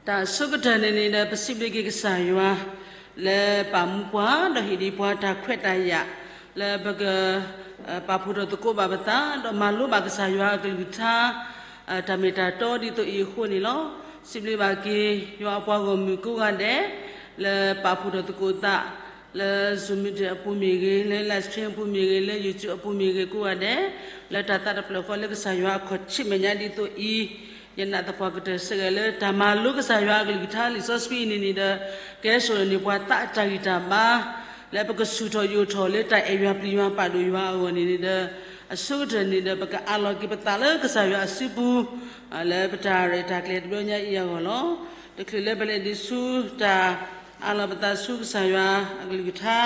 တၢ်အဆိကတၢၢ်န့ၣ်န့ၣ်ဒီး ပစံးဘျုးက့ၤကစၢ်ယွၤ လၢပာ်မူပှၤ ဒီးဟ့ၣ်ဒံးပှၤတၢ်ခွဲးတၢ်ယာ် လၢပက ပာ်ဖှိၣ်ထီၣ်သကိးဘၣ်ပသး ဒီးမၤလိဘၣ်ကစၢ်ယွၤအကလုၢ်ကထါ တၢ်မ့ၢ်တၢ်တီဒ်သိးအံၤအဃိန့ၣ်လီၤ. စံးဘျုးဘၣ်က့ၤ ယွၤအပှၤဂီၢ်မုၢ်ကိးဂၤဒဲး လၢပာ်ဖှိၣ်ထီၣ်သကိးသး လၢ Zoom meeting အပူၤမ့ၢ်ဂ့ၤ, လၢ live stream အပူၤမ့ၢ်ဂ့ၤ, လၢ YouTube အပူၤမ့ၢ်ဂ့ၤ ကိးဂၤဒဲး, လၢတၢ်သးတဖျၢၣ်ဃီလၢကစၢ်ယွၤအခီၣ်ထံးမဲာ်ညါဒ်သိးအံၤ, ယနာ်သပှၢ်ကတၢၢ်စ့ၢ်ကီးလၢတၢ်မၤလိကစၢ်ယွၤအကလုၢ်ကထါလံာ်စီဆှံအံၤန့ၣ်န့ၣ်ဒီး ကဟဲစိာ်န့ၢ်ပှၤသးအတၢ်ဂံၢ်တၢ်ဘါ လၢပကဆူၣ်ထီၣ်ယိာ်ထီၣ်လၢတၢ်အဲၣ်ယွၤပျံၤယွၤပာ်ဒိၣ်ယွၤအဂီၢ်န့ၣ်န့ၣ်ဒီး အဆိကတၢၢ်န့ၣ်ဒီး ပကအးလီၤက့ၤပသးလၢကစၢ်ယွၤအစုပူၤ လၢပတၢ်ရဲၣ်တၢ်ကျဲၤတဘျီညါအံၤအဂီၢ်လီၤ. တချုးလၢပလဲၤဒံးဆူတၢ်အးလီၤပသးဆူကစၢ်ယွၤအကလုၢ်ကထါ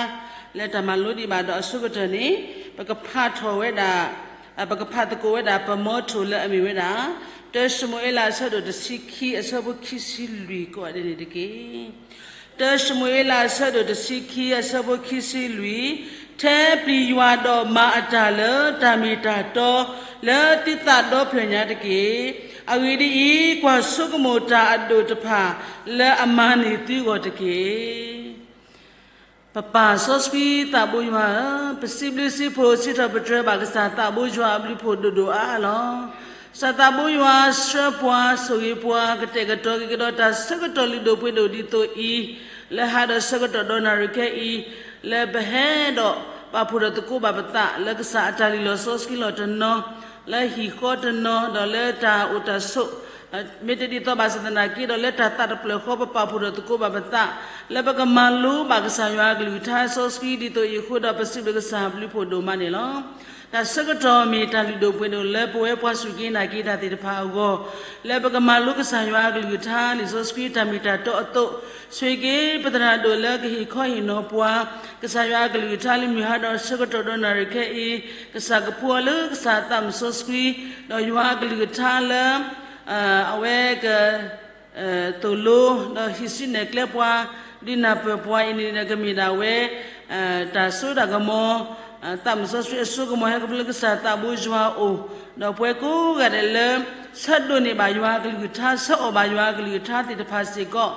လၢတၢ်မၤလိဒံးဘၣ်ဒီးအဆိကတၢၢ်န့ၣ် ပကဖးထီၣ်ဝဲဒၣ် ပကဖးသကိးဝဲဒၣ်ပမီထိၣ်လၢအမ့ၢ်ဝဲဒၣ် တၢၡမူၤအ့လးအဆၢဒိၣ်တဆံခံအဆၢဖိခံဆံလွံၢ်ကိးဂၤဒဲးန့ၣ်တက့ၢ်. တၢၡမူၤအ့လးအဆၢဒိၣ်တဆံခံ အဆၢဖိခံဆံလွံၢ်, ထဲပျံၤယွၤဒီးမၤအတၢ်လၢတၢ်မ့ၢ်တၢ်တီ လၢသုသးဒီဖျၢၣ်ညါတက့ၢ်. အဂ့ၢ်ဒ်အံၤ, ကွၢ်ဆိကမိၣ်တၢ်အဒိၣ်တဖၣ်လၢအမၤန့ၢ်သုဂီၢ်တက့ၢ်. ပပၢ်စီဆှံသးဘိယွၤဧၢ, ပစံးဘျုးစံးဖှိၣ်စံးထီၣ်ပတြၢၤဘၣ်ကစၢ်သးဘိယွၤအဘျုးဖှိၣ်ဒိၣ်ဒိၣ်အါအါလီၤ. ကစၢ်သးဘိယွၤဆှၢပှၤဆိၣ်ဂ့ၤပှၤ ကတဲာ်ကတီၤက့ၤကဒီးတၢ်ဆၢကတီၢ်လုၢ်ဒိၣ်ပှ့ၤဒိၣ်ဒ်သိးအံၤ, လၢဟးဒီးဆၢကတီၢ်ဒီးနၣ်ရံၣ်ခဲအံၤ, လၢပဟဲဒီးပာ်ဖှိၣ်ထီၣ်သကိးဘၣ်ပသး လၢကစၢ်အတၢ်လုၢ်လီၢ်စီဆှံလီၢ်တနီၤ, လၢဟံၣ်ဃီတနီၤ, ဒီးလၢတၢ်အိၣ်တၢ်ဆိး မ့ၢ်တဒ်သိးဘၣ်ဆၣ်သနာ်က့ဒီး လၢတၢ်သးတဖျၢၣ်ဃီ ပပာ်ဖှိၣ်ထီၣ်သကိးဘၣ်ပသး လၢပကမၤလိဘၣ်ကစၢ်ယွၤအကလုၢ်ကထါစီဆှံ ဒ်သိးအံၤအဃိဒီး ပစံးဘျုးကစၢ်ဘျုးဖှိၣ်ဒိၣ်မးန့ၣ်လီၤ. တၢ်ဆၢကတီၢ်မ့ၢ်တၢ်လုၢ်ဒိၣ်ပှ့ၤဒိၣ်လၢပဝဲပှၤစူၢ်က့ၤနာ်က့ၤတၢ်သ့ၣ်တဖၣ်အဂီၢ်, လၢပကမၤလိကစၢ်ယွၤအကလုၢ်ကထါ လံာ်စီဆှံတၢ်မ့ၢ်တၢ်တီအသိး, ဆိၣ်ဂ့ၤက့ၤ ပသရၣ်ဒိၣ်လၢကဟ့ၣ်ခီဟ့ၣ်နီၤပှၤ ကစၢ်ယွၤအကလုၢ်ကထါလၢမုၢ်ဟါဒီးဆၢကတီၢ်ဒီးနၣ်ရံၣ်ခဲအံၤ, ကစၢ်ကဖှူအီၤလၢကစၢ်သးမုၢ်စီဆှံ, ဒီးယွၤအကလုၢ်ကထါလၢ အဝဲက သိၣ်လိ ဒီးဟံးစုနဲၣ်ကျဲပှၤ ဒုးနၢ်ပၢၢ်ပှၤအံၤန့ၣ်ဒီး ကမ့ၢ်ဒၣ်ဝဲ တၢ်စိတၢ်ကမီၤ သးမုၢ်စီဆှံအစိကမီၤဟဲကဖျါလၢကစၢ်သးဘိယွၤအအိၣ်, ဒီးပှၤကိးဂၤဒဲးလၢ ဆၢဒိးန့ၢ်ဘၣ်ယွၤအကလုၢ်ကထါ ဆၢအီၣ်ဘၣ်ယွၤအကလုၢ်ကထါသ့ၣ်တဖၣ်စ့ၢ်ကီး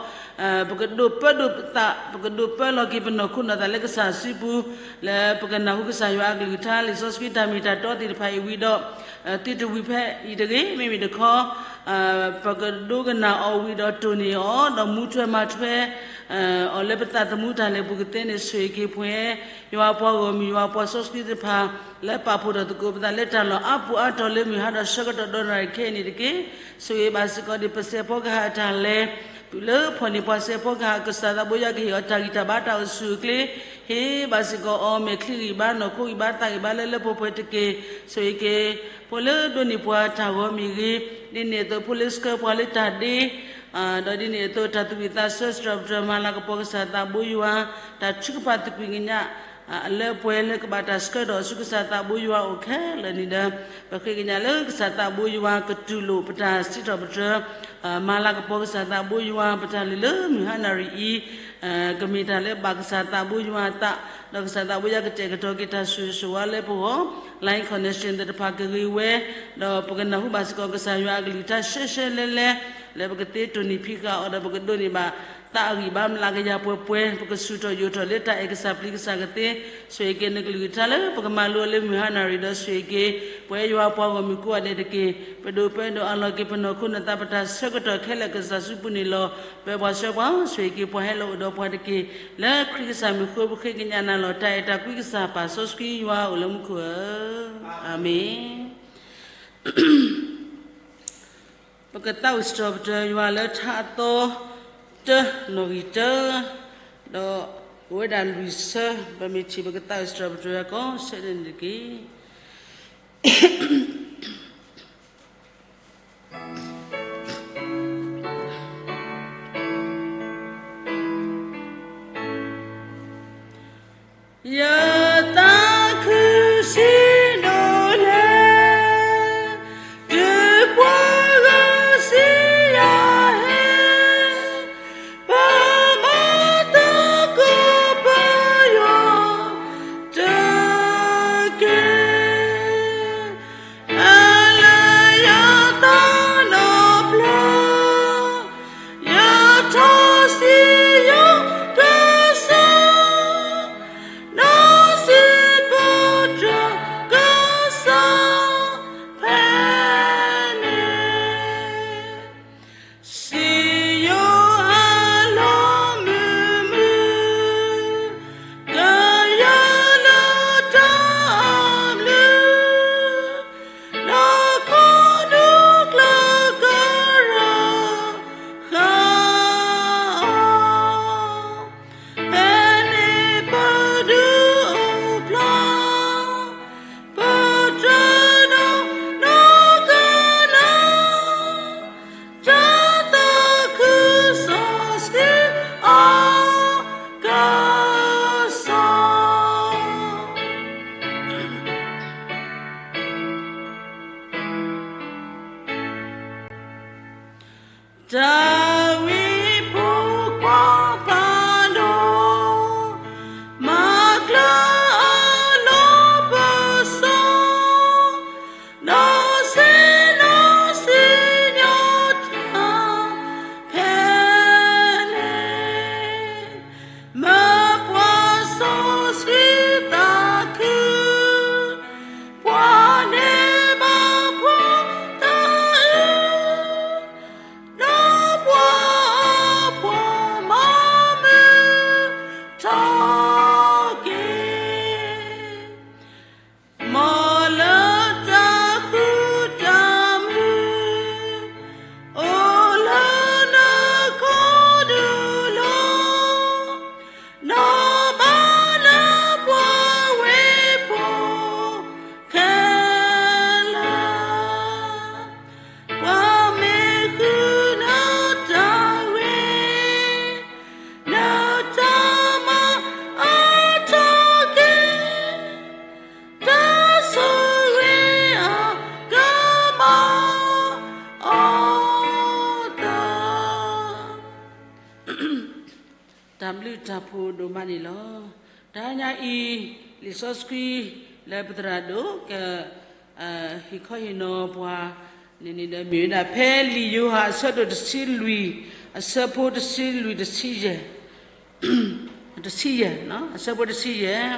ပကဒိးပၢဒိးသး ပကဒိးပၢလီၤက့ၤပနီၢ်ခိနီၢ်သးလၢကစၢ်စုပူၤ လၢပကနၢ်ဟူကစၢ်ယွၤအကလုၢ်ကထါ လံာ်စီဆှံတၢ်မ့ၢ်တၢ်တီသ့ၣ်တဖၣ်အံၤဝံၤဒီး သုတဝံၤဖဲအံၤတဂ့ၤ, မ့မ့ၢ်တခီ ပကဒိကနၣ်အီၤဝံၤဒီးတိၢ်န့ၢ်အီၤ ဒီးမူထွဲမၤထွဲ အီၤလၢပသးသမူတၢ်လဲၤပူၤကသ့န့ၣ် ဆိၣ်ဂ့ၤက့ၤပှၤ ယွၤပှၤဂီၢ်မုၢ် ယွၤပှၤစီဆှံသ့ၣ်တဖၣ် လၢပာ်ဖှိၣ်ထီၣ်သကိးပသးလၢတၢ်လီၢ်အါပူၤအါတီၤလၢမုၢ်ဟါဒီးဆၢကတီၢ်ဒီးနၣ်ရံၣ်ခဲအံၤန့ၣ်တက့ၢ်. ဆိၣ်ဂ့ၤဘၣ်စ့ၢ်ကီးဒ်ပစဲးဖီကဟၣ်အတၢ်လဲၤ ပုၢ်လၢဖီၣ်န့ၢ်ပှၤစဲးဖီကဟၣ် ကစၢ်သးဘိယွၤကဟ့ၣ်အီၤတၢ်ဂံၢ်တၢ်ဘါတၢ်အိၣ်ဆူၣ်အိၣ်ချ့ ဟ့ၣ်ဘၣ်စ့ၢ်ကီးအီၤ မဲာ်ချံဂံၢ်ဘါ နီၢ်ခိဂံၢ်ဘါ သးဂံၢ်ဘါလၢလၢပှဲၤပှဲၤတက့ၢ်. ဆိၣ်ဂ့ၤက့ၤ ဖိလၢဒိးန့ၢ်ပှၤတၢ်ဂီၤမ့ၢ်ဂ့ၤ, ဒ်န့ၣ်အသိး ဖိလၢဆှၢပှၤလၢတၢ်ဒ့, ဒီးဒ်န့ၣ်အသိး တၢ်သူၣ်ဝံၣ်သးဆၢ စံးထီၣ်ပတြၢၤမၤလၤကပီၤကစၢ်သးဘိယွၤ, တၢ်ထုကဖၣ်သကွံာ်ကညး အလၢပှဲၤလၢကဘၣ်တၢ်ဆှၢထီၣ်ဆူကစၢ်သးဘိယွၤအအိၣ်ခဲလၢာ်န့ၣ်ဒီး ပဃ့ကညးလၢကစၢ်သးဘိယွၤကတူၢ်လိာ်ပတၢ်စံးထီၣ်ပတြၢၤ မၤလၤကပီၤကစၢ်သးဘိယွၤ ပတၢ်လုၢ်လၢမုၢ်ဟါနၣ်ရံၣ်အံၤ ကမ့ၢ်တၢ်လၢဘၣ်ကစၢ်သးဘိယွၤအသး, ဒီးကစၢ်သးဘိယွၤကတဲာ်ကတီၤက့ၤတၢ်ဆိၣ်ဂ့ၤဆိၣ်ဝါလၢပဂီၢ်, line connection သ့ၣ်တဖၣ်ကဂ့ၤဝဲ, ဒီးပကနၢ်ဟူဘၣ်စ့ၢ်ကီးကစၢ်ယွၤအကလုၢ်ကထါရှဲရှဲလဲလဲ, လၢပကသ့တိၢ်နီၣ်ဖံးဃာ်အီၤဒီးပကဒိးန့ၢ်ဘၣ် သးအဂံၢ်ဘါမျးကယၤပှဲၤပှဲၤ, ပကဆူၣ်ထီၣ်ယိာ်ထီၣ်လၢတၢ်အဲၣ်ကစၢ်ပျံၤကစၢ်ကသ့, ဆိၣ်ဂ့ၤက့ၤနကလုၢ်ကထါလၢပကမၤလိအီၤလၢမုၢ်ဟါနၣ်ရံၣ်ဒီးဆိၣ်ဂ့ၤက့ၤ ပဝဲယွၤပှၤဂီၢ်မုၢ်ကိးဂၤဒဲးတက့ၢ်. ပဒိးပၢဒိးအးလီၤက့ၤပနီၢ်ခိနီၢ်သး ပတၢ်ဆၢကတီၢ်ခဲလၢာ်ကစၢ်စုပူၤန့ၣ်လီၤ. ပၢပှၤဆှၢပှၤ ဆိၣ်ဂ့ၤက့ၤပှၤဟဲလီၤအိၣ်ဒီးပှၤတက့ၢ်. လၢခရံာ်ကစၢ်မံၤအဃိ ပဃ့ကညးနၤလီၤ. တၢ်အဲၣ်တၢ်ကွံကစၢ်ပၢ်စီဆှံယွၤအိၣ်လၢမူခိၣ်ဧၢ, အၤမ့ၣ်. ပကသးဝံၣ်စံးထီၣ်ပတြၢၤယွၤလၢထါအသီတၢ နီၣ်ဂံၢ်တၢ, ဒီးအိၣ်ဝဲဒၣ်လွံၢ်ဆၢ, ပမ့ၢ်ထံၣ် ပကသးဝံၣ်စံးထီၣ်ပတြၢၤကိးဆၢန့ၣ်တက့ၢ်. ယသးခုဆံးဒိၣ်လဲၣ်, ဒုးပှၤဂၤစံယၤဟဲ, ပမၤသကိးပယီၤတက့ၢ်. အလၢယသးနီၢ်ပျီ, ယထီၣ်စံယိၤကစၢ်, နီၢ် တၢ်ဘျုးတၢ်ဖှိၣ်ဒိၣ်မးန့ၣ်လီၤ. တဟါညါအံၤ လံာ်စီဆှံလၢပသရၣ်ဒိၣ်က ဟ့ၣ်ခီဟ့ၣ်နီၤပှၤန့ၣ်န့ၣ်ဒီး မ့ၢ်ဝဲဒၣ်ဖဲလံာ်ယိၤဟၣ်အဆၢဒိၣ်တဆံလွံၢ် အဆၢဖိတဆံလွံၢ် တဆံယဲၢ်, တဆံယဲၢ်, အဆၢဖိတဆံယဲၢ်,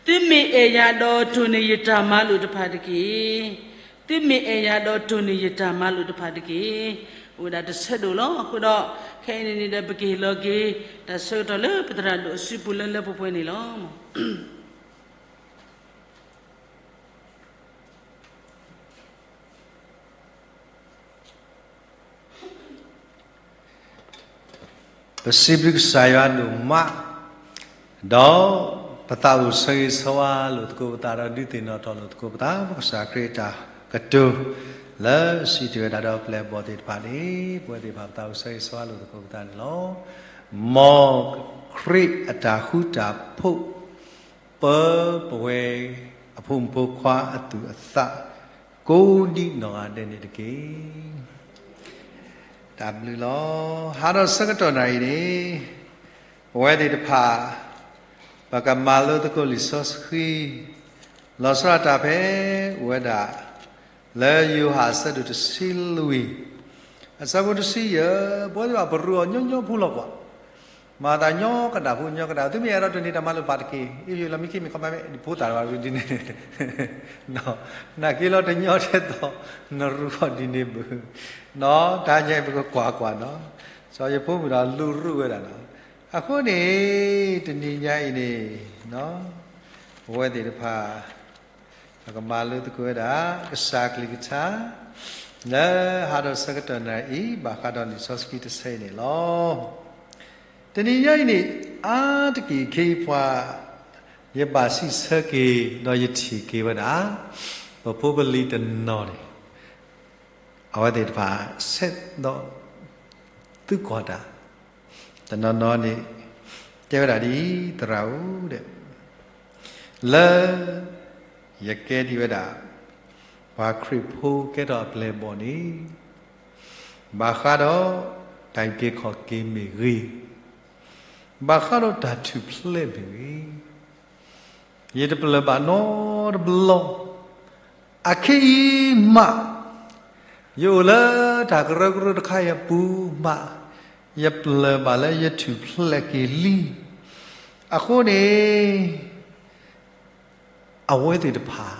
သုမ့ၢ်အဲၣ်ယၤဒီးတိၢ်န့ၢ်ယတၢ်မၤလိာ်တဖၣ်တက့ၢ်. သုမ့ၢ်အဲၣ်ယၤဒီးတိၢ်န့ၢ်ယတၢ်မၤလိာ်တဖၣ်တက့ၢ်. အိၣ်ဝဲဒၣ်တဆၢဒိၣ်လီၤ. အဃိဒီး ခဲအံၤန့ၣ်န့ၣ်ဒီး ပကဟ့ၣ်လီၤက့ၤ တၢ်ဆၢကတီၢ်လၢပသရၣ်ဒိၣ်အစုပူၤလၢလၢပှဲၤပှဲၤန့ၣ်လီၤ. ပစံးဘျုးကစၢ်ယွၤဒိၣ်မး, ဒီးပသးအိၣ်ဆၢဂ့ၤဆၢဝါလိာ်သကိးပသးဒီးဒုးသ့ၣ်နီၣ်ထီၣ်လိာ်သကိးပသး ပကစၢ်ခရံာ်အတၢ်ကတိၤ လၢစံးတ့ၢ်ဝဲဒၣ်ဒီးပျဲၢ်ဘီၣ်သ့ၣ်တဖၣ်န့ၣ် ပဝဲသ့ၣ်တဖၣ်ပသးအိၣ်ဆၢဂ့ၤဆၢဝါလိာ်သကိးပသးန့ၣ်လီၤ. မ်ခရံာ်အတၢ်ဃူတၢ်ဖိး ပၢပဝဲအဖိမုၣ်ဖိခွါအသူၣ်အသး ကိးဒံနီၢ်ဂၤဒဲးန့ၣ်တက့ၢ်. တၢ်ဘျုးလီၤ. ဟါဒီးဆၢကတီၢ်နၣ်အံၤန့ၣ် ပဝဲသ့ၣ်တဖၣ် ပကမၤလိသကိးလံာ်စီဆှံ လီၤဆီဒၣ်တၢ်ဖဲ အိၣ်ဝဲဒၣ် လၢယိၤဟၣ်အဆၢဒိၣ်တဆံလွံၢ် အဆၢဖိတဆံယဲၢ်, ပဝဲသ့ၣ်တဖၣ်ပရူးအီၤညီညီဖိလီၤကွၢ် မၤသးညီကဒၣ်ဖိညီကဒၣ်, သုမ့ၢ်အဲၣ်ဒိးတိၢ်န့ၢ်တၢ်မၤလိာ်တဖၣ်တက့ၢ်. အ့ၣ် လီၤမံခ့မ့ၢ်ခီမးမ့ၢ် ဖိသၣ်တဖၣ်ဒ်န့ၣ်, နာ်က့လီၤတညီထဲသိး နရူးအီၤဒ်န့ၣ်ဘၣ်, တဟါညါအံၤပကကွၢ်ကွၢ်နီၤ, စီၤယဖိမုၣ်ဒီးလူၤရူးဝဲဒၣ်နီၤ. အဃိန့ၣ် တနံၤညါအံၤန့ၣ် ပဝဲသ့ၣ်တဖၣ် ပကမၤလိသကိးဝဲဒၣ် ကစၢ်ကလုၢ်ကထါ လၢဟါဒီးဆၢကတီၢ်နၣ်အံၤ ဘၣ်ဃးဒီးလံာ်စီဆှံတဆၢအံၤန့ၣ်လီၤ. တနံၤညါအံၤန့ၣ် အါတက့ၢ်ခဲအံၤပှၤ ယဘၣ်စံးဆၢက့ၤ ဒီးယထံၣ်က့ၤဝဲဒၣ် ပဖိပလံၤတနီၤန့ၣ် အဝဲသ့ၣ်တဖၣ် ဆဲးဒီး သုကွၢ်တၢ် တနီၤနီၤန့ၣ် တဲဝဲဒၣ်ဒ်အံၤ သရၣ်ဧၢ လၢ ယကဲဒ်ဝဲဒၣ် ပှၤခရံာ်ဖိကဲထီၣ်အပျဲၢ်အဘီၣ်န့ၣ် ဘၣ်ဃးဒီး တၢ်အုၣ်က့ၤခီၣ်က့ၤမ့ၢ်ဂ့ၤ, ဘၣ်ဃးဒီးတၢ်ထူၣ်ဖျဲးမ့ၢ်ဂ့ၤ ယတပျၢၢ်ဘၣ်နီတဘျီ, အခဲအံၤမး ယအိၣ်လၢတၢ်ကရၢကရိတခါအံၤအပူၤမး, ယပျၢၢ်ဘၣ်လၢယထူၣ်ဖျဲးက့ၤလံ. အဃိန့ၣ် အဝဲသ့ၣ်တဖၣ်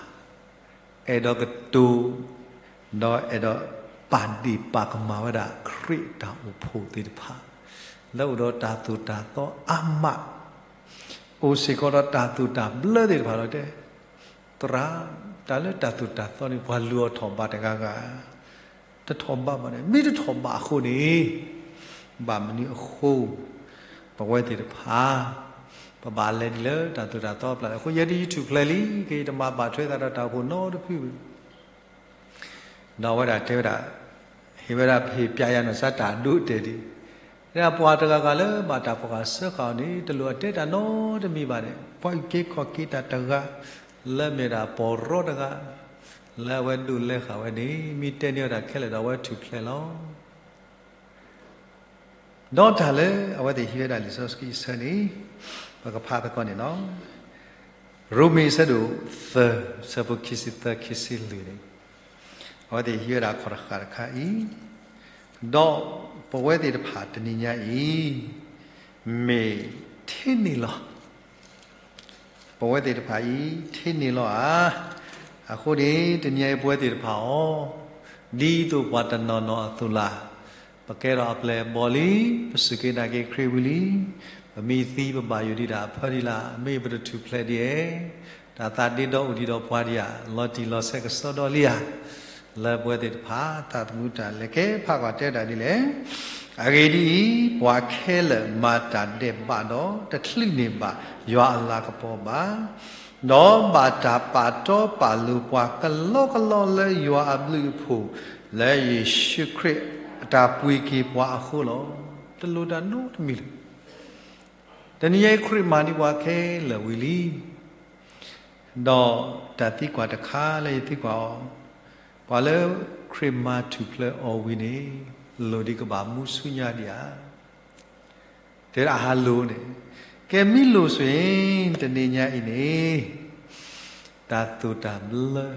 အဲၣ်ဒိးကတိၤ ဒီးအဲၣ်ဒိးပာ်ဒ့ၣ်ပာ်ကမၣ်ဝဲဒၣ် ခရံာ်အတၢ်အိၣ်ဖှိၣ်သ့ၣ်တဖၣ် လၢအိၣ်ဒီးတၢ်သိၣ်တၢ်သီအါမး, အိၣ်စ့ၢ်ကီးဒီးတၢ်သိၣ်တၢ်ဘျၢသ့ၣ်တဖၣ်ဒီးတဲ, သရၣ်, တၢ်လၢတၢ်သိၣ်တၢ်သီန့ၣ် ပှၤလူၤအီၤထီၣ်ဘးတဂၤဂၤ တထီၣ်ဘးဘၣ်န့ၣ်, မ့ၢ်တထီၣ်ဘးအဃိန့ၣ်, ဘၣ်မနုၤအဃိ, ပဝဲသ့ၣ်တဖၣ် ပဘၣ်လဲၤဒ်လၢတၢ်သိၣ်တၢ်သီအပျၢ်လဲၣ်. အဃိယဲဒ်ယထူၣ်ဖျဲးလံ, ကယတမၤဘၣ်ထွဲသးဒီးတၢ်အိၣ်ဖှိၣ်နီတဖု ဒီးအဝဲဒၣ်တဲဝဲဒၣ်, ဟ့ၣ်ဝဲဒၣ် ဟ့ၣ်ပျးယၤနီၢ်စၢ်တၢ်ဒိတဲာ်ဒံး, တဲဒၣ်ပှၤတဂၤဂၤလၢဘၣ်တၢ်ဖှီၣ်ဃာ်စၢဃာ်အီၤန့ၣ် တလိၣ်အတဲတၢ်နီတမံၤဘၣ်န့ၣ်, ပှၤအုၣ်က့ၤခီၣ်က့ၤတၢ်တဂၤ လၢမ့ၢ်ဒၣ်ပီၢ်ရီတဂၤ လၢအဝဲဒိးလဲဃာ်ဝဲန့ၣ် မ့ၢ်တဲန့ၢ်ဝဲဒၣ်ခဲလၢာ်ဒီးအဝဲထူၣ်ဖျဲးလီၤ. ဒီးတၢ်လၢအဝဲသ့ၣ်ဟံးဝဲဒၣ်လံာ်စီဆှံအဆၢန့ၣ်, ပကဖးသကိးန့ၣ်လီၤ. ရိမ့ၤအဆၢဒိၣ်သၢ အဆၢဖိခံဆံသၢ ခံဆံလွံၢ်န့ၣ်, အဝဲသ့ၣ်ဟံးဝဲဒၣ်ခီၣ်တဃာ်တခါအံၤ, ဒီးပဝဲသ့ၣ်တဖၣ်တနံၤညါအံၤ မ့ၢ်ထဲန့ၣ်လီၤ. ပဝဲသ့ၣ်တဖၣ်အံၤ ထဲန့ၣ်လီၤဧါ. အဃိန့ၣ် တနံၤအံၤပဝဲသ့ၣ်တဖၣ်အီၤ, ဒ်သိးပှၤတနီၤနီၤအသိးလၢ်, ပကဲထီၣ်အပျဲၢ်အဘီၣ်လံ, ပစူၢ်က့ၤနာ်က့ၤခရံာ်ဝံၤလံ, ပမ့ၢ်သံပဘၣ်ယိၣ်ဒံးဒၣ်အဖၢဒံးလၢ်, မ့ၢ်ပတထူၣ်ဖျဲးဒ်အဲၣ်, တၢ်သးဒ့ဒီအိၣ်ဒံးဒီးပှၤဒံးဧါ, လီၤတံၢ်လီၤဆဲးကစီဒီလံဧါ. လၢပဝဲသ့ၣ်တဖၣ် တၢ်သမူတၢ်လဲၤကဲဖးကွၢ်တဲဒၣ်ဒ်လဲၣ်. အဂ့ၢ်ဒ်အံၤ, ပှၤခဲလၢာ်မၤတၢ်ဒဲးဘးဒီး တချုးန့ၢ်ဘၣ်ယွၤအလၤကပီၤဘၣ်, ဒီးဘၣ်တၢ်ပာ်တီပာ်လိၤပှၤကလီကလီလၢယွၤအဘျုးအဖှိၣ် လၢယ့ၣ်ၡူးခရံာ်အတၢ်ပှ့ၤက့ၤပှၤအဃိလီၤ. တလိၣ်တၢ်နီတမံၤလၢၤ. တနံၤအံၤခရံာ်မၤန့ၢ်ပှၤခဲလၢာ်ဝံၤလံ. ဒီးတၢ်သံကွၢ်တခါလၢယသံကွၢ်အီၤ, ပှၤလၢခရံာ်မၤထူၣ်ဖျဲးအီၤဝံၤန့ၣ် လိၣ်ဒံးကဘၣ်မူဆူညါဒံးဧါ. တဲဒၣ်အဟးလိၤန့ၣ်, ကဲမ့ၢ်လိၤဆိၣ်အံၤ တနံၤညါအံၤန့ၣ် တၢ်သိၣ်တၢ်ဘျၢ,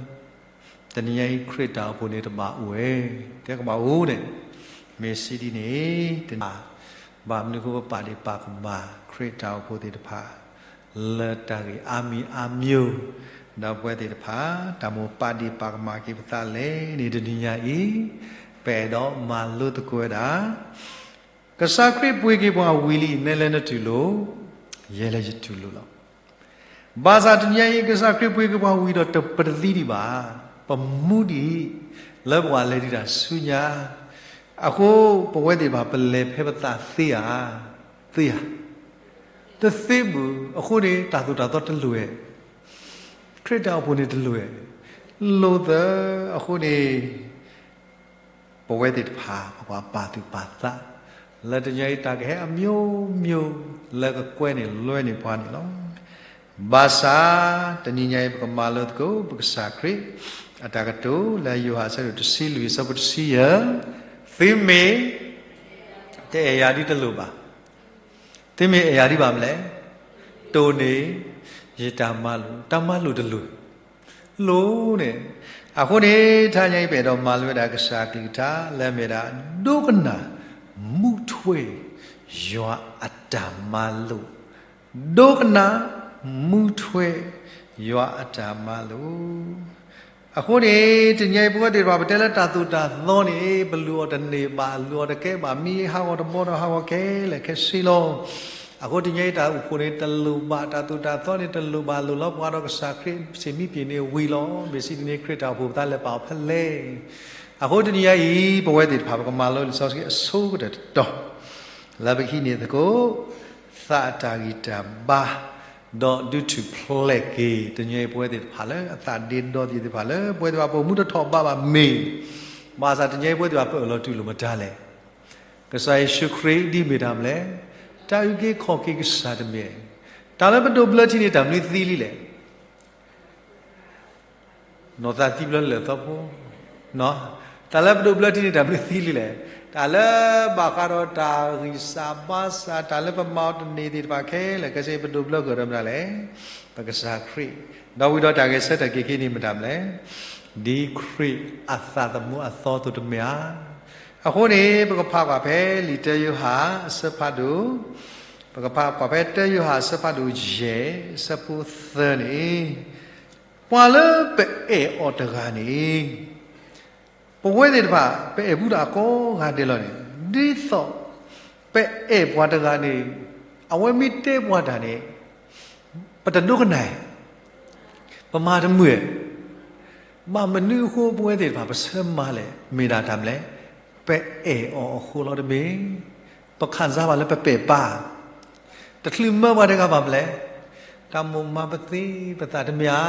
တနံၤညါအံၤ ခရံာ်တၢ်အိၣ်ဖှိၣ်န့ၣ်တဘၣ်အိၣ်ဝဲ, တဲကဘၣ်အိၣ်န့ၣ်, မ့ၢ်စံးဒ်န့ၣ် တနံၤ ဘၣ်မနုၤအဃိပပာ်ဒ့ၣ်ပာ်ကမၣ် ခရံာ်တၢ်အိၣ်ဖှိၣ်သ့ၣ်တဖၣ် လၢတၢ်ဂ့ၢ်အါမံၤအါမံၤ, ဒီးပဝဲသ့ၣ်တဖၣ် တၢ်မိၣ်ပာ်ဒ့ၣ်ပာ်ကမၣ်က့ၤပသးလဲၣ်န့ၣ် တနံၤညါအံၤ ပအဲၣ်ဒိးမၤလိသကိးဝဲဒၣ် ကစၢ်ခရံာ်ပှ့ၤက့ၤပှၤဝံၤလံ နဲလဲၣ်နတူၢ်လိာ်, ယဲလဲၣ်ယတူၢ်လိာ်လီၤ. ဘၣ်ဆၣ်တနံၤညါအံၤ ကစၢ်ခရံာ်ပှ့ၤက့ၤပှၤဝံၤဒီး ပတသံဒံးဘၣ်, ပမူဒံး, လၢပှၤလဲၤဒံးတၢ်ဆူညါ, အဃိပဝဲသ့ၣ်တဖၣ် ပလဲၤဖဲပသးသ့ဧါ, သ့ဧါ, တသ့ဘူး, အဃိန့ၣ် တၢ်သိၣ်တၢ်သီတလိၣ်ဝဲ, ခရံာ်တၢ်အိၣ်ဖှိၣ်န့ၣ်တလိၣ်ဝဲ, လိၣ်သၢ, အဃိန့ၣ် ပဝဲသ့ၣ်တဖၣ် ပပာ်သူၣ်ပာ်သး, လၢတနံၤညါအံၤတၢ်ကဟဲအမျိုးမျိုး လၢကကွဲန့ၢ်လွဲန့ၢ်ပှၤန့ၣ်လီၤ. ဘၣ်ဆၣ် တနံၤညါအံၤ ပကမၤလိသကိး ပကစၢ်ခရံာ် အတၢ်ကတိၤ လၢယိၤဟၣ်အဆၢဒိၣ်တဆံလွံၢ်အဆၢဖိတဆံယဲၢ်, သုမ့ၢ် တအဲၣ်ယၤဒ်တလိၣ်ဘၣ် သုမ့ၢ်အဲၣ်ယၤဒ်ဘၣ်မနုၤလဲၣ်, တိၢ်န့ၢ် ယတၢ်မၤလိာ်, တၢ်မၤလိာ်တလိၣ်, လိၣ်န့ၣ်, အဃိန့ၣ် တနံၤညါအံၤ ပအဲၣ်ဒိးမၤလိဝဲဒၣ်ကစၢ်အကလုၢ်ကထါ လၢအမ့ၢ်ဝဲဒၣ် ဒိကနၣ် မူထွဲ ယွၤအတၢ်မၤလိာ်, ဒိကနၣ် မူထွဲ ယွၤအတၢ်မၤလိာ် အဃိန့ၣ် တနံၤညါအံၤ ပဝဲသ့ၣ်တဖၣ် ပတဲလၢတၢ်သိၣ်တၢ်သီန့ၣ် ပလူၤအီၤတန့ၢ်ဘၣ် လူၤအီၤတကဲဘၣ် မ့ၢ်ဟးဂီၤတဘျီဒီးဟးဂီၤခဲလၢာ်ခဲဆ့လီၤ. အဃိတနံၤညါအံၤ တၢ်အိၣ်ဖှိၣ်န့ၣ်တလိၣ်ဘၣ် တၢ်သိၣ်တၢ်သီန့ၣ်တလိၣ်ဘၣ် လိၣ်လီၤပှၤဒီးကစၢ်ခရံာ်စ့ၢ်မံပျံၤန့ၣ်ဝံၤလီၤ. မ့ၢ်စံးဒ်န့ၣ် ခရံာ်တၢ်အိၣ်ဖှိၣ်ပသးလဲၤပာ်အီၤဖဲလဲၣ်. အဃိတနံၤညါအံၤ ပဝဲသ့ၣ်တဖၣ် ပကမၤလိလံာ်စီဆှံအဆိကတၢၢ်တတီၤ လၢပကဟံးန့ၢ်သကိး သးအတၢ်ဂံၢ်တၢ်ဘါ ဒီးဒုးထူၣ်ဖျဲးက့ၤ တနံၤညါအံၤ ပဝဲသ့ၣ်တဖၣ်လၢအသးဒ့ဒီသ့ၣ်တဖၣ်လၢ ပဝဲသ့ၣ်တဖၣ်ပိာ်မုၣ်တထီၣ်ဘးဘၣ်မ့ၢ်, ဘၣ်ဆၣ်တနံၤညါအံၤ ပဝဲသ့ၣ်တဖၣ်ပအၢၣ်လီၤတူၢ်လိာ်မတၤလဲၣ်. ကစၢ်ယ့ၣ်ၡူးခရံာ်ဒ်မ့ၢ်တၢ်မနုၤလဲၣ်, တၢ်အုၣ်က့ၤခီၣ်က့ၤကစၢ်တမ့ၢ်, တၢ်လၢပဒိးဘျၢထံန့ၣ် တၢ်မနုၤသံလံလဲၣ်. နီၢ်သးသံဘျၢလၢာ်သီဖိ, တၢ်လၢပဒိးဘျၢထံန့ၣ် တၢ်မနုၤသံလံလဲၣ်. တၢ်လၢဘၣ်ဃးဒီးတၢ်ဂံၢ်စၢ်ဘါစၢ် တၢ်လၢပမၤအီၤတန့ၢ်သ့ၣ်တဖၣ်ခဲလၢာ်ခဲဆ့ ပဒိးဘျၢဃုာ်ဒီးမတၤလဲၣ်, ပကစၢ်ခရံာ်, ဒီးဝံၤဒီးတၢ်ဂဲၤဆၢထၢၣ်က့ၤက့ၤန့ၣ်မတၤမနုၤလဲၣ်, ဒ်ခရံာ်အသးသမူအသီအသိးတမ့ၢ်ဧါ. အဃိန့ၣ် ပကဖးကွၢ်ဖဲလံာ်တၢယိၤဟၣ်အဆၢဖးဒိၣ်, ပကဖးကွၢ်ဖဲတၢယိၤဟၣ်အဆၢဖးဒိၣ်ယဲၢ် အဆၢဖိသၢန့ၣ်, ပှၤလၢပအဲၣ်အီၤတဂၤန့ၣ်, ပဝဲသ့ၣ်တဖၣ် ပအဲၣ်ဘူးတၢ်ကိးဂၤဒဲးလီၤန့ၣ်, ဒ်သိးပအဲၣ်ပှၤတဂၤန့ၣ်, အဝဲမ့ၢ်တဲပှၤတၢ်န့ၣ်, ပတဒိကနၣ်, ပမၤတမုာ်, ဘၣ်မနုၤအဃိပဝဲသ့ၣ်တဖၣ် ပဆၢမၤလဲၣ် မ့ၢ်ဒၣ်တၢ်မနုၤလဲၣ်, ပအဲၣ်အီၤအဃိလီၤတမ့ၢ်, ပခးစါဘၣ်လၢပပဲာ်ပၢ် တချုးမၢပှၤတဂၤဘၣ်မနုၤလဲၣ်, တၢ်မိၣ်မၤပသ့ပသးတမ့ၢ်ဧါ.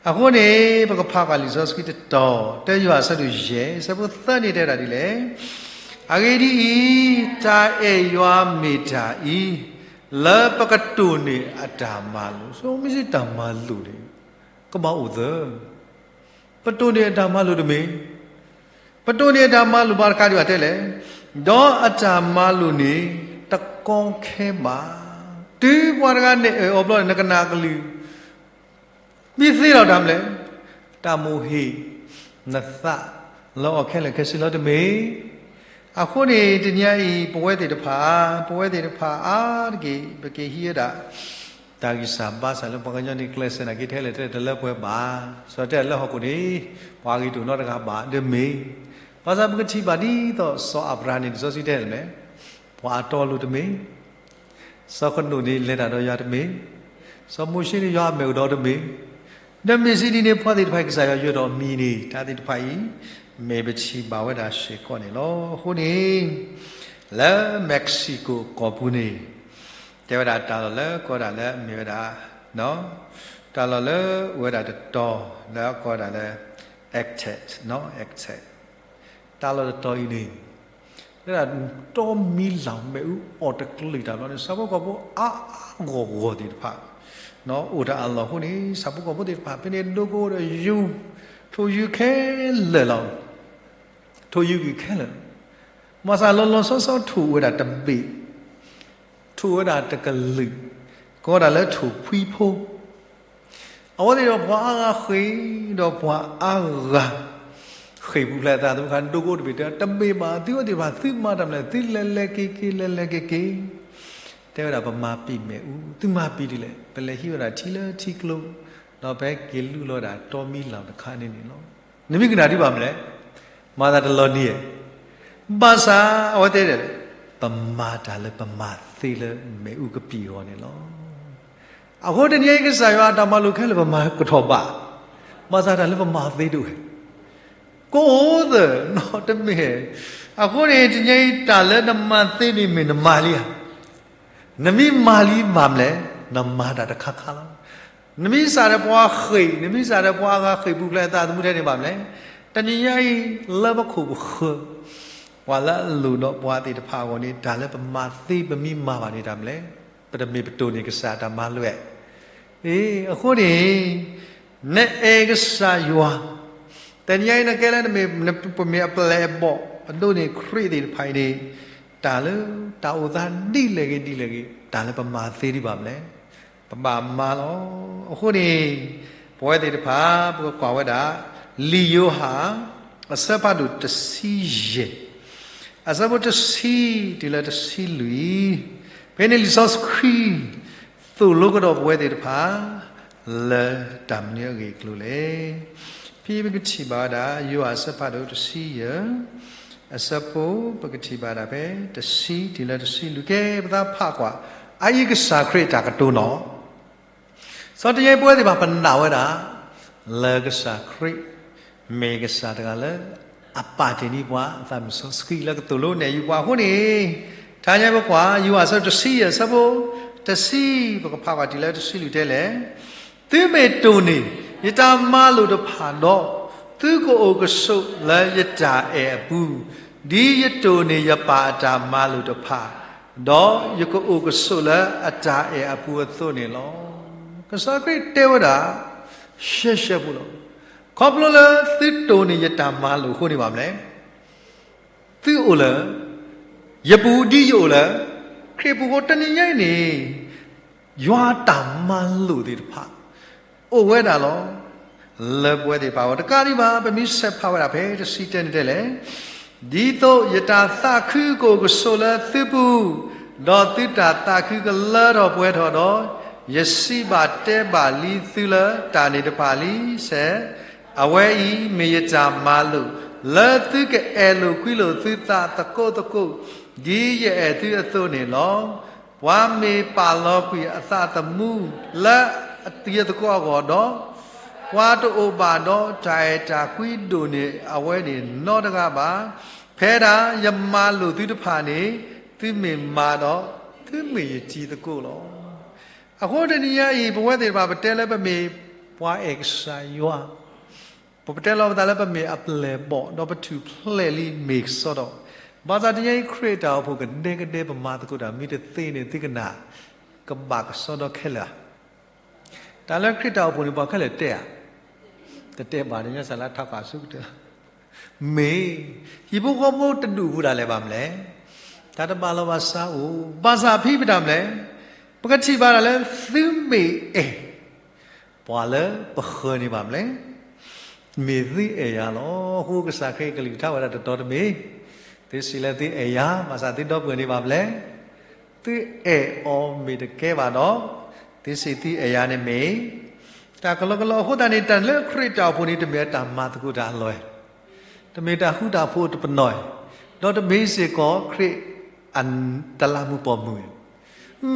အဃိန့ၣ် ပကဖးကွၢ်လံာ်စီဆှံတတီၤ, တၢယိၤဟၣ်အဆၢဒိၣ်ယဲၢ် အဆၢဖိသၢန့ၣ်တဲဝဲဒၣ်ဒ်လဲၣ်, အဂ့ၢ်ဒ်အံၤ, တၢ်အဲၣ်ယွၤမ့ၢ်တၢ်အံၤ, လၢပကတိၢ်န့ၢ်အတၢ်မၤလိာ်, ဆိမ့ၢ်စ့ၢ်တၢ်မၤလိာ်န့ၣ်, ကဘၣ်အိၣ်သၢ ပတိၢ်န့ၢ်အတၢ်မၤလိာ်တမ့ၢ်, ပတိၢ်န့ၢ်အတၢ်မၤလိာ်ဘၣ်တခါဒံးဘၣ်တဲလဲၣ်, ဒီးအတၢ်မၤလိာ်န့ၣ် တကီခဲဘၣ်. တုၤပှၤတဂၤနဲၣ်အၢၣ်အီၤဘျီန့ၣ် နကနၣ်ကလုၢ်, မ့ၢ်သ့လီၤတၢ်မနုၤလဲၣ်, တၢ်မိၣ်ဟ့ၣ်နသးလၢအီၤခဲလၢာ်ခဲဆ့လီၤတမ့ၢ်. အဃိန့ၣ် တနံၤအံၤ ပဝဲသ့ၣ်တဖၣ်, ပဝဲသ့ၣ်တဖၣ်အါတက့ၢ် ပကဟံးဝဲဒၣ် တၢ်ဂံၢ်စၢ်ဘါစၢ်လၢပှၤကညီန့ၣ် ကျဲးစၢးနာ်က့ထဲလဲၣ်ထဲလဲၣ်တလၢပှဲၤဘၣ်. စီၤတဲလၢဟီၣ်ခိၣ်န့ၣ် ပှၤဂ့ၤတအိၣ်နီတဂၤဘၣ်ဒ်မ့ၢ်, ဘၣ်ဆၣ်ပကထံၣ်ဘၣ်ဒ်သိးစီၤအၤဘြၤဟၣ်န့ၣ် လံာ်စီဆှံတဲလဲၣ်, ပှၤအတီအလိၤတမ့ၢ်, စီၤဃနိၣ်န့ၣ်လဲၤတၢ်ဒီးယွၤတမ့ၢ်, စီၤမိၤၡ့န့ၣ်ယွၤအမဲာ်အိၣ်ဒီးတမ့ၢ်, ဒီးမ့ၢ်စံးဒ်န့ၣ် ပှၤသ့ၣ်တဖၣ်အံၤကစၢ်ယွၤယွဲဒီးအမံၤန့ၣ် တၢ်သ့ၣ်တဖၣ်အံၤ မ့ၢ်ပထံၣ်ဘၣ်ဝဲဒၣ်စ့ၢ်ကီးန့ၣ်လီၤ. အဃိန့ၣ် လၢ Mexico ကီၢ်ပူၤန့ၣ် တဲဝဲဒၣ်တၢ်လီၢ်လၢကိးဝဲဒၣ်လၢအမ့ၢ်ဝဲဒၣ် တၢ်လီၢ်လၢအိၣ်ဝဲဒၣ်တတီၤလၢအကိးဝဲဒၣ်လၢ Aztec, Aztec တၢ်လီၢ်တတီၤအံၤန့ၣ် လၢဒၣ်တီမံၤလၢ်မ့ၣ်အူအီၣ်တကလုာ်တၢ်ဘျီန့ၣ် ဆၣ်ဖိကီၢ်ဖိအါအါဂီၢ်ဂီၢ်သ့ၣ်တဖၣ် အိၣ်တၢ်အလီၢ်အဃိန့ၣ် ဆၣ်ဖိကီၢ်ဖိသ့ၣ်တဖၣ် ဖဲန့ၣ်ဒိကအိၣ်ဒီးယုၢ်, ထိၣ်ယုၢ်ခဲလၢာ်လီၤ. ထိၣ်ယုၢ်ဂ့ၢ်ခဲလၢာ်, မၤစၢ်လီၤလီၤဆီဆီထိၣ်ဝဲဒၣ်တဘ့ၣ်, ထိၣ်ဝဲဒၣ်တကလုာ်, ကိးဝဲဒၣ်လၢထိၣ်ဖှံဖိ, အဝဲသ့ၣ်ဒီးပှၤအါဂၤဃ့ၢ်, ဒီးပှၤအါဂၤ ဃ့ၢ်ပူၤဖျဲးအသးသမူတခါ ဒိကအိတဘ့ၣ်တဲ တမ့ၢ်ဘၣ်, သုဝဲသ့ၣ်တဖၣ်သုမၤတၢ်မနုၤလဲၣ်, သုလဲၤလဲၤက့ၤက့ၤ လဲၤလဲၤက့ၤက့ၤ, တဲဝဲဒၣ်ပမၤပံာ်မ့ၣ်အူ, သုမၤပံာ်ဒ်လဲၣ်, ပလဲၤဟံးဝဲဒၣ်ထံလၢထံကျိ, ဒီးပဟဲက့ၤလူလီၤဝဲဒၣ်တီမံလီၤတခါန့ၣ်န့ၣ်လီၤ. နမ့ၢ်ကနၣ်ဒံးဘၣ်မနုၤလဲၣ်, မၤသးတလီၤနံၤဧါ, ဘၣ်ဆၣ်အဝဲတဲဒ်လဲၣ်, ပမၤတၢ်လၢပမၤသ့လၢမ့ၣ်အူကပံာ်အဂီၢ်န့ၣ်လီၤ. အဃိတနံၤအံၤကစၢ်ယွၤအတၢ်မၤလိာ်ခဲလၢာ်ပမၤကထီၣ်ဘၣ်, ဘၣ်ဆၣ်တၢ်လၢပမၤသ့ဒိၣ်ဝဲ ကအိၣ်သနီတမ့ၢ်, အဃိန့ၣ် တနံၤအံၤတၢ်လၢနမၤသ့န့ၣ်မ့ၢ်နမၤလံဧါ, နမ့ၢ်မၤလံဘၣ်မနုၤလဲၣ်, နမၤတၢ်တခါခါလီၤ. နမ့ၢ်စးဒီးပှၤဃ့ၢ်, နမ့ၢ်စးဒီးပှၤအါဂၤဃ့ၢ်ပူၤဖျဲးအသးသမူထဲန့ၣ်ဘၣ်မနုၤလဲၣ်, တနံၤညါအံၤ လၢပခိၣ်ပဃၢၤ ပှၤလၢအလိၣ်ဒီးပှၤသ့ၣ်တဖၣ်အဂီၢ်န့ၣ် တၢ်လၢပမၤသ့ပမ့ၢ်မၤဘၣ်န့ၣ်တၢ်မနုၤလဲၣ်, ပတမ့ၢ်ပတိၢ်န့ၢ်ကစၢ်တၢ်မၤလိာ်ဧါ. အဃိန့ၣ် နအဲၣ်ကစၢ်ယွၤ, တနံၤညါအံၤနကဲလၢ ပမ့ၢ်အပျဲၢ်အဘီၣ် အဒိန့ၣ်ခရံာ်သ့ၣ်တဖၣ်အံၤန့ၣ်, တၢ်လၢတၢ်အိၣ်သးဒ်လဲၣ်ဂ့ၤဒ်လဲၣ်ဂ့ၤ တၢ်လၢပမၤသ့ဒံးဘၣ်မနုၤလဲၣ်, ပဘၣ်မၤလီၤ. အဃိန့ၣ် ပဝဲသ့ၣ်တဖၣ် ပကကွၢ်ဝဲဒၣ် လံာ်ယိၤဟၣ် အဆၢဖးဒိၣ်တဆံယဲၢ် အဆၢဖိတဆံတုၤလၢတဆံလွံၢ်, ဖဲန့ၣ်လံာ်စီဆှံ သိၣ်လိကဒီးပဝဲသ့ၣ်တဖၣ် လၢတၢ်မနုၤအဂ့ၢ်အကျိၤလဲၣ်. ဖဲပကထံၣ်ဘၣ်ဝဲဒၣ် ယိၤဟၣ်အဆၢဖးဒိၣ်တဆံယဲၢ် အဆၢဖိ ပကထံၣ်ဘၣ်ဒၣ်ဖဲတဆံတုၤလၢတဆံလွံၢ်, ကဲပသးဖးကွၢ် အအံၤကစၢ်ခရံာ်အတၢ်ကတိၤနီၤ စီၤတယဲပဝဲသ့ၣ်တဖၣ်ပနာ်ဝဲဒၣ် လၢကစၢ်ခရံာ် မ့ၢ်ကစၢ်တဂၤလၢ အပာ်တ့ၢ်န့ၢ်ပှၤ အသးမုၢ်စီဆှံလၢကသိၣ်လိနဲၣ်ယုာ်ပှၤအဃိန့ၣ်, ထါညါပကွၢ် ယိၤဟၣ်အဆၢတဆံယဲၢ်အဆၢဖိ တဆံ ပကဖးကွၢ်တုၤလၢတဆံလွံၢ်တဲလဲၣ်, သုမ့ၢ်တိၢ်န့ၢ် ယတၢ်မၤလိာ်တဖၣ်ဒီး သုကအိၣ်ကဆိးလၢယတၢ်အဲၣ်အပူၤ, ဒ်ယတိၢ်န့ၢ်ယပၢ်အတၢ်မၤလိာ်တဖၣ် ဒီးယကအိၣ်ကဆိးလၢအတၢ်အဲၣ်အပူၤအသိးန့ၣ်လီၤ. ကစၢ်ခရံာ်တဲဝဲဒၣ် ရှဲရှဲဖိလီၤ. ခီဖျိလၢသုတိၢ်န့ၢ်ယတၢ်မၤလိာ်အဃိန့ၣ်ဘၣ်မနုၤလဲၣ်, သုအိၣ်လၢ ယပူၤဒ်ယအိၣ်လၢ ခရံာ်အပူၤအဃိ တနံၤညါအံၤန့ၣ် ယွၤအတၢ်မၤလိာ်သ့ၣ်တဖၣ် အိၣ်ဝဲဒၣ်လီၤ. လၢပဝဲသ့ၣ်တဖၣ်အဂီၢ် တကးဒံးဘၣ် ပမ့ၢ်ဆဲးဖးဝဲဒၣ်ဖဲတဆံတဲန့ၣ်တဲလဲၣ်, ဒ်သိးယတၢ်သးခုကအိၣ်ကဆိးလၢသုပူၤ, ဒီးသုတၢ်သးခုကလၢထီၣ်ပှဲၤထီၣ်ဒီး, ယစံးဘၣ်တဲဘၣ်လံသုလၢတၢ်န့ၣ်တဖၣ်လံ, ဆဲး, အဝဲအံၤမ့ၢ်ယတၢ်မၤလိာ်, လၢသုကအဲၣ်လိာ်ကွံလိာ်သုသးသကိးသကိး, ဒ်ယအဲၣ်သုအသိးန့ၣ်လီၤ. ပှၤမ့ၢ်ပာ်လီၤကွံာ်အသးသမူလၢအတံၤသကိးအဂီၢ်ဒီး, ပှၤတအိၣ်ဘၣ်ဒီးတၢ်အဲၣ်တၢ်ကွံဒိၣ်န့ၢ်အဝဲန့ၣ်နီတဂၤဘၣ်. ဖဲဒၣ်ယမၤလိာ်သုတဖၣ်န့ၣ်, သုမ့ၢ်မၤဒီး, သုမ့ၢ်ယတံၤသကိးလီၤ. အဃိတနံၤညါအံၤ ပဝဲသ့ၣ်တဖၣ် ပတဲလၢပမ့ၢ်ပှၤအဲၣ်ကစၢ်ယွၤ, ပတဲလီၤပသးလၢပမ့ၢ်အပျဲၢ်အဘီၣ် ဒီးပထူၣ်ဖျဲးလံမ့ၢ်ကစီဒီ, ဘၣ်ဆၣ်တနံၤညါအံၤ ခရံာ်အတၢ်အိၣ်ဖှိၣ်ကဒဲကဒဲ ပမၤသကိးတၢ်မ့ၢ်တသ့န့ၣ် သုကနၣ်, ကဘၣ်ကစီဒီခဲလၢာ်ဧါ. တၢ်လၢခရံာ်တၢ်အိၣ်ဖှိၣ်န့ၣ် ပှၤခဲလၢာ်တဲဧါ, တတဲဘၣ် တညါစၢ်လၢထးခးဆူကတၢၢ်, မ့ၢ်, ဟံၣ်ဖိဃီဖိတဒူၣ်အပူၤဒၣ်လဲာ်ဘၣ်မနုၤလဲၣ်, တၢ်တဘၣ်လီၤဘၣ်စးအိၣ်, ဘၣ်ဆၣ်ဖဲပတၢ်မနုၤလဲၣ်, ပကထံၣ်ဘၣ်ဒၣ်လၢသုမ့ၢ်အဲၣ် ပှၤလၢပဃၢၤန့ၣ်ဘၣ်မနုၤလဲၣ်, မ့ၢ်သုအဲၣ်ယၤလီၤ. အဃိကစၢ်ခရံာ်ကလုၢ်ကထါဝဲဒၣ်တတီတမံၤ, သုစံးလၢသုအဲၣ်ယၤ, ဘၣ်ဆၣ်သုဒီပုၢ်ဝဲၢ်န့ၣ်ဘၣ်မနုၤလဲၣ်, သုအဲၣ်အီၤမ့ၢ်တကဲဘၣ်ဒီး, သုစံးသုအဲၣ်ယၤန့ၣ်မ့ၢ်, တၢ်ကလီကလီအဃိသတးန့ၣ် တၢ်လၢခရံာ်တၢ်အိၣ်ဖှိၣ်န့ၣ် တမ့ၢ်အတၢ်မၤသကိးတၢ်အလီၢ်, တမ့ၢ်တၢ်ဃူတၢ်ဖိးတပနီၣ်, ဒီးတမ့ၢ်စ့ၢ်ကီးခရံာ်အတလးမူးပိာ်မုၣ်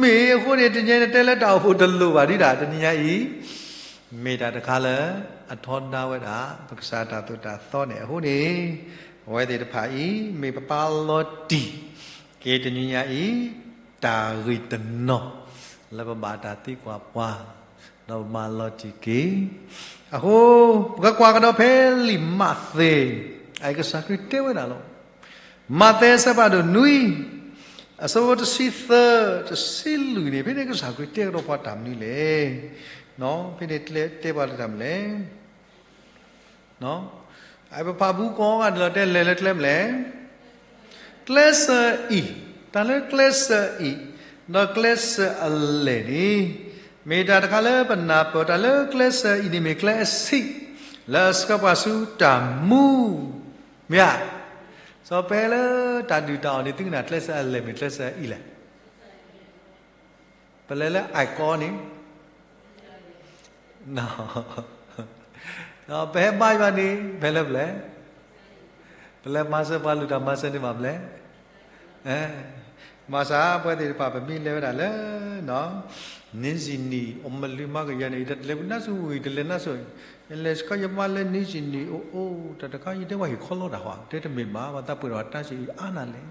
မ့ၢ်အဃိန့ၣ် တနံၤညါအံၤ နတဲလၢတၢ်အိၣ်ဖှိၣ်တလိၣ်ဘၣ်ဒံးဒၣ် တနံၤညါအံၤ မ့ၢ်တၢ်တခါလၢအထီဒါဝဲဒၣ် ပကစၢ်တၢ်သိၣ်တၢ်သီန့ၣ်အဃိန့ၣ် အဝဲသ့ၣ်တဖၣ်အံၤ မ့ၢ်ပပာ်လီၤတံၢ်က့ၤတနံၤညါအံၤ တၢ်ဂ့ၢ်တနီၤ လၢပဘၣ်တၢ်သံကွၢ်ပှၤ ဒီးပမၤလီၤတံၢ်က့ၤ အဃိ ပကကွၢ်ကဒီးဖဲလံာ်မးသဲ အကစၢ်ခရံာ်တဲဝဲဒၣ်လီၤ. မးသဲအဆၢဖးဒိၣ်နွံ အဆၢဖိတဆံသၢ တဆံလွံၢ်န့ၣ် ဖဲန့ၣ်ကစၢ်ခရံာ်တဲကဒီးပှၤတၢ်မနုၤလဲၣ်. ဖဲန့ၣ်တဲပှၤလၢတၢ်မနုၤလဲၣ်. ပဖးဘူးကိးဂၤဒဲးလီၤ တဲလဲၤလၢကျဲမနုၤလဲၣ်. ကျဲစၢၤအံၤ, တၢ်လၢကျဲစၢၤအံၤ ဒီးကျဲးစၢးအလဲၢ်န့ၣ် မ့ၢ်တၢ်တခါလၢပနၢ်ပၢၢ်တၢ်လၢကျဲးစၢးအံၤန့ၣ်မ့ၢ်ကျဲအဆံး လၢအဆှၢပှၤဆူတၢ်မူ, မ့ၢ်ဧါ. စီၤပဟဲလၢတၢ်ဒုၣ်တၢ်အီၣ်န့ၣ် သုကနၣ်ကျဲးစၢးအလဲၢ်မ့ၢ်ကျဲးစၢးအံၤလဲၣ်. ပလဲၤလၢ icon န့ၣ် ပဟဲဘါယွၤန့ၣ် ဖဲလၢပလဲၤ, ပလဲၤမၤစၢၤပှၤလုၢ်တၢ်မၤစၢၤန့ၣ်ဘၣ်ပလဲၤ. မၤစၢၤ ပဝဲသ့ၣ်တဖၣ် ပမ့ၢ်လဲၤဝဲဒၣ်လၢ နံစံနံၣ် အိၣ်မလုၢ်မၤကယၤန့ၣ် ယတလဲၤပနၢ်ဆူဝံၤ တလဲၤနၢ်ဆူ, ယလဲၤစခီယမါလၢနံစံနံၣ်အိၣ်အိၣ် တၢ်တခါယတဲဝဲဟ့ၣ်ခီလီတၢ်ဟီ တဲတမ့ၢ်ဘၣ် ပှၤသးပှၢ်ဒီးတၢ်စံးအါနၤလဲၣ်.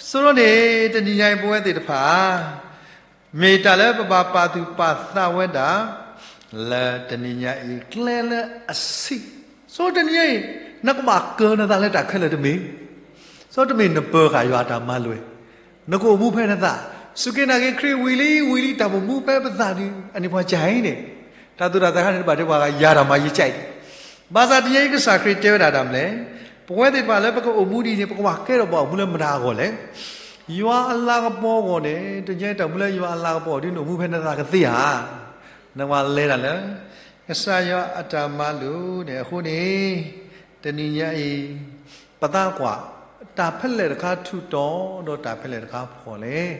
ဆိဒီးန့ၣ် တနံၤညါအံၤပဝဲသ့ၣ်တဖၣ် မ့ၢ်တၢ်လၢပဘၣ်ပာ်သူၣ်ပာ်သးဝဲဒၣ် လၢတနံၤညါအံၤ ကျဲလၢအဆံး, ဆိတနံၤညါအံၤ နကဘၣ်ကၢၤနသးလၢတၢ်ခဲလၢာ်တမ့ၢ်, ဆိတမ့ၢ်နပၢၤဃာ်ယွၤအတၢ်မၤလိာ်, နကအိၣ်မူဖဲနသး, စူၢ်က့ၤနာ်က့ၤခရံာ်ဝံၤလံဝံၤလံ တၢ်မုၢ်မူဖဲပသးဒုး အန့ၣ်ပှၤကၢ်အံၤန့ၣ်, တၢ်သူၣ်တၢ်သးခါန့ၣ်တဘၣ်တဲပှၤဂၤယၤတၢ်မၤယကၢ်အံၤ, ဘၣ်ဆၣ်တနံၤညါအံၤကစၢ်ခရံာ်တဲဝဲဒၣ်တၢ်မနုၤလဲၣ်, ပဝဲသ့ၣ်တဖၣ်လၢပကအိၣ်မူဒ်အံၤန့ၣ် ပကဘၣ်ကဲထီၣ်ဘၣ်အိၣ်မူလၢမတၤအဂီၢ်လဲၣ်. ယွၤအလၤကပီၤအဂီၢ်န့ၣ် တနံၤညါအံၤတၢ်မူလၢယွၤအလၤကပီၤဒ်နအိၣ်မူဖဲနသးကသ့ဧါ, နကဘၣ်လဲၤတၢ်လၢ ကစၢ်ယွၤအတၢ်မၤလိာ်န့ၣ်အဃိန့ၣ်, တနံၤညါအံၤ ပသးကွၢ် တၢ်ဖဲလဲၣ်တခါထူးတီၤ ဒီးတၢ်ဖဲလဲၣ်တခါဖှီၣ်လဲၣ်.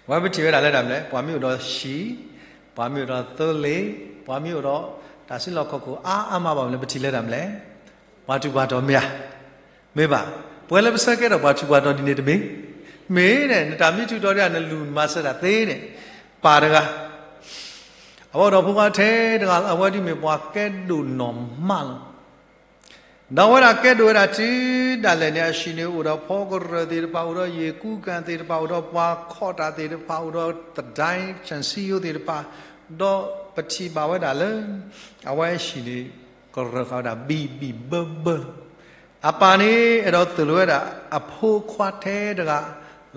ဝဲပထံၣ်ဝဲဒၣ်လၢတၢ်မနုၤလဲၣ်, ပှၤမ့ၢ်အိၣ်ဒီးဟံၣ်, ပှၤမ့ၢ်အိၣ်ဒီးသိလ့ၣ်, ပှၤမ့ၢ်အိၣ်ဒီးတၢ်စုလီၢ်ခီၣ်ခိၣ်အါအါမးဘၣ်မနုၤလဲၣ် ပထံၣ်လၢတၢ်မနုၤလဲၣ်, ပှၤထူးပှၤတီၤမ့ၢ်ဧါ, မ့ၢ်ဘၣ်, ပဝဲလၢပဆၢကဲထီၣ်ပှၤထူးပှၤတီၤဒ်န့ၣ်တမ့ၢ်, မ့ၢ်န့ၣ် နတၢ်မ့ၢ်ထူးတီၤဒီးနလူၤမၤစၢၤတၢ်သ့န့ၣ်, ပၢ်တဂၤ အဝဲအိၣ်ဒီးဖိခွါထဲတဂၤလီၤ, အဝဲဒ်မ့ၢ်ပှၤကဲဒိၣ်နီၢ်မးလီၤ. ဒီးအဝဲဒၣ်ကဲဒိၣ်ဝဲဒၣ်တုၤဒၣ်လဲာ်န့ၣ် အဟံၣ်န့ၣ်အိၣ်ဒီးဖီကရၢၢ်သ့ၣ်တဖၣ်, အိၣ်ဒီးယ့ၣ်ကူကၣ်သ့ၣ်တဖၣ်, အိၣ်ဒီးပှၤခီၣ်တၢ်သ့ၣ်တဖၣ်, အိၣ်ဒီးသဒၢ ဆၣ်စံယိသ့ၣ်တဖၣ်, ဒီးပထံၣ်ဘၣ်ဝဲဒၣ်လၢ အဝဲအဟံၣ်န့ၣ် ကရၢၢ်ဃာ်ဝဲဒၣ်ဘံၣ်ဘံၣ်ဘၢဘၢလီၤ. အပၢ်န့ၣ်အဲၣ်ဒိးသိၣ်လိဝဲဒၣ်အဖိခွါထဲတဂၤ,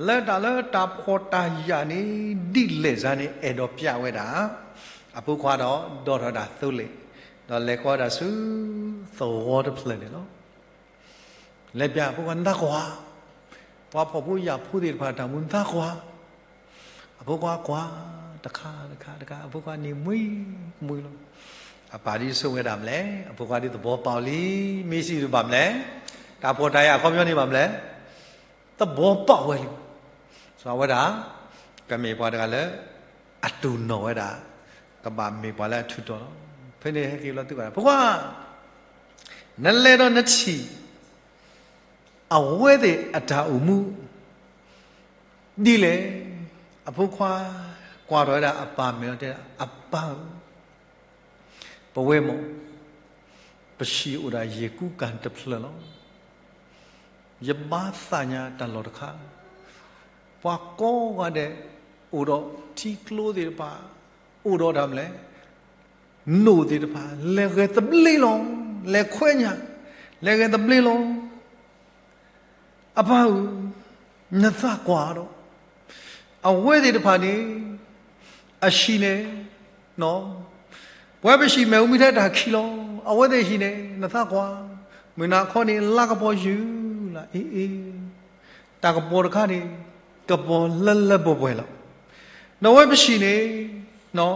လၢတၢ်လၢတၢ်ဖှီၣ်တၢ်ယာ်န့ၣ် ဒ်လဲၣ်စါန့ၣ် အဲၣ်ဒိးပျးဝဲဒၣ် အဖိခွါဒီး ဒီထီၣ်ဝဲဒၣ်သိလ့ၣ်, ဒီးလဲၤဃီၤဝဲဒၣ်ဆူ သဝီတဖျၢၣ်န့ၣ်လီၤ. လဲၤပျးအဖိခွါ နသးကွၢ်, ပှၤဖှီၣ်ဖိယာ်ဖိသ့ၣ်တဖၣ်တၢ်မူ နသးကွၢ်. အဖိခွါကွၢ် တခါတခါတခါ အဖိခွါန့ၣ်မှံမှံလီၤ. အပၢ်ဒ်ဆိကမိၣ်ဝဲဒၣ်မနုၤလဲၣ်, အဖိခွါဒ်သဘီပာ်အီၤလံ, မ့ၢ်စံးဒ်ဘၣ်မနုၤလဲၣ်, တၢ်ဖှီၣ်တၢ်ယာ်အခီပညီန့ၣ်ဘၣ်မနုၤလဲၣ် သဘီပာ်ဝဲလံ. ဆိဝဲဒၣ် ကမ့ၢ်ပှၤတဂၤလၢ အတိၢ်နီၣ်ဝဲဒၣ်, ကဘၣ်မ့ၢ်ပှၤလၢအထူးတီၤလီၤ. ဖဲန့ၣ်ဟဲက့ၤလီၤသုးဘၣ်, ဖိခွါ, နလဲၤဒီးနထံၣ် အဝဲသ့ၣ်အတၢ်အိၣ်မူ ဒ်လဲၣ်. အဖိခွါကွၢ်ထီၣ်ဝဲဒၣ်အပၢ်မဲာ်လီၤတဲဒၣ်, အပၢ်ဧၢ, ပဝဲမ့ၢ် ပဟံၣ်အိၣ်ဒၣ်ယ့ၣ်ကူကၣ်တဖျၢၣ်လီၤ. ယဘါသးညါတၢ်လီၢ်တခါ, ပှၤကိးဂၤဒဲး အိၣ်ဒီးထံကျိသ့ၣ်တဖၣ်, အိၣ်ဒီးတၢ်မနုၤလဲၣ်, နိၣ်သ့ၣ်တဖၣ် လဲၤဂဲၤသဘျ့လီၤ, လဲၤခွဲညၣ်, လဲၤဂဲၤသဘျ့လီၤ. အပၢ်ဧၢ, နသးကွၢ်ဒီး အဝဲသ့ၣ်တဖၣ်န့ၣ် အဟံၣ်န့ၣ် ပဝဲပဟံၣ်မ့ၣ်အူမံထဲတၢ်ခံးလီၤ. အဝဲသ့ၣ်ဟံၣ်န့ၣ် နသးကွၢ်, မုၢ်နၤခီန့ၣ် လါကပီၤယုၢ်လီၤ, အ့အ့ တၢ်ကပီၤတခါန့ၣ် ကပီၤလၢလၢပှဲၤပှဲၤလီၤ. ဒီးဝဲပဟံၣ်န့ၣ် ဒ်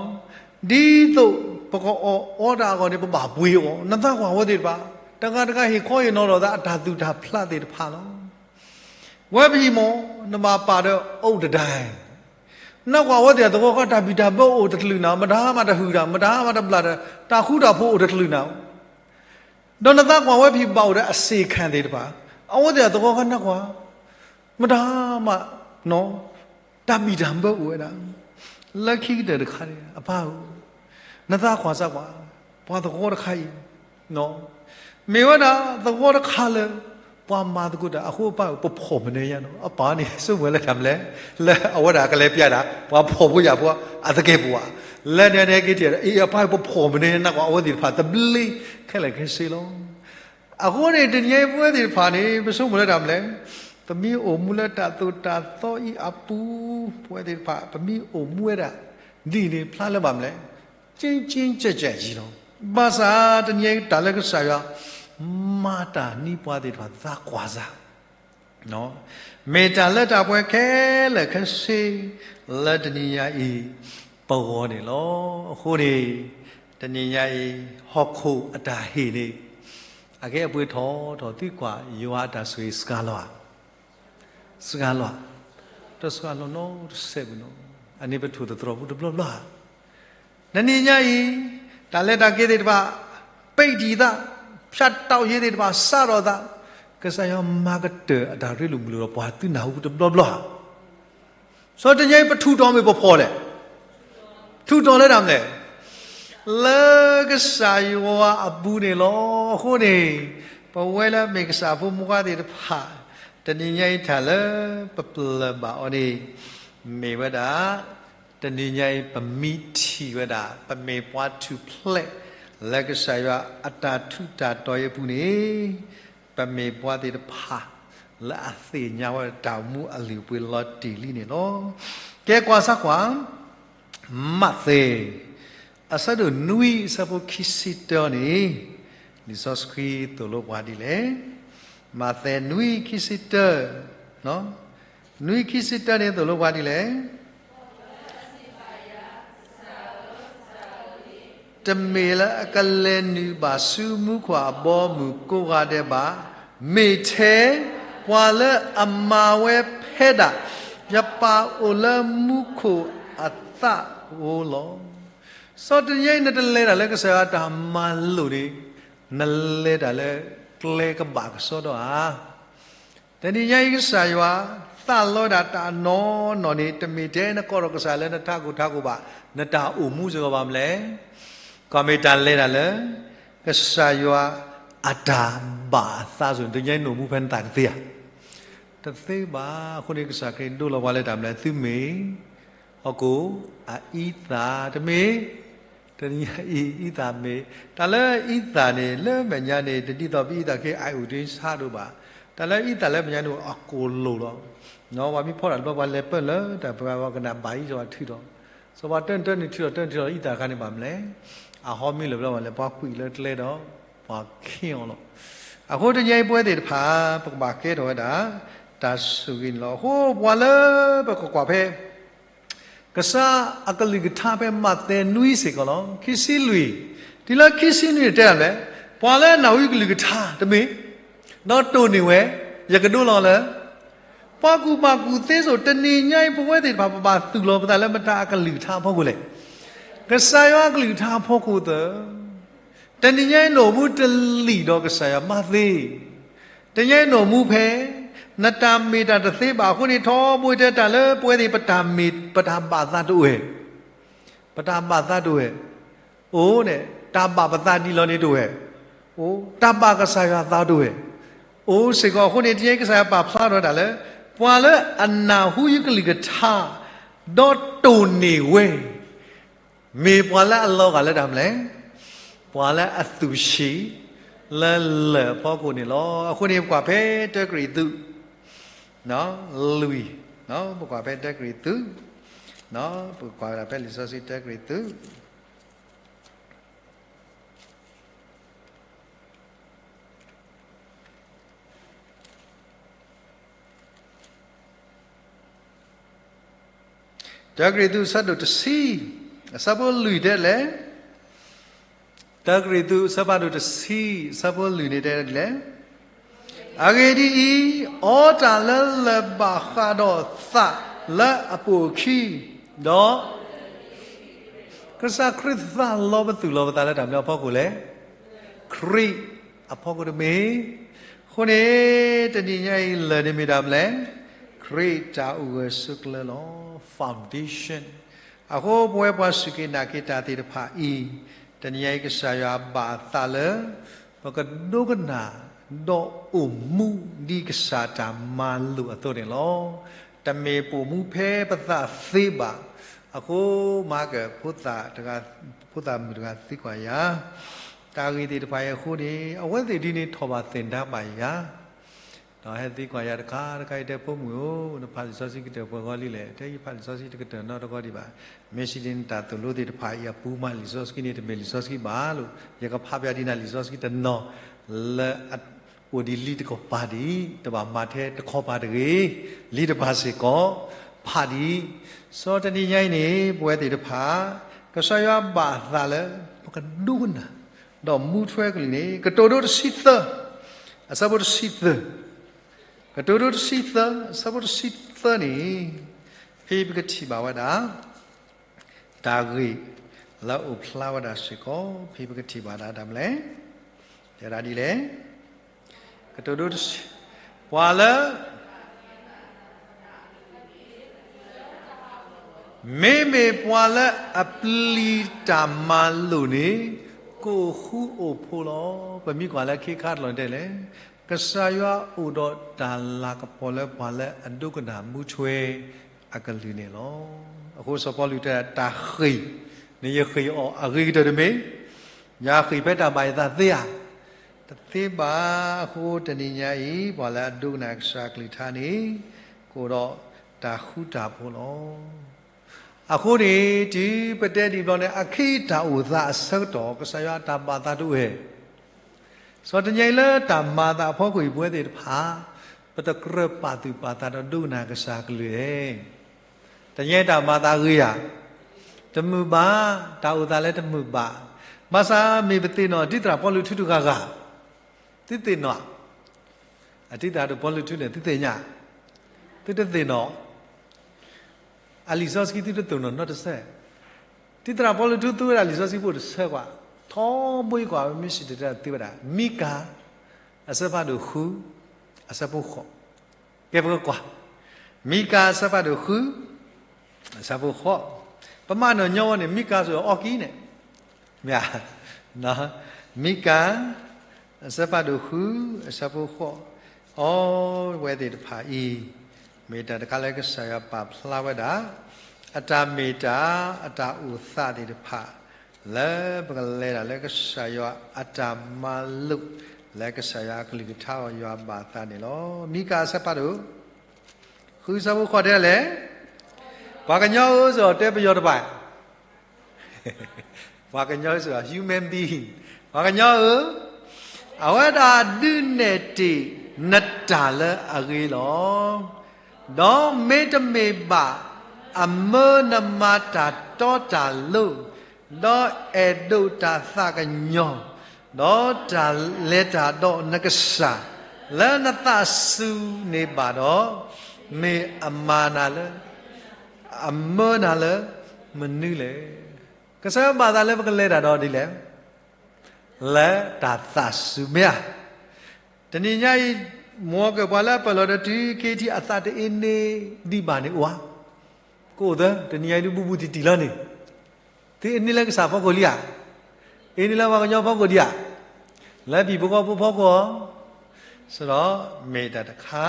သိးပကအီၣ်အီတၢ်အဂီၢ်န့ၣ် ပဘၣ်ပှ့ၤအီၤ, နသးကွၢ်ဝဲသ့ၣ်တဖၣ်, တဂၤတဂၤဟ့ၣ်ခီဟ့ၣ်နီၤလိာ်သးအတၢ်သူၣ်တၢ်ဖျးသ့ၣ်တဖၣ်လီၤ. ဝဲပဟံၣ်မ့ၢ် နဘၣ်ပာ်ဒီးအိၣ်တဒၣ်, နကွၢ်ဝဲသ့ၣ်အသဝီဃီ တၢ်ဘံၣ်တၢ်ဘၢအိၣ်တကလုာ်နၤ, မတၤမးတဟုၣ်တၢ်, မတၤမးတဘျၣ်တၢ်, တၢ်ဃူတၢ်ဖိးအိၣ်တကလုာ်နၤ ဒီးနသးကွၢ်ဝဲဖံးဘၣ်အိၣ်ဒီးအစ့ၢ်ခၣ်သ့ၣ်တဖၣ်, အဝဲသ့ၣ်အသဝီဃီနကွၢ်, မတၤမး တၢ်ဘံၣ်တၢ်ဘၢအိၣ်ဝဲဒၣ်, လၢခံကတၢၢ်တခါန့ၣ် အပၢ်ဧၢ, နသးကွၢ်စၢ်ကွၢ်, ပှၤသဝီတခါအံၤ မ့ၢ်ဝဲဒၣ်သဝီတခါလၢ ပှၤမၤသကိးတၢ်အဃိ အပၢ်ဧၢ ပဖှီၣ်မနုၤညါနီၤ, အပၢ်န့ၣ် ဆိကမိၣ်လၢတၢ်မနုၤလဲၣ်, လၢအဝဲဒၣ်ကလဲၤပျးဒၣ် ပှၤဖှီၣ်ဖိယာ်ဖိအသကဲာ်ပဝး, လၢန့ၣ်န့ၣ်က့ၤထံၣ်ဒီး အ့ အပၢ်ဧၢ ပဖှီၣ်မနုၤညါ နကွၢ်အဝဲသ့ၣ်တဖၣ်သဘျ့ခဲလၢာ်ခဲဆ့လီၤ. အဃိန့ၣ် တနံၤအံၤပဝဲသ့ၣ်တဖၣ်န့ၣ် ပဆိကမိၣ်လၢတၢ်မနုၤလဲၣ်, ပမ့ၢ်အိၣ်မူလၢတၢ်သိၣ်တၢ်သီအံၤအပူၤ, ပဝဲသ့ၣ်တဖၣ် ပမ့ၢ်အိၣ်မူဝဲဒၣ် ဒ်န့ၣ်ဖျါလၢဘၣ်မနုၤလဲၣ်, ကၠ့ကၠ့ကၠဲးကၠဲးယံၤလီၤ. ဘၣ်ဆၣ်တနံၤအံၤတၢ်လၢကစၢ်ယွၤ မၤတၢ်နံၤပှၤသ့ၣ်တဖၣ်သးကွၢ်စၢ် မ့ၢ်တၢ်လၢတၢ်ပှဲၤခဲလၢာ်ခဲဆ့ လၢတနံၤညါအံၤ ပဂီၢ်န့ၣ်လီၤ. အဃိန့ၣ် တနံၤညါအံၤ ဟီၣ်ခိၣ်အတၢ်ဟ့ၣ်န့ၣ် အကဲအပှ့ၤထီၣ်ထီၣ် သုကွၢ်ယွၤအတၢ်ဆိၣ်ဂ့ၤစှၤလီၤဧါ. စှၤလီၤဧါ. တစှၤလီၤနီတစဲးဘၣ်နီၤ. အန့ၣ်ပထိၣ်သတြီၤပူၤတဘျီဘျီဧါ. တနံၤညါအံၤ တၢ်လဲၤတၢ်က့ၤသ့ၣ်တဖၣ် ပ့းတံၢ်သး, ဖြတ်တောက်ရေးသ့ၣ်တဖၣ် စးထီၣ်သး, ကစၢ်ယွၤမၤကတၢၢ်အတၢ်ရ့လိာ်မုာ်လိာ်ဒီးပှၤသုနၢ်ဟူတဘျီဘျီဧါ. စီၤတနံၤညါအံၤ ပထူးတီၤမ့ၢ်ပဖှီၣ်လဲၣ်. ထူးတီၤလၢတၢ်မနုၤလဲၣ်. လၢကစၢ်ယွၤအပူၤန့ၣ်လီၤ. အဃိန့ၣ် ပဝဲလၢအမ့ၢ်ကစၢ်ဖိမုၣ်ဖိခွါသ့ၣ်တဖၣ် တနံၤညါအံၤတၢ်လၢပပျၢၤဘၣ်အီၤန့ၣ် မ့ၢ်ဝဲဒၣ် တနံၤညါအံၤ ပမ့ၢ်ထံၣ်ဝဲဒၣ် ပမ့ၢ်ပှၤထူၣ်ဖျဲး လၢကစၢ်ယွၤအတၢ်ထူးတၢ်တီၤအံၤအပူၤန့ၣ် ပမ့ၢ်ပှၤသ့ၣ်တဖၣ် လၢအသ့ၣ်ညါဝဲတၢ်အိၣ်မူအလုၢ်အပှ့ၤလီၤတံၢ်လံန့ၣ်လီၤ. ကဲကွၢ်စၢ်ကွၢ် မးသဲ အဆၢဒိၣ်နွံ အဆၢဖိခံဆံတၢန့ၣ် လံာ်စီဆှံသိၣ်လိပှၤဒ်လဲၣ်. မးသဲနွံခံဆံတၢ, နွံခံဆံတၢန့ၣ်သိၣ်လိပှၤဒ်လဲၣ်. တမ့ၢ်လၢအကလဲၤနုာ်ဘၣ်ဆူမူခိၣ်အဘီအမုၢ်ကိးဂၤဒဲးဘၣ်, မ့ၢ်ထဲပှၤလၢအမၤဝဲဖဲဒၣ် ယပၢ်အိၣ်လၢမူခိၣ်အသးဧိၤလီၤ. စီၤတနံၤညါအံၤ နတလဲၤတၢ်လၢကစၢ်ယွၤတၢ်မၤလိာ်န့ၣ် နလဲၤတၢ်လၢကျဲကဘၣ်ကစီဒီဧါ. တနံၤညါအံၤကစၢ်ယွၤ သးလီဝဲဒၣ်တၢ်နီၢ်နီၢ်န့ၣ် တမ့ၢ်ထဲနကိးထီၣ်ကစၢ်လၢနထးခိၣ်ထးခိၣ်ဘၣ်, နတၢ်အိၣ်မူစ့ၢ်ကီးဘၣ်မနုၤလဲၣ်. ကွၢ်မ့ၢ်တၢ်လဲၤတၢ်လၢ ကစၢ်ယွၤအတၢ်ဘၣ်အသးအသိးန့ၣ် တနံၤညါအံၤနအိၣ်မူဖဲနသးကသ့ဧါ. တသ့ဘၣ်. အဃိန့ၣ်ကစၢ်ခရံာ်ဒိလီၤပှၤလၢတၢ်မနုၤလဲၣ်, သုမ့ၢ် ဟီၣ်ခိၣ်အအံသၣ်တမ့ၢ်, တနံၤညါအံၤအံသၣ်မ့ၢ်, တၢ်လၢအံသၣ်န့ၣ် လၢမဲာ်ညါန့ၣ် တဒ်သိးပအံသၣ်ခဲအံၤအိၣ်ဒ်ဆါဒိၣ်ဘၣ်. တၢ်လၢအံသၣ်လၢမဲာ်ညါန့ၣ် အကိၢ်လိာ်လီၤ. ပှၤမ့ၢ်ဖီတၢ်တဘျီ ပှၤလဲၤပၢၢ်လၢတၢ်ပှၤ ပှၤကနၣ်ဘၣ်အံၤစီၤပၤထုးထီၣ်, စီၤပၤတၢၢ်တၢၢ်န့ၣ်ထုးထီၣ်တၢၢ်ထုးထီၣ်အံသၣ်အခါန့ၣ်ဘၣ်မနုၤလဲၣ်, အဟီမ့ၢ်လၢၤဘျီဘၣ်လဲၣ် ပှၤကွံာ်လၢကျဲဒီး ပှၤခ့အီၤလီၤ. အဃိတနံၤညါအံၤပဝဲသ့ၣ်တဖၣ် ပကဘၣ်ကဲထီၣ်ဝဲဒၣ် တၢ်ဆိၣ်ဂ့ၤန့ၣ်လီၤ. အဃိပှၤလၢပကကွၢ်ဖဲ ကစၢ်အကလုၢ်ကထါဖဲမးသဲနွံစ့ၢ်ကီးလီၤ. ခံဆံလွံၢ်, တုၤလၢခံဆံနွံန့ၣ်တဲဒၣ်လဲၣ်, ပှၤလၢအနၢ်ဟူယကလုၢ်ကထါတမ့ၢ်, ဒီးတိၢ်န့ၢ်ဝဲ, ယကဒိလီၤလၢ ပှၤကူၣ်ဘၣ်ကူၣ်သ့စိၤ တနံၤညါအံၤ ပဝဲသ့ၣ်တဖၣ်ပဘၣ်သူၣ်လီၤပသးလၢမတၤအကလုၢ်ကထါအဖီခိၣ်လဲၣ်. ကစၢ်ယွၤအကလုၢ်ကထါအဖီခိၣ်သၢ တနံၤညါအံၤနအိၣ်မူတလံာ်ဒီးကစၢ်ယွၤမးသ့, တနံၤညါအံၤနအိၣ်မူဖဲ နတၢ်မ့ၢ်တၢ်တသ့ဘၣ်အဃိန့ၣ် ထီဘိတဲတၢ်လၢပဝဲသ့ၣ်ပတၢ်မ့ၢ်ပတၢ်ဘၣ်သးတအိၣ်ဝဲ, ပတၢ်ဘၣ်သးတအိၣ်ဝဲ, အိၣ်န့ၣ် တၢ်ဘၣ်ပသးဒ်လီၤန့ၣ်တအိၣ်ဝဲ, အိၣ် တၢ်ဘၣ်ကစၢ်ယွၤသးတအိၣ်ဝဲ, အိၣ်စ့ၢ်ကီးအဃိန့ၣ် တနံၤညါအံၤကစၢ်ယွၤပာ်ဖျါထီၣ်ဝဲဒၣ်လၢ ပှၤလၢအနၢ်ဟူယကလုၢ်ကထါ ဒီးတိၢ်န့ၢ်ဝဲ မ့ၢ်ပှၤလၢအလီၤဂာ်လၢတၢ်မနုၤလဲၣ်, ပှၤလၢအသူၣ်ဆံး လၢလၢၢ်အဖီခိၣ်န့ၣ်လီၤ. အဃိန့ၣ် ပကွၢ်ဖဲတၢကရံၣ်သူး လွံၢ်, ပကွၢ်ဖဲတၢကရံၣ်သူး, ပကွၢ်ဝဲဒၣ်ဖဲလံာ်စီဆှံတၢကရံၣ်သူး တၢကရံၣ်သူး အဆၢဒိၣ်တဆံ, အဆၢဖိလွံၢ်တဲလဲၣ်, တၢကရံၣ်သူး အဆၢဖးဒိၣ်တဆံ, အဆၢဖိလွံၢ်န့ၣ်တဲဒ်လဲၣ်, အဂ့ၢ်ဒ်အံၤ, အီတၢ်လၢလၢၢ်ဘၣ်ဃးဒီးသးလၢအပိာ်အခံ, ဒီး ကစၢ်ခရံာ်သးလီပသူၣ်လီပသးလၢတၢ်မနုၤအဖီခိၣ်လဲၣ်, ခရံာ်အဖီခိၣ်တမ့ၢ်. အဃိန့ၣ် တနံၤညါအံၤလၢၢ်န့ၣ်မ့ၢ်တၢ်မနုၤလဲၣ်, ခရံာ်တၢ်အိၣ်ဂၢၢ်ဆိးကျၢၤလီၤ, foundation. အဃိပဝဲပှၤစူၢ်က့ၤနာ်က့ၤတၢ်သ့ၣ်တဖၣ်အံၤ, တနံၤညါအံၤကစၢ်ယွၤဘၣ်အသးလၢ ပကဒိကနၣ် ဒီးအိၣ်မူဒ်ကစၢ်တၢ်မၤလိာ်အသိးန့ၣ်လီၤ. တမ့ၢ်ပအိၣ်မူဖဲပသးသ့ဘၣ်. အဃိမၤကၢၢ် ဖိသၣ်တဂၤ, ဖိသၣ်မုၣ်တဂၤသံကွၢ်ယၤ, တၢ်ဂ့ၢ်သ့ၣ်တဖၣ်အံၤအဃိန့ၣ် အဝဲသ့ၣ်ဒ်န့ၣ်ထီၣ်ဘၣ်သ့ၣ်ဒါဘၣ်ယၤ ဒီးဟဲသံကွၢ်ယၤတခါတခါအံၤ တဲဖိမုၣ်ဧၢ, နဖးလံာ်စီဆှံကတၢၢ်ပှဲၤဂီၤလံလဲၣ်. တဲယဖးလံာ်စီဆှံတကတၢၢ်နီတဂီၢ်ဒံးဘၣ်. မ့ၢ်စံးဒ်န့ၣ် တၢ်သိၣ်လိသ့ၣ်တဖၣ်အံၤအပူၤမး လံာ်စီဆှံန့ၣ် တမ့ၢ်လံာ်စီဆှံဘၣ်လီၤ. ယကဖးပျးဒ်နၤလံာ်စီဆှံတနီၤလၢအ အိၣ်ဒံးလံာ်တကပၤဒံး, တဘၣ်မၤထဲတခီပၤတဂ့ၤ, လံာ်တဖၣ်စ့ၢ်ကီး ဖးဒံး. စီၤတနံၤညါအံၤန့ၣ် ပဝဲသ့ၣ်တဖၣ် ကစၢ်ယွၤဘၣ်အသးလၢ ပကဒိကနၣ် ဒီးမူထွဲကလုၢ်န့ၣ် ကတိၤဒိတဆံသၢ အဆၢဖိတဆံသၢ, ကတိၤဒိတဆံသၢ အဆၢဖိတဆံသၢန့ၣ် ဖဲပကထံၣ်ဘၣ်ဝဲဒၣ် တၢ်ဂ့ၢ်လၢအအိၣ်ဖျါဝဲဒၣ်စ့ၢ်ကီး ဖဲပကထံၣ်ဘၣ်ဒၣ်တၢ်မနုၤလဲၣ်, တဲဒၣ်ဒ်လဲၣ်, ကတိၤဒိတဆံ, ပှၤလၢ မ့မ့ၢ်ပှၤလၢအပျံၤတၢ်မၤလိာ်န့ၣ် ကအိၣ်ဃူအိၣ်ဖိးလီၤ. ပမ့ၢ်ကွၢ်လၢခဲခါတလီၢ်န့ၣ်တဲလဲၣ်, ကစၢ်ယွၤအိၣ်ဒီးတၢ်လၤကပီၤလၢပှၤလၢအဒိကနၣ်မူထွဲအကလုၢ်န့ၣ်လီၤ. အဃိစီၤပီလူးတဲ တၢ်ဃ့ၢ်န့ၣ် ယဃ့ၢ်အီၤအဂ့ၤကတၢၢ်တမ့ၢ်, ယဃ့ၢ်ဖဲတၢ်ဘၣ်ယသးသ့ဧါ, တသ့ဘၣ်. အဃိတနံၤညါအံၤ ပှၤလၢအဒိကနၣ်ကစၢ်ကလုၢ်ကထါန့ၣ် ကအိၣ်ဒီးတၢ်ဃူတၢ်ဖိးလီၤ. အဃိန့ၣ် တုၤပတဲဒံးဘျီန့ၣ် အခဲအံၤတၢ်အိၣ်သးအဆၢကတီၢ် ကစၢ်ယွၤအတၢ်ဘၣ်သးတအိၣ်ဧါ. စီၤတနံၤညါအံၤလၢတၢ်မၤအသးအဖီခိၣ်အံၤ ပဝဲသ့ၣ်တဖၣ် ပတကြၢးပာ်သူၣ်ပာ်သးဒီးဒိကနၣ်ကစၢ်ကလုၢ်ဧါ. တနံၤညါအံၤတၢ်မၤအသးဂ့ၤဧါ, တမုာ်ဘၣ်, တၢ်အိၣ်သးလၢတမုာ်ဘၣ်. ဘၣ်ဆၣ်မ့ၢ်ပသ့ၣ်နီၣ် ဒ်သရၣ်ပီလူးထုတဂၤဂၤ, သုသ့ၣ်နီၣ် အဒ်သရၣ်ပီလူးထုန့ၣ် သုသ့ၣ်ညါ, သုတသ့ၣ်နီၣ် အလံာ်စီဆှံသုတသ့ၣ်နီၣ်နီတစဲး, ဒ်သရၣ်ပီလူးထုသူဝဲဒၣ်လံာ်စီဆှံဖိတဆၢကွၢ်, ထီဘိယကွၢ် မ့ၢ်စံၣ်တဲၤတဲသုဝဲဒၣ် မံကၤ အဆၢဖးဒိၣ်ဃု အဆၢဖိဃိး, ကဲပကကွၢ်, မံကၤအဆၢဖးဒိၣ်ဃု အဆၢဖိဃိး, ပမၤနီၣ်ညီဝဲန့ၣ် မံကၤစ့ၢ်အီၤကံန့ၣ်, မ့ၢ်ဧါ, မံကၤ အဆၢဖးဒိၣ်ဃု အဆၢဖိဃိး, အဝဲသ့ၣ်တဖၣ်အံၤ မ့ၢ်တၢ်တခါလၢကစၢ်ယွၤပာ်ဖျါဝဲဒၣ် အတၢ်မ့ၢ်တၢ် အတၢ်အိၣ်သးသ့ၣ်တဖၣ် လၢပကလဲၤတၢ်လၢကစၢ်ယွၤအတၢ်မၤလိာ် လၢကစၢ်ယွၤအကလုၢ်ကထါအီၤ ယွၤဘၣ်သးန့ၣ်လီၤ. မံကၤအဆၢဖးဒိၣ် ဃုဆၢဖိဃိးတဲလဲၣ်, ပှၤကညီဧၢ စ့ၢ်အီၤတဲပယီၤတဘၣ်, ပှၤကညီဧၢ စ့ၢ်အီၤ human being, ပှၤကညီဧၢ, အဝဲဒၣ်ဒုးနဲၣ်တ့ၢ်နတၢ်လၢအဂ့ၤလီၤ. ဒီးမ့တမ့ၢ်ဘၣ် အမၢနမၤတၢ်တီတၢ်လိၤ, ဒီးအဲၣ်ဒိးတၢ်သးကညီၤ, ဒီးတၢ်လဲၤတၢ်ဒီးနကစၢ် လၢနသးစူၤန့ၣ်ဘၣ်ဒီး, မ့ၢ်အမၤနၤလၢ အမၢနၤလၢမနုၤလဲၣ်. ကစၢ်ယွၤဘၣ်သးလၢပကလဲၤတၢ်ဒီးဒ်လဲၣ်, လၢတၢ်သးစူၤမ့ၢ်ဧါ. တနံၤညါအံၤ မ်ကပှၤလၢအပၢၢ်လီၤဒီးတုၤခဲအံၤထံး အသးတအ့န့ဒံးဘၣ်န့ၣ်အိၣ်ဧါ. ကအိၣ်သၢ တနံၤညါအံၤဒုးဘူးဘူးတံၢ်တံၢ်လီၤန့ၣ်, သုအ့န့လၢကစၢ်ဖီခိၣ်လံဧါ, အ့န့လၢပှၤကညီဖီခိၣ်ဒံးဧါ, လၢပံၤဖိဃီဖိဖီခိၣ်ဧါ. စ့ၢ်ဒီးမ့ၢ်တၢ်တခါ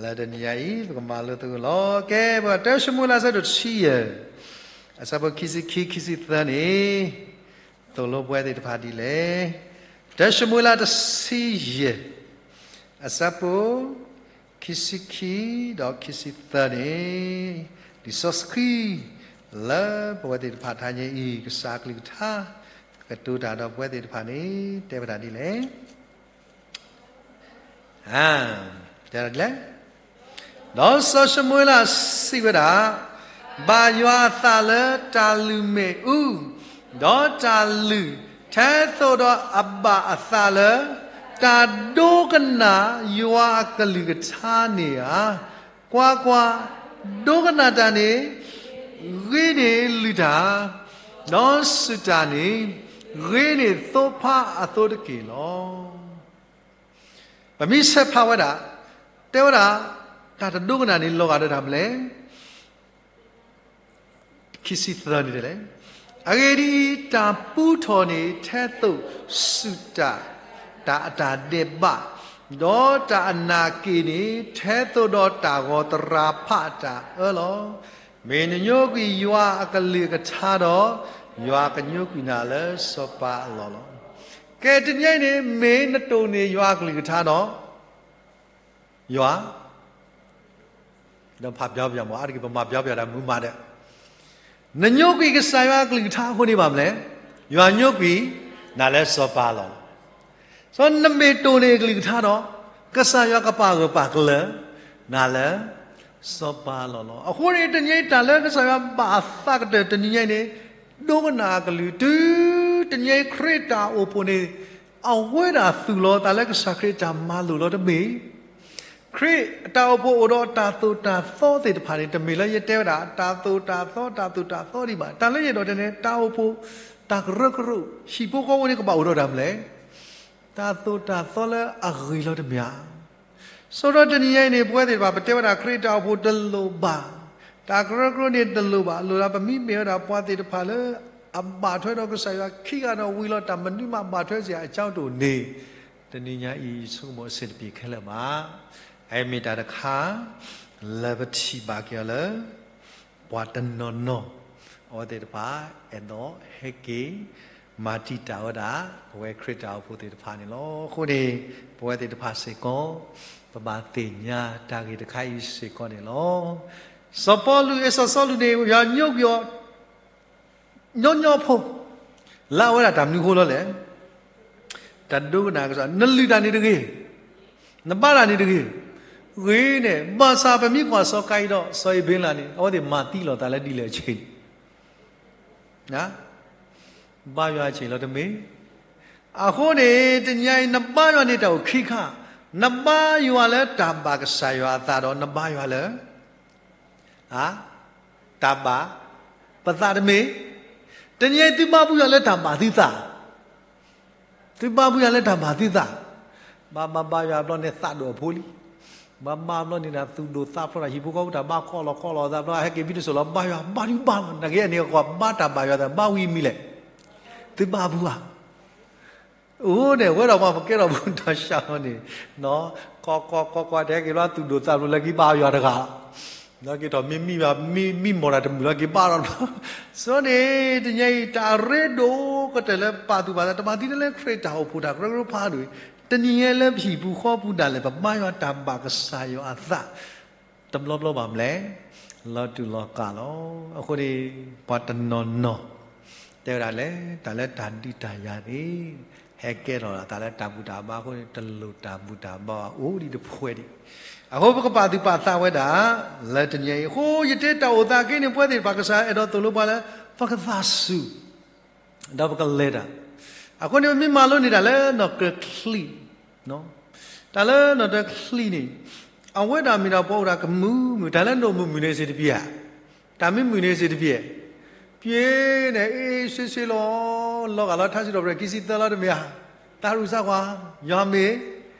လၢတနံၤညါအံၤ ပကမၤလိသကိးလီၤ. ကဲ ပှၤတၢၡမူၤအ့လး အဆၢဒိၣ်တဆံယဲၢ် အဆၢဖိခံဆံခံ ခံဆံသၢန့ၣ် သိၣ်လိပဝဲသ့ၣ်တဖၣ်ဒ်လဲၣ်. တၢၡမူၤအ့လးတဆံယဲၢ် အဆၢဖိ ခံဆံခံ ဒီးခံဆံသၢန့ၣ် လံာ်စီဆှံ လၢပဝဲသ့ၣ်တဖၣ်ထါညါအံၤ ကစၢ်အကလုၢ်ကထါ ကတိၤတၢ်ဒီးပဝဲသ့ၣ်တဖၣ်န့ၣ် တဲဝဲဒၣ်ဒ်လဲၣ်. တဲဒ်လဲၣ်. ဒီးစီၤၡမူၤအ့လးစံးဝဲဒၣ်, ဘၣ်ယွၤအသးလၢတၢ်လုၢ်မ့ၣ်အူ, ဒီးတၢ်လုၢ်ထဲသိးဒီးအဘၣ်အသးလၢ တၢ်ဒိကနၣ်ယွၤအကလုၢ်ကထါန့ၣ်ဧါ. ကွၢ်ကွၢ်, ဒိကနၣ်တၢ်န့ၣ် ဂ့ၤန့ၢ်လုၢ်တၢ်, ဒီးစူၢ်တၢ်န့ၣ် ဂ့ၤန့ၢ်သိဖါအသိတက့ၢ်လီၤ. ပမ့ၢ်ဆဲးဖးဝဲဒၣ်, တဲဝဲဒၣ်, တၢ်တဒိကနၣ်န့ၣ် လီၤဂာ်ဒီးတၢ်မနုၤလဲၣ်. ခံဆံသၢန့ၣ်လဲၣ်. အဂ့ၢ်ဒ်အံၤ, တၢ်ပူထီၣ်န့ၣ် ထဲသိးစူၢ်တၢ်, တၢ်အတၢ်ဒဲးဘး, ဒီးတၢ်အနာ်က့ၤန့ၣ် ထဲသိးဒီးတၢ်ဂီၤသရၣ်ဖးအတၢ်အၢလီၤ. မ့ၢ်နညိကွံာ်ယွၤအကလုၢ်ကထါဒီး, ယွၤကညိကွံာ်နၤလၢစီၤပၤအလီၢ်လီၤ. ကဲတနံၤအံၤန့ၣ် မ့ၢ်နတိၢ်န့ၢ်ယွၤအကလုၢ်ကထါဒီး ယွၤ, ဒီးဖးပၠီပၠီမ့ၢ် အါတက့ၢ်ပမၤပၠီပၠီတၢ်မူမးဒီး, နညိကွံာ်ကစၢ်ယွၤအကလုၢ်ကထါအဃိန့ၣ်ဘၣ်မနုၤလဲၣ်, ယွၤညိကွံာ်နၤလၢစီၤပၤအလီၢ်လီၤ. စီၤနမ့ၢ်တိၢ်န့ၢ်အကလုၢ်ကထါဒီး, ကစၢ်ယွၤကပာ်ဂၢၢ်ပာ်ကျၢၤနၤလၢစီၤပၤလီၢ်လီၤ. အဃိန့ၣ် တနံၤအံၤတၢ်လၢကစၢ်ယွၤဘၣ်အသးကတၢၢ်တနံၤညါအံၤန့ၣ်, ဒိကနၣ်အကလုၢ်တုၤတနံၤအံၤ ခရံာ်တၢ်အိၣ်ဖှိၣ်န့ၣ်, အဝဲဒၣ်သူၣ်လီၤသးလၢကစၢ်ခရံာ်တၢ်မၤလိာ်လီၤတမ့ၢ် ခရံာ်အတၢ်အိၣ်ဖှိၣ်အိၣ်ဒီးတၢ်သိၣ်တၢ်သီသ့ၣ်တဖၣ်န့ၣ် တမ့ၢ်လၢယတဲဝဲဒၣ် တၢ်သိၣ်တၢ်သီ တၢ်သိၣ်တၢ်သီဒံးဘၣ်. တၢ်လၢယအဲၣ်ဒိးတဲန့ၣ် တၢ်အိၣ်ဖှိၣ်တၢ်ကရၢကရိ, ဟံၣ်ဖိဃီဖိန့ၣ်ကဘၣ်အိၣ်ဒီးတၢ်မနုၤလဲၣ်, တၢ်သိၣ်တၢ်သီလၢအဂ့ၤလီၤတမ့ၢ်ဧါ. ဆိဒီးတနံၤညါအံၤန့ၣ် ပဝဲသ့ၣ်တဖၣ် ပတဲဝဲဒၣ်ခရံာ်တၢ်အိၣ်ဖှိၣ်တလိၣ်ဘၣ်, တၢ်ကရၢကရိန့ၣ်တလိၣ်ဘၣ်, လိၣ်လၢပမ့မ့ၢ်ဝဲဒၣ်ပှၤသ့ၣ်တဖၣ်လၢ အဘၣ်ထွဲဒီးကစၢ်ယွၤခံဂၤဒီးဝံၤလီၤ တၢ်မနုၤမးဘၣ်ထွဲစ့ၢ်အကၠီတိၢ်န့ၣ်, တနံၤညါအံၤဆိကမိၣ်အဆင်တပြေခဲလၢာ်ဘၣ်. အအံၤမ့ၢ်တၢ်တခါ လၢပထံၣ်ဘၣ်က့ၤအီၤလၢ ပှၤတနီၤနီၤ အဝဲသ့ၣ်တဖၣ် အဲၣ်ဒိးဟဲက့ၤ မၤတံာ်တာ်ဝဲဒၣ် ပဝဲခရံာ်တၢ်အိၣ်ဖှိၣ်သ့ၣ်တဖၣ်န့ၣ်လီၤ. အဃိန့ၣ် ပဝဲသ့ၣ်တဖၣ်စ့ၢ်ကီး ပဘၣ်သ့ၣ်ညါတၢ်ဂ့ၢ်တခါအံၤစ့ၢ်ကီးန့ၣ်လီၤ. စီၤပီလူး အဲၣ်စီၤစီလူးန့ၣ် ယွၤညိကွံာ်အီၤ ညီညီဖိ, လၢအဝဲဒၣ်တၢ်မနုၤအဃိလီၤလဲၣ်. တၢ်ဒိကနၣ်ကစၢ်, နလုၢ်တၢ်န့ၣ်တဂ့ၤ, နဘါတၢ်န့ၣ်တဂ့ၤ, ဂ့ၤန့ၣ် ဘၣ်ဆၣ်ပမ့ၢ်ကွၢ်စီၤကၤယံၣ်ဒီး စီၤအ့ဘ့လးန့ၣ် အဝဲသ့ၣ်မၤသံလီၤသးလၢဒ်လဲၣ်အဆ့ၣ်န့ၣ် ဘါယွၤအဆ့ၣ်လီၤတမ့ၢ်. အဃိန့ၣ် တနံၤအံၤ နဘါယွၤန့ၣ်တၢ်အိၣ်ခံခါ, နဘါယွၤလၢတၢ်ဘၣ်ကစၢ်ယွၤအသးဒီး နဘါယွၤလၢ တၢ်ဘၣ် ပသးတမ့ၢ်. တနံၤအံၤသုဘါဘူယွၤလၢတၢ်ဘၣ်သုသး, သုဘါဘူယွၤလၢတၢ်ဘၣ်သုသး, ဘၣ်ဘါဘါယွၤဘျီန့ၣ်သးဒိၣ်အဖိလံ, ဘၣ်ဘါဘျီန့ၣ် တၢ်သူၣ်ဒိၣ်သးဖျိးတၢ် ဟံၣ်ဖိဃီဖိတၢ်ဘါကီၢ်လီၤကီၢ်လီၤသးဘျီ ဟဲက့ၤဘံတစိၢ်လီၤ ဘါယွၤ ဘါဒုဘါလီၤ နာ်က့အန့ၣ် ကွၢ်ဘါတၢ်ဘၣ်ယွၤသး ဘါဝံၤမံၤလဲၣ်, သုဘါဘူဧါ. အိၣ်န့ၣ် ဝဲဒၣ်ပှၤပကဲထီၣ်ပူၤတၢ်ဆှးလီၤန့ၣ်, ကီကီကီကီ တဟဲက့ၤဘျီသူၣ်ဒိၣ်သးဖျိးလၢက့ၤဘါယွၤတဂၤ, လၢက့ၤထီၣ်မ့မံမံမီၢ်တၢ်တမုာ်လၢက့ၤဘါလီၤဘျီ, ဆိန့ၣ် တနံၤအံၤ တၢ်အရ့ဒိၣ်ကတၢၢ်လၢပာ်သူၣ်ပာ်သး တဘၣ်သံလၢခရံာ်တၢ်အိၣ်ဖှိၣ်တၢ်ကရၢကရိဖးဒိၣ်အံၤ, တနံၤညါလၢပဟံၣ်ပူၤဃီပူၤဒၣ်လဲာ် ပဘါယွၤတၢ်ဘၣ်ကစၢ်ယွၤအသး တဘျီဘျီဘၣ်မလဲၣ်, လီၤတူာ်လီၤကာ်လီၤ. အဃိန့ၣ် ပှၤတနီၤနီၤ တဲဝဲဒၣ်လဲၣ် တၢ်လၢတၢ်ဒုးတၢ်ယၤန့ၣ် ဟဲကဲထီၣ်တၢ်လၢတၢ်ဘူၣ်တၢ်ဘါအဃိန့ၣ် တလိၣ်တၢ်ဘူၣ်တၢ်ဘါဘၣ် အိၣ်ဒံးတဖှဲးဒံး. အဃိပကပာ်သူၣ်ပာ်သးဝဲဒၣ် လၢတနံၤအံၤ အဃိယတဲတၢ်အိၣ်သးက့န့ၣ် ပဝဲသ့ၣ်တဖၣ်ကစၢ်အဲၣ်ဒိးသိၣ်လိပှၤလၢ ပကသးစူၤ ဒီးပကလဲၤတၢ်, အဃိန့ၣ် ပမ့ၢ်မၤလိန့ၢ်တၢ်လၢနီၢ်တချံ, တၢ်လၢနီၢ်တချံန့ၣ် အဝဲဒၣ်မ့ၢ်ဒၣ်ပှၤအိၣ်ဒၣ်ကမုာ်မုာ် တၢ်လၢနအိၣ်မုာ်မုာ်န့ၣ်စ့ၢ်တပျဲၤဧါ, တၢ်မုာ်မုာ်န့ၣ်စ့ၢ်တပျဲၤ, ပျဲန့ၣ် အ့ၣ်ဆ့ဆ့လီၤ, လီၤဂာ်လီၤထါစံးထီၣ်ပတြၢၤခံဆံသၢလီၤတမ့ၢ်ဧါ, သးရူးစၢ်ကွၢ်, ယွၤမ့ၢ်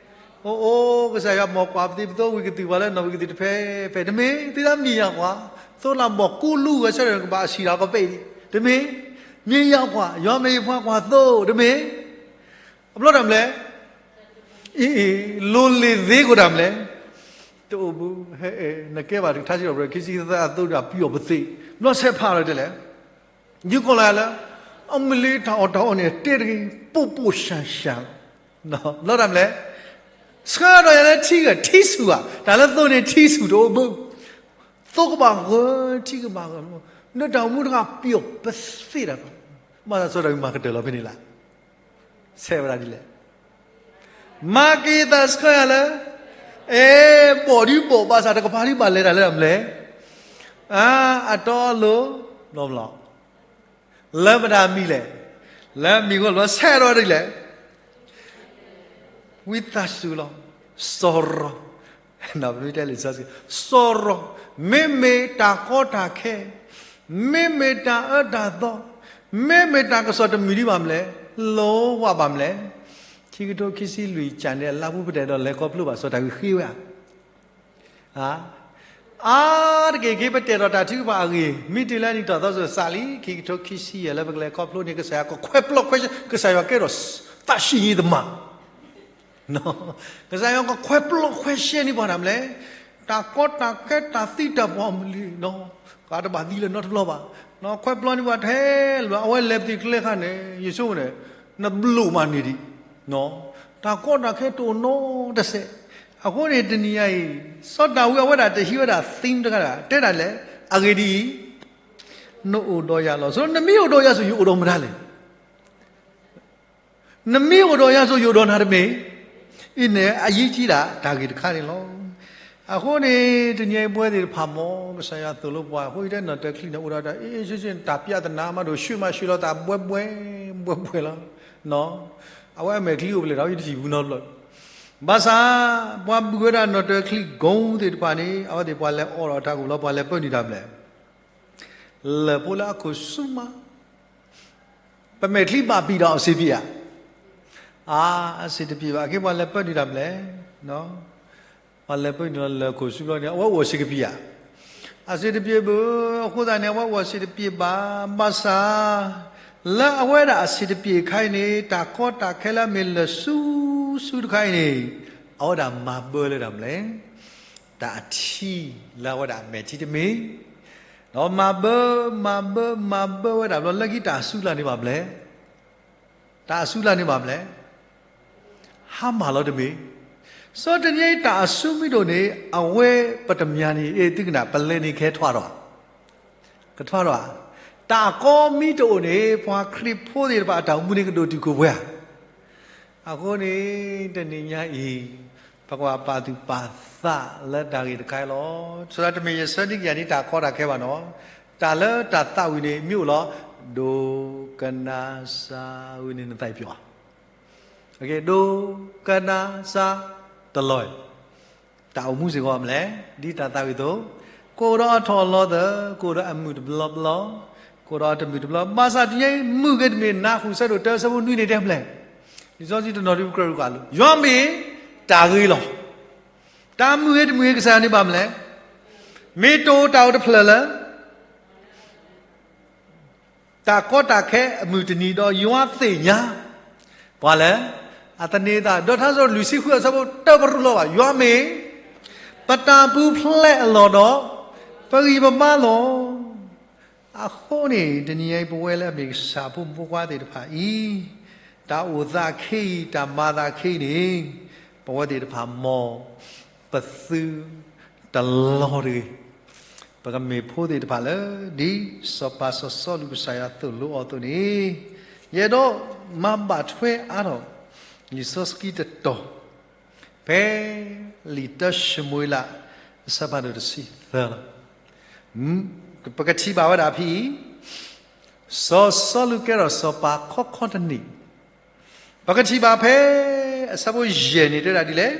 အိၣ်အိၣ် ကစၢ်ယွၤမ့ၢ်ကွၢ်ပသံပသိဝံၤကသုၢ်ပှၤလၢနီၣ်ဝံၤကသုၢ်တဖဲဖဲ တမ့ၢ် သုတၢ်မံၤယၤကွၢ်, သိလၢမ့ၢ်ကူလူဂဲၤဆၢထၢၣ်ကဘၣ်အဆံးဒီးကပဲၣ်ဒံး တမ့ၢ်, မ့ၢ်ယၤကွၢ် ယွၤမ့ၢ်ယပှၤကွၢ်သိ တမ့ၢ်, အဘျီတၢ်မလဲၣ်, အ့ၣ် လိၤလ့ၤသ့ကိးတၢ်မလဲၣ်, တအိၣ်ဘူး, နကဲဘၣ်တကထါစံးထီၣ်ပတြၢၤခံဆံသၢအသိဒီးပျီပသ့, ဘျီဆဲးဖးလီၤတဲလဲၣ် ယုၢ်ကီၢ်လၢ်လၢ အမ့ၢ်လၢတၢ်အီၣ်တၢ်အီန့ၣ် တဲတဂ့ၤ ပိၢ်ပိၢ်ရှၢၣ်ရှၢၣ်လီၤ. ဘျီတၢ်မလဲၣ်, ဆှၢဒီးယၤလၢထံဂၢၢ်ထံဆူၣ်ဧါ, တၢ်လၢသိန့ၣ်ထံဆူၣ်တအိၣ်ဘၣ်, သိကဘၣ်ဂၢၢ်ထံကဘၣ်ဂၢၢ်, နတၢ်အိၣ်မူတဂၤပျီပသ့တၢ်ဘၣ်, ဘၣ်ဆၣ်စီၤဒၤဝံးမၤကတၢၢ်လီၤဖဲန့ၣ်လီၤ. ဆဲးဝဲဒၣ်ဒ်လဲၣ် မၤက့ၤသးဆှၢယၤလၢ အဲ ဘီၣ်ဒုဘီၣ်ဘၣ်ဆၣ် တကပၤဒုဘၣ်လဲၤတၢ်လၢတၢ်မလဲၣ်, အတီအလိၤ ဘျီဘျီ လၢမတၤမံၤလဲၣ်, လၢမံၤဃိလၢဆဲးထီၣ်ဒ်လဲၣ်, ဝံသးစူၤလီၤ, စီၤရီၤ ပမ့ၢ်တဲလံာ်စီဆှံ, စီၤရီၤ, မ့မ့ၢ်တၢ်ကီတၢ်ခဲ, မ့မ့ၢ်တၢ်အၢတၢ်သီ, မ့မ့ၢ်တၢ်ကစီၣ်တမံၤဒ်ဘၣ်မလဲၣ်, လိၣ်ဝဲဘၣ်မလဲၣ်, ခံကထိခံဆံလွံၢ်ကၠၢ်န့ၣ် အလါပူၤပတဲာ်ဒီးလဲၤခီဖျိဘၣ်စီၤတၢ်ဂုာ်ဃ့ဝဲဧါ အါတက့ၢ်က့ၤ ပတဲာ်ဒီးတၢ်ထုကဖၣ်အဂ့ၢ် မ့ၢ်တုၤလၢနံၣ်ထီၣ်သီစိၤစးလံ ခံကထိခံဆံယဲၢ်လၢပကလဲၤခီဖျိန့ၣ် ကစၢ်ယွၤကခွဲးပျီခွဲးရှဲ ကစၢ်ယွၤကဲထီၣ်သးဆံးယံၤသမၣ် ကစၢ်ယွၤကခွဲးပျီခွဲးရှဲန့ၢ်ပှၤတၢ်မလဲၣ်, တၢ်ကီတၢ်ခဲတၢ်သံတၢ်ပှၢ်မုၢ်လံၤနီၤ, ကတဘၣ်သံလၢၤနီတဘျီဘၣ်, ခွဲးပျီန့ၢ်ပှၤထဲလၢၤဘၣ်, အဝဲလဲၤပသံးကျဲခါန့ၣ် ယဆိကမိၣ်န့ၣ် နဘျိၣ်မးန့ၢ်ဒံး တၢ်ကီတၢ်ခဲတအိၣ်နီတစဲး, အဃိန့ၣ်တနံၤညါအံၤ စီၤဒၤဝံးအဝဲဒၣ်တဟံးဝဲဒၣ် theme တခါဒၣ် တဲဒၣ်လဲၣ်, အဂ့ၢ်ဒ်အံၤ, နအိၣ်ဒီးယၤလီၤ. ဆိနမ့ၢ်အိၣ်ဒီးယၤစ့ၢ် ယအိၣ်ဒီးမတၤလဲၣ် နမ့ၢ်အိၣ်ဒီးယၤစိၤ ယအိၣ်ဒီးနၤတမ့ၢ်. အံၤန့ၣ် အယံၤကံဒၣ်တၢ်ဂ့ၢ်တခါန့ၣ်လီၤ. အဃိန့ၣ် တနံၤအံၤပဝဲသ့ၣ်တဖၣ် မ်ကစၢ်ယွၤသိၣ်လိပှၤ အဃိယတဲ နီၣ်တၢၤချံန့ၣ်အိၣ်ဒီးတၢ် အ့ တၢ်ပျးတနါမးဒိၣ် ဆှၢမးဆှၢလီၤသးဘှဲဘှဲ ဘှဲဘှဲလီၤ. အဝဲအမဲာ်ချံအိၣ်ဖဲလဲၣ်ဒီး ယတထံၣ်ဘူးနီတဘျီ. ဘၣ်ဆၣ် ပှၤဘုၣ်ဝဲဒၣ်နီၣ်တၢၤချံကိသ့ၣ်တဖၣ်န့ၣ် အဝဲသ့ၣ်ပှၤလဲၤအိးထီၣ်တၢ်ကအိၣ်လီၤ ပှၤလဲၤပၢနုာ်တၢ်ဘျဲၣ် လၢၢ်ဖိလၢအခိၣ်ဆူၣ်မး ပမဲာ်ချံဘၣ်ပံာ်ဒီးအီစ့ပံဧါ. အါ အီစ့တပံဘၣ် အက့ပှၤလဲၤပၢနုာ်တၢ်ဘျဲၣ်, ပှၤလဲၤပၢနုာ်လၢလၢၢ်ခိၣ်ဆူၣ်ဘျီန့ၣ် အဝဲအိၣ်အီစ့ကပံဧါ. အီစ့တပံဘၣ် အဃိသတးန့ၣ် အဝဲအိၣ်အီစ့တပံဘၣ် ဘၣ်ဆၣ် လၢအဝဲဒၣ်အီစ့တပံအခါအံၤန့ၣ် တၢ်ကီတၢ်ခဲလၢအမ့ၢ်လၢာ်ဆူၣ်ဆူၣ်တခါအံၤန့ၣ် အဝဲဒၣ်မၤဘၢလၢတၢ်ဘျဲၣ် တၢ်အထံလၢအဝဲဒၣ်အမဲာ်ထံတမ့ၢ် ဒီးမၤဘၢ မၤဘၢ မၤဘၢဝဲဒၣ်ဘျီ လၢခံတၢ်အစုလၢ်န့ၣ်ဘၣ်ဘျဲၣ်, တၢ်အစုလၢ်န့ၣ်ဘၣ်ဘျဲၣ်, ဟါမၢ်လီၤတမ့ၢ်. စီၤတနံၤအံၤတၢ်အစုမ့ၢ်တအိၣ်န့ၣ် အဝဲပတမၢန့ၣ် အဲ သုကနၣ် ပလဲၤန့ၣ်ကဲထွါထီၣ် ကထွါထီၣ်ဧါ. တၢ်အကီမ့ၢ်တအိၣ်န့ၣ် ပှၤခရံာ်ဖိသ့ၣ်တဖၣ်အတၢ်အိၣ်မူန့ၣ်ကဒိၣ်တုာ်ခိၣ်ပှဲၤဧါ. အဃိန့ၣ် တနံၤညါအံၤ ပကဘၣ်ပာ်သူၣ်ပာ်သးလၢတၢ်ဂ့ၢ်တခါအံၤလီၤ. စီၤတမ့ၢ်ယဆၢဒ်ကယၤန့ၣ် တၢ်ကီတၢ်ခဲဘၣ်နီၤ, တၢ်လၢတၢ်သးဝံၣ်န့ၣ် မ့ၢ်အိၣ်လီၤ, ဒိကနၣ်စၢ်ဝံၤန့ၣ် နသးပျီၤ ဒိကနၣ်စၢ်တလီၤ, တၢ်အိၣ်မူစ့ၢ်ကီးမနုၤလဲၣ်, ဒ်တၢ်သးဝံၣ်အသိး, ကအိၣ်ဒီးအထီၣ်အလီၤသၢ, ကအိၣ်ဒီးအမုာ်တဘျီဘျီ, ကအိၣ်ဒီးအတမုာ်တဘျီ, ဘၣ်ဆၣ်တနံၤအံၤ မုာ်ဂ့ၤတမ့ၢ် နၢ်ဟူဆၢဒိၣ်တၢဆၢဖိနွံန့ၣ်တဲမနုၤလဲၣ်, လံာ်စီဆှံတနီၤဒ်ပကြၢးဃာ်လၢ ယွၤမ့ၢ်တၢ်ဂ့ၤလီၤ. တၢ်မုာ်ဂ့ၤတမုာ်ဂ့ၤ ကစၢ်ယွၤန့ၣ်ဘၣ်မနုၤလဲၣ်, မ့ၢ်တအိၣ်တၢ်အိၣ်တဖျၢၣ်လၢ တၢ်ကီတၢ်ခဲအမုၢ်တနံၤဒီး ယွၤသ့ၣ်ညါ ပှၤလၢ အသန့ၤသး ဒီးထါစံးထီၣ်ပတြၢၤလွံၢ်ဆံဃုအဆၢဖိတၢ ပရူးလီၤဘၣ်, ယွၤမ့ၢ် ပတၢ်ပူၤဖျဲးအလီၢ်ဒီး ပဂံၢ်ပဘါလီၤ. အဃိန့ၣ် တနံၤအံၤ ပဝဲလၢအမ့ၢ်ကစၢ်ဖိမုၣ်ဖိခွါသ့ၣ်တဖၣ်အံၤ, တၢ်အိၣ်သးခဲအံၤ တၢ်မၤသးခဲအံၤန့ၣ်, ပဝဲသ့ၣ်တဖၣ် မ်ပသုတလီၤတဂ့ၤ. ပကမ့ၢ်ဖိသ့ၣ်တဖၣ်လၢ ဒ်စီၤပၤစီၤစီလူး ကစၢ်ယွၤသိၣ်လိအီၤအသိးန့ၣ်, ယအဲၣ်ဒိးမၤဘၣ်ထွဲအါထီၣ် လံာ်စီဆှံတတီၤ, ဖဲလံာ်တၢၡမူၤအ့လး အဆၢဖးဒိၣ်တဆံသၢလီၤ. ပကထံၣ်ဘၣ်ဝဲဒၣ်ဖဲအံၤ, စီၤစီလူးကဲထီၣ်စီၤပၤခီခီတနံၣ်, ပကထံၣ်ဘၣ်ဖဲ အဆၢဖိယဲၢ်န့ၣ်တဲဒၣ်ဒ်လဲၣ်,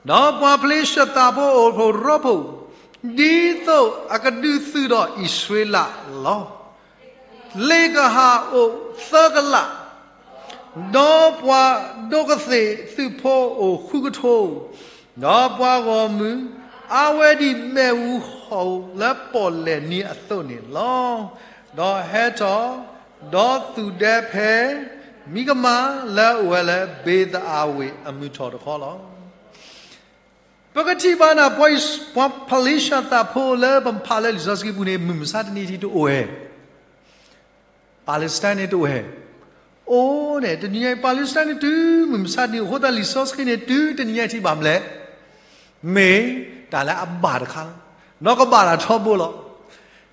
ဒီးပှၤဖလ့ၡသးဖိအိၣ်ဖှိၣ်ရိဖှိၣ်, ဒ်သိးအကဒုးသုးဒီးအံၣ်စရ့လးလီၤ. လ့ၣ်ကဟၣ်အိၣ်သၢကလး, ဒီးပှၤဒိးကသ့ၣ်သုးဖိအိၣ်ဃုကထိ, ဒီးပှၤဂီၢ်မုၢ် အါဝဲဒ်မ့ၣ်အူဟီၣ်ဧိၤလၢပီၣ်လဲၣ်နံၤအသိးန့ၣ်လီၤ. ဒီးဟဲထီၣ်, ဒီးသူၣ်ဒဲဖဲ မံကမၤလၢအအိၣ်ဝဲလၢ ဘ့ၤသအဝ့ၣ်အမုၢ်ထီၣ်တခီလီၤ. ပကထံၣ်ဘၣ်န့ၣ် ပှၤဖလ့ၡသးဖိလၢပဖးလၢလံာ်စီဆှံပူၤန့ၣ် မုၢ်မဆါတနံၤထံတအိၣ်ဝဲ, Palestine န့ၣ်တအိၣ်ဝဲ, အိၣ်န့ၣ် တနံၤညါအံၤ Palestine န့ၣ်တုၤမုၢ်မဆါတနံၤ အဃိသတးလံာ်စီဆှံန့ၣ် တုၤတနံၤညါအံၤထံဘၣ်မနုၤလဲၣ်, မ့ၢ်တၢ်လၢအဘၣ်တခါလီၤ, ဒီးကဘၣ်တၢ်ထီဘိလီၤ.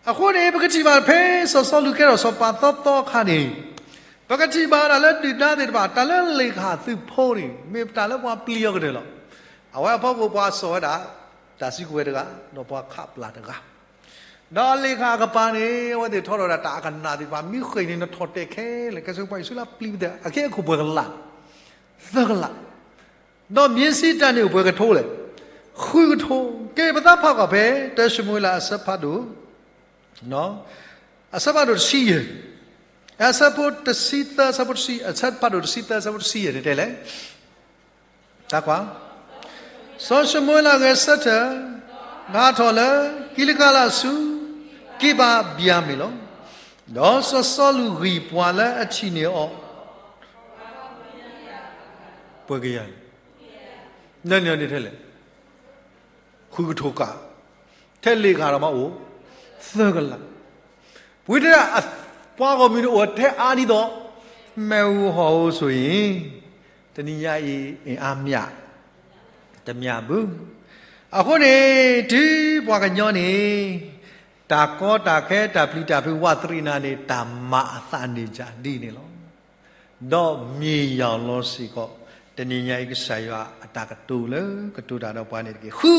အဃိန့ၣ် ပကထံၣ်ဘၣ်ဖဲစီၤစီလူးကဲထီၣ်စီၤပၤသီသီအခါန့ၣ်, ပကထံၣ်ဘၣ်တၢ်လၢဒုၣ်ဒါသ့ၣ်တဖၣ် တၢ်လၢလ့ၣ်ကဟၣ်သုးဖိန့ၣ် မ့ၢ်တၢ်လၢပှၤပျံၤအီၤကတၢၢ်လီၤ. အဝဲအဖီခိၣ်ပှၤစိာ်ဝဲဒၣ် တၢ်စုကဝဲၤတဂၤ ဒီးပှၤခးပျၢ်တဂၤ ဒီးအလ့ၣ်ကဟၣ်အကပၤန့ၣ် အဝဲသ့ၣ်ထီထီၣ်ဝဲဒၣ်တၢ်အကနၣ်သ့ၣ်တဖၣ် မ့ၢ်ဃ့ၢ်န့ၣ် နထီၣ်တဲာ်ခဲလၢာ် ကဲဆိပှၤအံၣ်စရ့လးပျံၤပသ့ၣ် အက့ၢ်အခိၣ်ပှဲၤကလး, သၢကလး, ဒီးမံၤစံးတၢ်န့ၣ်အိၣ်ပှဲၤကထိလဲၣ်, ဃုကထိ, ကဲ ပသးဖးကွၢ်ဖဲ တၢၡမူၤအ့လး အဆၢဖးဒိၣ် အဆၢဖးဒိၣ်တဆံယဲၢ်, အဆၢဖိတဆံသၢ အဆၢဖိတဆံ, အဆၢဖးဒိၣ်တဆံသၢ အဆၢဖိတဆံယဲၢ်န့ၣ်တဲလဲၣ်, တၢ်ကွၢ်, စီၤၡမူၤအ့လးဂဲၤဆၢထၢၣ်, ဟးထီၣ်လၢကံလကၤလးဆူ ကံဘါဘံယၤမံၣ်လီၤ. ဒီးစီၤစီလူးဂံၢ်ပှၤလၢအထံၣ်န့ၢ်အီၤ ပှဲၤကယၤလဲၣ်, နန့ၣ်န့ၣ်ထဲလဲၣ် ဃုကထိကး, ထဲလ့ၣ်ကဟၣ်ဒီးမးအိၣ် သၢကလး, ပဝဲတဲဒၣ် ပှၤဂီၢ်မုၢ်န့ၣ်အိၣ်ထဲအါဒ်သိး မ့ၣ်အူဟီၣ်ဧိၤဆိၣ်အံၤ, တနံၤညါအံၤ အင်အားမျှ တမျှဘၣ်. အဃိန့ၣ် တုၤပှၤကညီန့ၣ် တၢ်ကီတၢ်ခဲ တၢ်ပျံၤတၢ်ဖုး ဝးတရံးနၤန့ၣ် တၢ်မၤအသးန့ၣ်ဒ်အံၤန့ၣ်လီၤ. ဒီးမ့ၢ်ယၤလီၤစ့ၢ်ကီး, တနံၤညါအံၤကစၢ်ယွၤအတၢ်ကတိၤလၢကတိၤတၢ်ဒီးပှၤန့ၣ်တက့ၢ်. ဃု,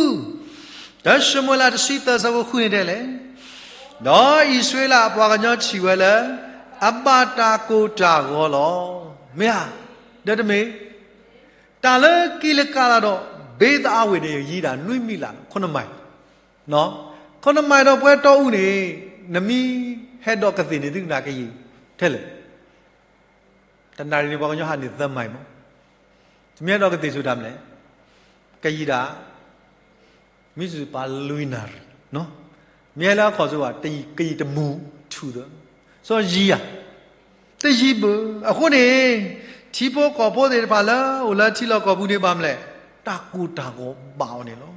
တၢၡမူၤအ့လးတဆံသၢဆၢဖိဃုန့ၣ်တဲလဲၣ်, ဒီးအံၣ်စရ့လးအပှၤကညီထံၣ်ဝဲလၢ အဘၣ်တၢ်ကိၢ်တၢ်ဂီၤလီၤ. မ့ၢ်ဧါ, ဒီးတမ့ၢ် တၢ်လၢကံလကၤလးဒီး ဘ့သအါဝ့ၤန့ၣ် ယံၤဒၣ်နွံမံးလး ခိၣ်နမၤ, ခိၣ်နမၤဒီးပဝဲတီအူန့ၣ် နမ့ၢ်ဟဲဒီးကသ့ၣ်န့ၣ် သုကနၣ်ကယံာ်ထဲလဲၣ်. တနၣ်ရံၣ်န့ၣ် ပှၤကညီဟးန့ၣ်သၢမံးမး, တမ့ၢ်ဟဲဒီးကသ့ၣ်ဆူၣ်တၢ်မလဲၣ်, ကယံာ်ဒၣ် မ့ၢ်စ့ၢ်ပာ်လွံၢ်နၣ်ရံၣ်, မ့ၢ်ဟဲလၢအခီၣ်ဆိဘၣ် ကယံာ်တမူထူၣ်သၢ, စီၤယံၤဧါ, တယံၤဘၣ်. အဃိန့ၣ် ထံဖိကီၢ်ဖိသ့ၣ်တဖၣ်လၢအိၣ်လၢထံလီၢ်ကီၢ်ပူၤန့ၣ်ဘၣ်မလဲၣ်, တၢ်ကိၢ်တၢ်ဂီၤဘၣ်အီၤန့ၣ်လီၤ.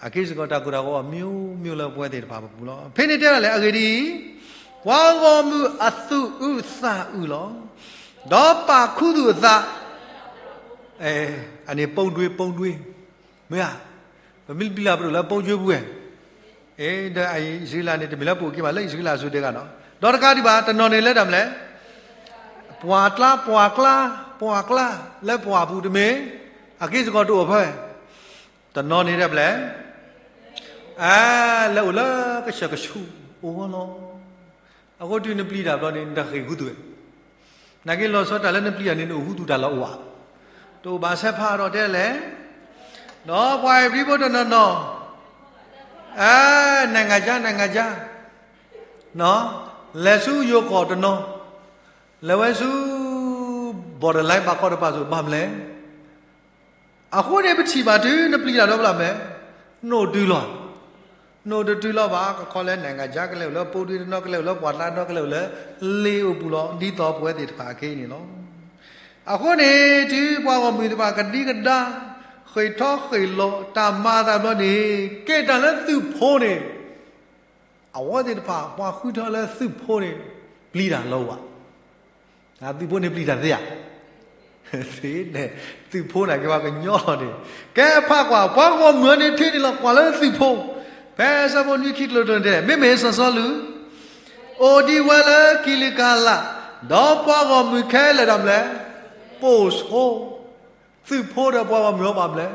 အက့ၢ်စ့ၢ်ကီးတၢ်ကိၢ်တၢ်ဂီၤအမျိုးမျိုးလၢပဝဲသ့ၣ်တဖၣ်ပပူၤလီၤ. ဖဲန့ၣ်တဲဒၣ်လဲၣ်, အဂ့ၢ်ဒ်အံၤ, ပှၤဂီၢ်မုၢ်အသူၣ်အုးသးအုးလီၤ. ဒီးပာ်ခူသူၣ်အသး, အန့ၣ် ပုံတွေး ပုံတွေး, မ့ၢ်ဧါ, ပမ့ၢ်ပျံၤလၢပဒိၣ်လၢ ပုံတွေး ပူၤဝဲ, ဒီးအံၣ်စရ့လးန့ၣ် တမ့ၢ်လၢပအိၣ်က့ၤဘၣ် လၢအံၣ်စရ့လးအစိၤတဲဂၤနီၤ. ဒီးတကးဒံးဘၣ် တနီၤန့ၣ်လၢတၢ်မလဲၣ်, ပှၤကျါ ပှၤကျါ ပှၤကျါ လၢပှၤပူၤတမ့ၢ်, အက့ၢ်စ့ၢ်ကီးတအိၣ်ဖဲ တနီၤန့ၣ်ဒၣ်ပလဲၣ်, အလဲၤအိၣ်လၢကစၢၢ်ကဆူးအိၣ်လီၤ. အဃိတုၤနပျံၤတၢ်ဘျီန့ၣ် နတဃ့ၢ်ခူသူၣ်ဝဲ, နာ်က့လီၤဆီတၢ်လၢနပျံၤတၢ်န့ၣ် နအိၣ်ခူသူၣ်တၢ်လီၤအိၣ်ဧါ, တအိၣ်ဘၣ်ဆဲးဖးဒီးတဲလဲၣ်, ဒီးပှၤဧ့ၤဘြံၤဖိတနီၤနီၤ, အဲ နိုင်ငံခြား နိုင်ငံခြား, လဲၤဆူယိၤကီၢ်တနီၤ, လဲၤဝဲဆူ borderline ဘၣ်ကီတပၤစိၤ ဘၣ်မလဲၣ်. အဃိန့ၣ်ပထံၣ်ဘၣ်တုၤနပျံၤတၢ်ဒီးဘျီမလဲၣ်, နအိၣ်တုၤလီၤ, နအိၣ်တတုၤလီၤဘၣ်, ကခီလၢ နိုင်ငံခြား ကလဲၤအိၣ်လၢ ပုံတွေး တနီၤ ကလဲၤအိၣ်လၢပှၤကျါတနီၤ ကလဲၤအိၣ်လၢ လ့အိၣ်ပူၤလီၤ ဒ်သိးပဝဲသ့ၣ်တဖၣ်အက့ၢ်န့ၣ်လီၤ. အဃိန့ၣ် တုၤပှၤဂီၢ်မုၢ်သ့ၣ်တဖၣ်ကဒံကဒါ ဃ့ၢ်ထီၣ်ဃ့ၢ်လီၤတၢ်မၤအသးဘျီန့ၣ် ကဲတၢ်လၢသုးဖိန့ၣ် အဝဲသ့ၣ်တဖၣ် ပှၤဃုထၢလၢသုးဖိန့ၣ် ပျံၤတၢ်လီၤဝဲ, သုးဖိန့ၣ်ပျံၤတၢ်သ့ဧါ, သ့န့ၣ်, သုးဖိန့ၣ်က့ၤပှၤကညီလီၤန့ၣ်, ကဲဖးကွၢ် ပှၤဂီၢ်မုၢ်န့ၣ်ထံၣ်န့ၣ်လီၤ ကွၢ်လၢသုးဖိ, ဖဲဆၢဖိနွံခံကျိၤတန့ၣ်တဲ မ့မ့ၢ်စီၤစီလူး အိၣ်ဒံးဝဲလၢကံလကၤလး, ဒီးပှၤဂီၢ်မုၢ်ခဲလၢာ်ဒၣ်မလဲၣ်, ပိာ်ဆိ သုးဖိဒီးပှၤဂီၢ်မုၢ်အီၤဘၣ်မလဲၣ်,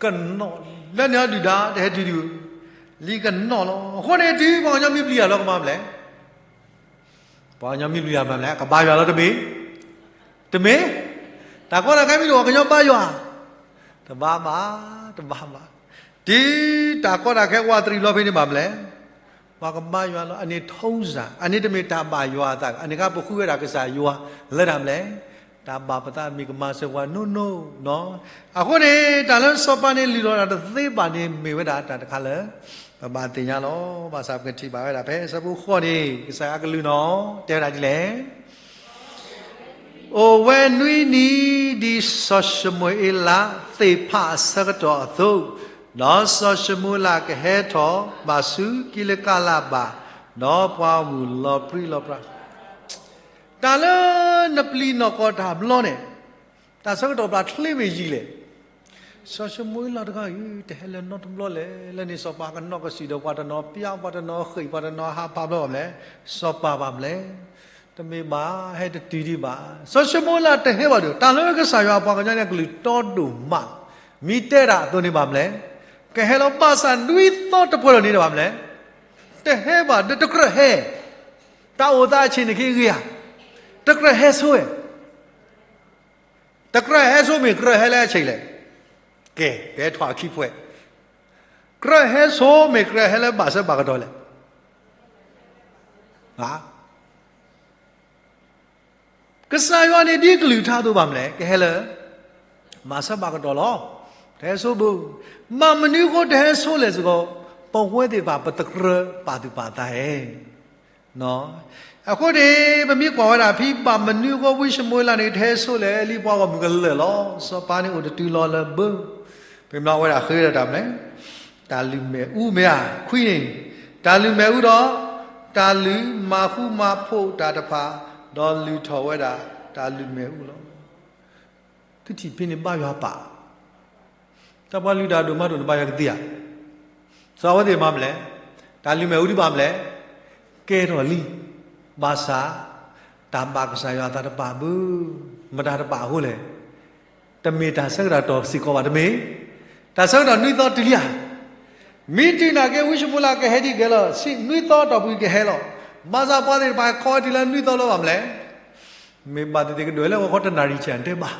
ကနီၣ်, လၢန့ၣ်အီၤဒုၣ်ဒါ တဟဲတုၤဒံး, လံကနီၣ်လီၤ. အဃိန့ၣ် တုၤပှၤကညီမ့ၢ်ပျံၤတၢ်လီၤကမၤမလဲၣ်, ပှၤကညီမ့ၢ်ပျံၤတၢ်မၤမလဲၣ် ကဘါယွၤလီၤတမ့ၢ်, တမ့ၢ်, တၢ်ကီတၢ်ခဲမ့ၢ်တအိၣ် ပှၤကညီဘါယွၤ, တဘါဘၣ်, တဘါဘၣ်, တုၤတၢ်ကီတၢ်ခဲဝးတရံးလီၤဖဲန့ၣ်ဘၣ်မလဲၣ် ပှၤကဘါယွၤလီၤ, အန့ၣ် ထုံးစံ အန့ၣ်တမ့ၢ်တၢ်ဘါယွၤအသး, အန့ၣ်ကပဃုဝဲဒၣ်ကစၢ်ယွၤလၢတၢ်မလဲၣ်, တၢ်ဘၣ်ပသးမ့ၢ်ကမၤစၢၤပှၤနီၢ်နီၢ်နီၤ. အဃိန့ၣ် တၢ်လၢစီၤပၤန့ၣ်လုၢ်လီၤတၢ်တသ့ဘၣ်န့ၣ် မ့ၢ်ဝဲဒၣ်တၢ်တခါလၢ ပဘၣ်သ့ၣ်ညါလီၤ. ဘၣ်ဆၣ်ပကထံၣ်ဘၣ်ဝဲဒၣ်ဖဲဆၢဖိဃိးန့ၣ် ကစၢ်ယွၤအကလုၢ်နီၤ တဲဝဲဒၣ်ဒ်လဲၣ် အိၣ်ဝဲနွံနံၤ ဒ်စီၤၡမူၤအ့လးသ့ၣ်ဖးအဆၢကတီၢ်အသိး, ဒီးစီၤၡမူၤအ့လးကဟဲထီၣ်ဘၣ်ဆူကံလကၤလးဘၣ်, ဒီးပှၤဂီၢ်မုၢ်လီၤပြံလီၤပြါ. တၢ်လၢနပျံၤနီၢ်ကီၢ်တၢ်ဘျီန့ၣ်, တၢ်ဆၢကတီၢ်ပျၢ်ချ့မ့ၢ်ယံာ်လဲၣ်. စီၤၡမူၤအ့လးတဂၤအံၤ တဟဲလၢၤနီတဘျီလဲၣ်, လၢန့ၣ်စီၤပၤကနီၣ်ကစံၣ်ဒီးပှၤတနီၤ, ပျၢ်ပှၤတနီၤ, ဃ့ၢ်ပှၤတနီၤ, ဟးဖးဘျီဘၣ်မလဲၣ်, စီၤပၤဘၣ်မလဲၣ်. တမ့ၢ်ဘၣ်, ဟဲတတုၤဒံးဘၣ်. စီၤၡမူၤအ့လးတဟဲဘၣ်ဒီး တၢ်လၢကစၢ်ယွၤအပှၤကညီန့ၣ် ကလုၢ်တီဒိၣ်မး, မ့ၢ်တဲဒၣ်အသိးန့ၣ်ဘၣ်မလဲၣ်, ကဟဲလီၤဘၣ်ဆၣ်နွံသီတပှဲၤလီၤန့ၣ်ဘၣ်မလဲၣ်, တဟဲဘၣ်ဒီးတကြၢးဟဲ, တၢ်အိၣ်သးအဆံးန့ၣ်က့ဂ့ၤဧါ, တကြၢးဟဲဆိဝဲ တကြၢးဟဲဆိမ့ၢ်ကြၢးဟဲလၢအဆံးလဲၣ်. ကဲ, ကဲထီၣ်အခံဖှဲး, ကြၢးဟဲဆိမ့ၢ်ကြၢးဟဲလၢဘၣ်ဆၢဘၣ်ကတီၢ်လဲၣ်. ကစၢ်ယွၤန့ၣ်ဒ်ကလုၢ်ကထါအသိးဘၣ်မလဲၣ်, ကဟဲလၢ ဘၣ်ဆၢဘၣ်ကတီၢ်လီၤ. တဟဲဆိဘၣ်, ဘၣ်မနုၤအဃိတဟဲဆိလဲၣ်စ့ၢ်ကီး, ပဝဲသ့ၣ်တဖၣ်ပတကြၢးပာ်သူၣ်ပာ်သးဧါ အဃိန့ၣ် ပမ့ၢ်ကွၢ်ဝဲဒၣ်ဖဲ ဘၣ်မနုၤအဃိ ဝံၡမူၤအ့လးန့ၣ် တဟဲဆိလဲၣ်, လံပှၤဂီၢ်မုၢ်ကလၢာ်လီၤ. စီၤပၤန့ၣ်အိၣ်တတုၤလီၤလၢၤဘၣ်. ပမ့ၢ်ဝဲဒၣ်ဃ့ဒီးတၢ်မနုၤလဲၣ်, တၢ်လုၢ်မဲာ်အူမ့ၢ်ဧါ, ခွံန့ၣ်, တၢ်လုၢ်မဲာ်အူဒီး တၢ်လုၢ်မၤဃူမၤဖိးတၢ်တဖၣ်, ဒီးလုၢ်ထီၣ်ဝဲဒၣ်တၢ်လုၢ်မဲာ်အူလီၤ. သုထံၣ်ဖဲန့ၣ်ဘါယွၤပာ် တၢ်ပှၤလုၢ်တၢ်ဒိၣ်မးဒိၣ်န့ၣ်ဘါယွၤကသ့ဧါ. စီၤအဝဲသ့ၣ်မၤမနုၤလဲၣ်, တၢ်လုၢ်မဲာ်အူဒံးဘၣ်မနုၤလဲၣ်, ကဲထီၣ်လံ, ဘၣ်ဆၣ် တၢ်ဘၣ်ကစၢ်ယွၤအသးတပာ်ဘၣ်, မတၤတပာ်အဃိလဲၣ်. တမ့ၢ်တၢ်ဆၢကတီၢ်စ့ၢ်ကီးဘၣ်, တမ့ၢ်, တၢ်ဆၢကတီၢ်နွံသီတုၤလံဧါ. မ့ၢ်တုၤနာ်က့ ဝံၡမူၤလၢကဟဲဒ်ဂဲၤလီၤ, နွံသီအတီၢ်ပူၤကဟဲလီၤ. ဘၣ်ဆၣ်ပှၤသ့ၣ်တဖၣ်ခီဝဲတုၤလၢနွံသီလၢၤဘၣ်မနုၤလဲၣ်. မ့ၢ်ဘၣ်သ့ၣ်သ့ၣ်ကဒွဲၣ်လၢဂီၤခီတနၣ်ရံၣ်ဆဲးတဲဘၣ်.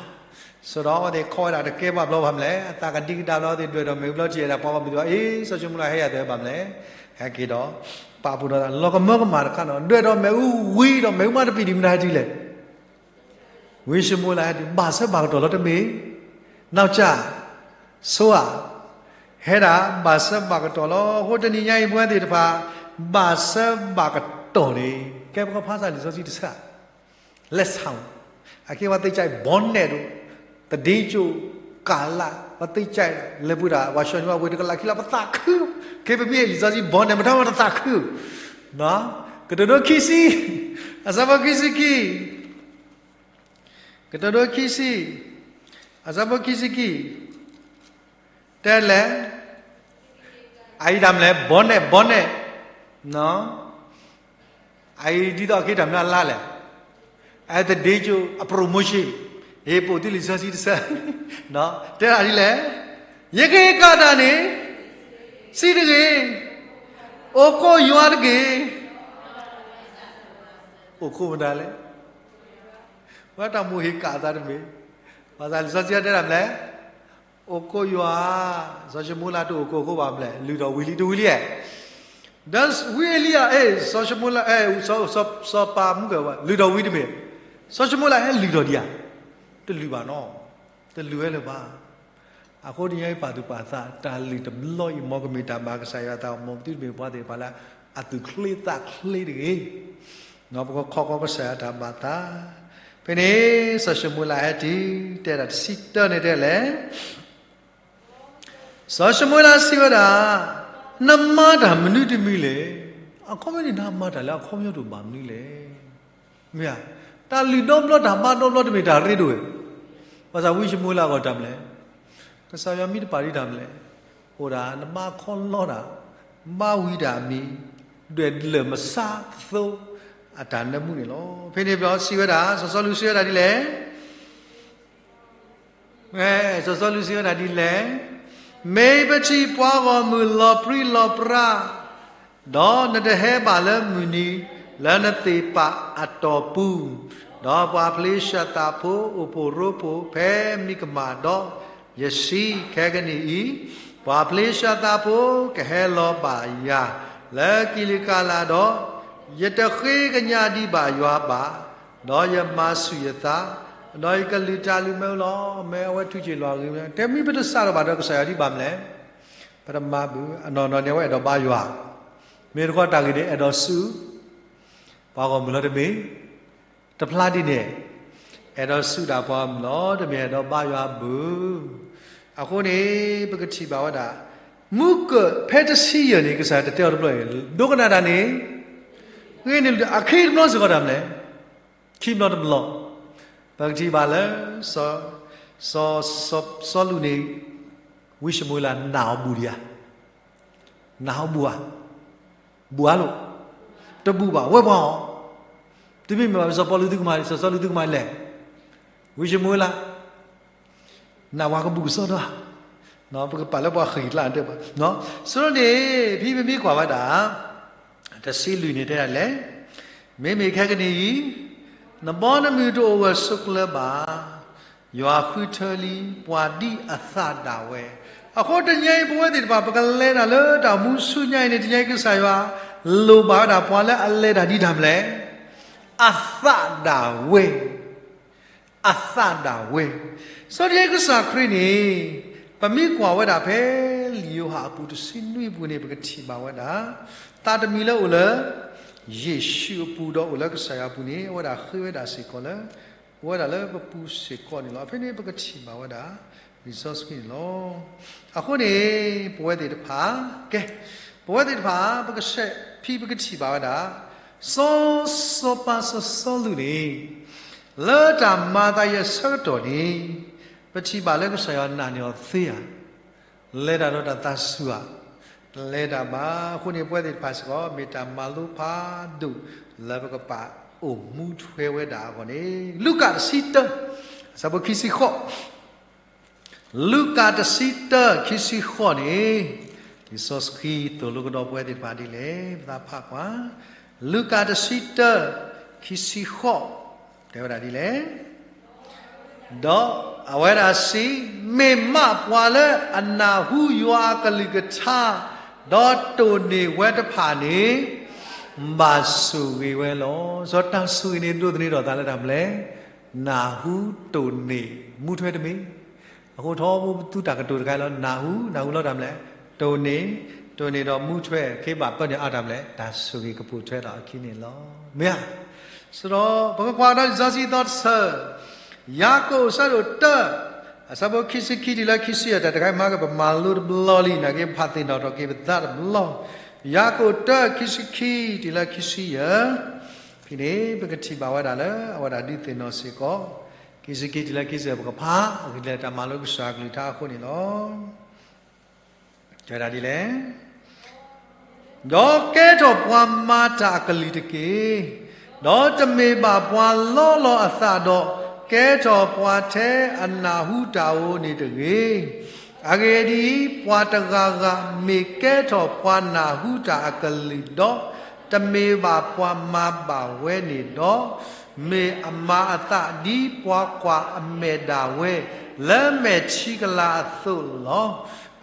စးထီၣ်အဝဲသ့ၣ်ခီဝဲဒၣ်တကဲဘၣ်ဘျီဘၣ်မနုၤလဲၣ်, အသးကဒံကဒါဘျီအဝဲသ့ၣ်ဒွဲၣ်ထီၣ်မ့ၣ်အူဘျီတံၢ် အဲၣ်ဒၣ်ပှၤဂီၢ်မုၢ်သ့ၣ်တဖၣ်, အ့ စီၤၡမူၤလၢဟဲယၤသ့ဘၣ်မနုၤလဲၣ်. ဟဲက့ၤဒီး ပာ်ဖှိၣ်ဒီးလီၤကမၢကမၣ်တခါနီၤ, ဒွဲၣ်ထီၣ်မ့ၣ်အူဝံၤဒီးမ့ၣ်အူမးတပံာ်ဒံးမတၤဟဲတုၤလဲၣ်. ဝံၡမူၤလၢဟဲတုၤ ဘၣ်ဆၢဘၣ်ကတီၢ်လီၤတမ့ၢ်, နီၢ်ကၠၢ်, ဆိဧါ, ဟဲဒၣ်ဘၣ်ဆၢဘၣ်ကတီၢ်လီၤ. အဃိတနံၤညါအံၤပဝဲသ့ၣ်တဖၣ် ဘၣ်ဆၢဘၣ်ကတီၢ်န့ၣ် ကဲပကဖးစၢ်လံာ်စီဆှံတဆၢ လဲၤဆၣ်, အကဲပှၤသ့ၣ်ကၠၢ် bonnet ဒိၣ်, သဒ့ကၠိၣ်, ကလး, ပှၤသ့ၣ်ကၠၢ် လဲၤပှ့ၤတၢ် ပှၤဆှၢန့ၢ်ပှၤပှ့ၤတကလးခံလီၤ ပသးခု, ကဲပမ့ၢ်လံာ်စီဆှံ bonnet မတၤမတၤသးခု, ကတိၤဒိခံဆံ, အဆၢဖိခံဆံခံ, ကတိၤဒိခံဆံ, အဆၢဖိခံဆံခံ, တဲလဲၣ်, အအံၤတၢ်မနုၤလဲၣ် bonnet, bonnet, အအံၤဒ်သိးက့ၤတၢ်မနုၤအလါလဲၣ်, အသဒ့ကၠိၣ်အ promotion, ယပိာ်သုလံာ်စီဆှံတဆၢ, တဲဒၣ်ဒ်လဲၣ်, ယကဟ့ၣ်ကၣ်တၢ်န့ၣ် ဆံးတဂ့ၤ, အိၣ်ခိးယွၤတက့ၢ်. အိၣ်ခိးမတၤလဲၣ်, ပှၤတၢ်မိၣ်ဟ့ၣ်ကၣ်အသးတမ့ၢ်, ဘၣ်ဆၣ်လံာ်စီဆှံတဲဒၣ်မနုၤလဲၣ်, အိၣ်ခိးယွၤ, စီၤၡမူၤလၢတအိၣ်ခိးအဃိဘၣ်မနုၤလဲၣ်, လုၢ်ထီၣ်ဝံၤလံ တဝံၤလံဧါ. Does ဝံအ့လံယၤ, စီၤၡမူၤလၢ, စီၤပၤမူကဲၢ်ဝဲ လုၢ်ထီၣ်ဝံၤတမ့ၢ်, စီၤၡမူၤလၢဟဲလုၢ်ထီၣ်ဒံးဧါ, တလုၢ်ဘၣ်နီၤ, တလုၢ်ဝဲလၢၤဘၣ်. အဃိတနံၤအံၤပာ်သူၣ်ပာ်သး တၢ်လုၢ်တဘျီအံၤ မ်ကမ့ၢ်တၢ်ဘၣ်ကစၢ်ယွၤအသး မ်ပသုတမ့ၢ်ပှၤသ့ၣ်တဖၣ်လၢ အသူၣ်ချ့သးချ့တဂ့ၤ, ပကခိးကီးကစၢ်ယွၤတၢ်ဘၣ်သး. ဖဲန့ၣ် စီၤၡမူၤလၢဟဲတုၤ တဲဒၣ်တဆံတၢန့ၣ်တဲလဲၣ် စီၤၡမူၤလၢစံးဝဲဒၣ်, နမၤတၢ်မနုၤတမံၤလဲၣ်. အခီပညီန့ၣ် နမၤတၢ်လၢအခီပညီတအိၣ်ဘၣ်မနုၤလဲၣ်. မ့ၢ်ဧါ, တၢ်လုၢ်ဒီဘျီတၢ်ဘါဒီဘျီတမ့ၢ်တၢ်ရ့ဒိၣ်ဝဲ, ဘၣ်ဆၣ်ဝံၡမူၤလၢအဂီၢ်တၢ်မနုၤလဲၣ်, ကစၢ်ယွၤမ့ၢ်တပာ်ဒံးတၢ်မနုၤလဲၣ်, အိၣ်ဒၣ်နဘါခီလီတၢ်, ဘါဝံၤတၢ်အမံၤ, ဒွဲၣ်လၢာ်မဆါသသိ အတၢ်နၢမူန့ၣ်လီၤ. ဖဲန့ၣ်ဘျီစံးဝဲဒၣ်, စီၤစီလူးစံးဝဲဒၣ်ဒ်လဲၣ် စီၤစီလူးစံးဝဲဒၣ်ဒ်လဲၣ်, မ့ၢ်ပထံၣ်ပှၤဂီၢ်မုၢ်လီၤပြံလီၤပြါ, ဒီးနတဟဲဘၣ်လၢမုၢ်နံၤလၢနသ့ၣ်ပာ်အတီၢ်ပူၤ, ဒီးပှၤဖလ့ၡသးဖိအိၣ်ဖှိၣ်ရိဖှိၣ် ဖဲမံကမၣ်ဒီး, ယဆံးခဲကနံၣ်အံၤ, ပှၤဖလ့ၡသးဖိကဟဲလီၤဘၣ်ယၤလၢကံလကၤလးဒီး, ယတဃ့ကညးဒံးဘၣ်ယွၤဘၣ်, ဒီးယမၤဆူၣ်ယသး, ဒီးယကလုၢ်တၢ်လုၢ်မ့ၢ်လီၤ. မ့ၢ်အဝဲထူၣ်ကၠ့ၣ်လွၤဂ့ၤ, တဲမ့ၢ်ပတစးထီၣ်ဘၣ်ဒီးကစၢ်ယွၤဒ်ဘၣ်မနုၤလဲၣ်, ပတမၤဘၣ်, အနီၢ်နီၢ်န့ၣ် အဝဲအဲၣ်ဒိးဘါယွၤ, မ့ၢ်တခီတၢ်ဂ့ၢ်န့ၣ် အဲၣ်ဒိးဆူၣ် ပှၤဂီၢ်မုၢ်လီၤတမ့ၢ်, တဖျါဒ်န့ၣ်, အဲၣ်ဒိးဆူၣ်ဒၣ်ပှၤဂီၢ်မုၢ်လီၤတမ့ၢ် အဲၣ်ဒိးဘါယွၤဘၣ်. အဃိန့ၣ် ပကထံၣ်ဘၣ်ဝဲဒၣ်, မူကၢၢ်ဖဲတဆံယဲၢ်န့ၣ် ကစၢ်ယွၤတတဲအီၤတဘျီအံၤ, ဒိကနၣ်တၢ်န့ၣ်, ဂ့ၤန့ၣ်အခံတဘျီစ့ၢ်ကီးတၢ်မနုၤလဲၣ်, ခံဘျီတဘျီ, ပကထံၣ်ဘၣ်လၢ စီၤ, စီၤ, စီၤ, စီၤလူးန့ၣ်, ဝံၡမူၤအ့လးနာ်အီၤဘူးဒံးဧါ, နာ်အီၤဘူးဧါ, ဘူးဧါလိၤ, တဘူးဘၣ် ဝဲပှၤအီၤ, တုၤမ့ၢ်မ့ၢ်ဘၣ် စီၤပီလူးသုကမၤ, စီၤစီလူးသုကမၤလဲၣ်, ဝံၡမူၤအ့လး နာ်ပှၤကဘူးကစီဒီဧါ, ပကပာ်လၢပှၤဃံၤကျါတဲဘၣ်, ဆိန့ၣ် ဖဲပမ့ၢ်ကွၢ်ဝဲဒၣ်, တဆံလွံၢ်န့ၣ်တဲဒ်လဲၣ်, မ့မ့ၢ်ခဲကနံၣ်အံၤ, နဘီနမုၢ်တအိၣ်ဂၢၢ်ဆိးကျၢၤဘၣ်, ယွၤဃုထၢလံပှၤဒ်အသးဒၣ်ဝဲ, အဃိတနံၤအံၤပဝဲသ့ၣ်တဖၣ် ပကလဲၤတၢ်လၢတၢ်မူဆူညါအံၤန့ၣ် တနံၤအံၤကစၢ်ယွၤ, လိၣ်ဘၣ်ဝဲဒၣ်ပှၤလၢအလဲၤတၢ်ဒ်တၢ်မနုၤလဲၣ်, အသးဒၣ်ဝဲ အသးဒၣ်ဝဲ, စီၤဒ်ကစၢ်ခရံာ်န့ၣ်, ပမ့ၢ်ကွၢ်ဝဲဒၣ်ဖဲလံာ်ယိၤဟၣ်အပူၤတဆံနွံအပူၤန့ၣ် ပကထံၣ်ဘၣ်ဝဲဒၣ်, သးတမံၤလၢအိၣ်လၢ ယ့ၣ်ၡူးအပူၤဒီးအိၣ်လၢကစၢ်ယွၤအပူၤန့ၣ် အဝဲဒၣ်ဃ့ဝဲဒၣ်စ့ၢ်ကီးလၢ, အိၣ်ဝဲဒၣ်လၢပပူၤစ့ၢ်ကီးန့ၣ်လီၤ. ဖဲန့ၣ်ပကထံၣ်ဘၣ်ဝဲဒၣ်, လံာ်စီဆှံန့ၣ်လီၤ. အဃိန့ၣ်, ပဝဲသ့ၣ်တဖၣ်, ကဲ, ပဝဲသ့ၣ်တဖၣ် ပကဆဲးဖံးပကထံၣ်ဘၣ်ဝဲဒၣ်, စီၤ, စီၤပၤစီၤစီလူးန့ၣ်, လၢတၢ်မၤသးအံၤအဆၢကတီၢ်န့ၣ်, ပထံၣ်ဘၣ်လၢကစၢ်ယွၤနာ်န့ၢ်အီၤသ့ဧါ, လဲၤတၢ်ဒီးတၢ်သးစူၤဧါ, တလဲၤတၢ်ဘၣ်. အဃိန့ၣ်ပဝဲသ့ၣ်တဖၣ်စ့ၢ်ကီး မ့ၢ်တၢ်မၤလိဖးဒိၣ်လၢပကပာ် အိၣ်မူထွဲဝဲဒၣ်အဂီၢ်န့ၣ်, လူၤကၣ်တဆံတၢ, အဆၢဖိခံဆံဃိး, လူၤကၣ်တဆံတၢ ခံဆံဃိးန့ၣ်, လံာ်စီဆှံသိၣ်လိကဒီးပဝဲသ့ၣ်တဖၣ်ဒ်လဲၣ်, ပသးဖးကွၢ်, လူၤကၣ်တဆံတၢ ခံဆံဃိး, တဲဝဲဒၣ်ဒ်လဲၣ်. ဒီးအဝဲဒၣ်စံး, မ့ၢ်မးပှၤလၢအနၢ်ဟူယွၤအကလုၢ်ကထါ, ဒီးတိၢ်န့ၢ်ဝဲတဖၣ်န့ၣ်, ဘၣ်ဆိၣ်ဂ့ၤဝဲလီၤ. စီၤတၢ်ဆိၣ်ဂ့ၤန့ၣ်ဒိးသန့ၤထီၣ်သးလၢတၢ်မနုၤလဲၣ်, နၢ်ဟူတိၢ်န့ၢ်မူထွဲတမ့ၢ် အဃိထီဘိပသူတၢ်ကတိၤတခါအံၤလီၤ, နၢ်ဟူ, နၢ်ဟူလီၤတၢ်မနုၤလဲၣ်, တိၢ်န့ၢ်, တိၢ်န့ၢ်ဒီးမူထွဲ, ခ့ဘၣ်ပၢန့ၢ်အါတၢ်မနုၤလဲၣ်, တၢ်ဆိၣ်ဂ့ၤကပိာ်ထွဲထီၣ်အခံန့ၣ်လီၤ. မ့ၢ်ဧါ. စးထီၣ်ပကကွၢ်ကဒီးလံာ်စီဆှံသီတဆၢ, ယၤကိာ်အဆၢဒိၣ်တၢ, အဆၢဖိခံဆံခံတုၤလၢခံဆံယဲၢ်, တၢ်တခါအံၤမၤက့ၤပမၤလိတဘျီလံ, နာ်က့ဖးသ့ၣ်နီၣ်ထီၣ်က့ၤပသးတဘျီ, ယၤကိာ်တၢ ခံဆံခံတုၤလၢခံဆံယဲၢ်, ဖဲန့ၣ် ပကထံၣ်ဘၣ်ဝဲဒၣ်လၢ အဝဲဒၣ်ဒုးသ့ၣ်နီၣ်စ့ၢ်ကီး, ခံဆံခံတုၤလၢခံဆံယဲၢ် ပကဖး, အဂ့ၢ်ဒ်လဲၣ် တၢ်မၤလိကစၢ်ကလုၢ်ကထါအဃိန့ၣ်လီၤ. တဲဝဲဒၣ်ဒ်လဲၣ်. ဒီးကဲထီၣ်ပှၤမၤတၢ်အကလုၢ်တက့ၢ်. ဒီးတမ့ၢ်ဘၣ်ပှၤလီလီၤအသးဒီး, ကဲထီၣ်ပှၤထဲအနၢ်ဟူတၢ်ဧိၤန့ၣ်တဂ့ၤ. အဂ့ၢ်ဒ်အံၤ, ပှၤတဂၤဂၤမ့ၢ်ကဲထီၣ်ပှၤနၢ်ဟူတၢ်အကလုၢ်ဒီး, တမ့ၢ်ဘၣ်ပှၤမၤဘၣ်ဝဲန့ၣ်ဒီး, မ့ၢ်အမၤအသးဒ်ပှၤကွၢ်အမဲာ်ဒၣ်ဝဲ လၢမဲာ်ထံကလၤအသိးလီၤ.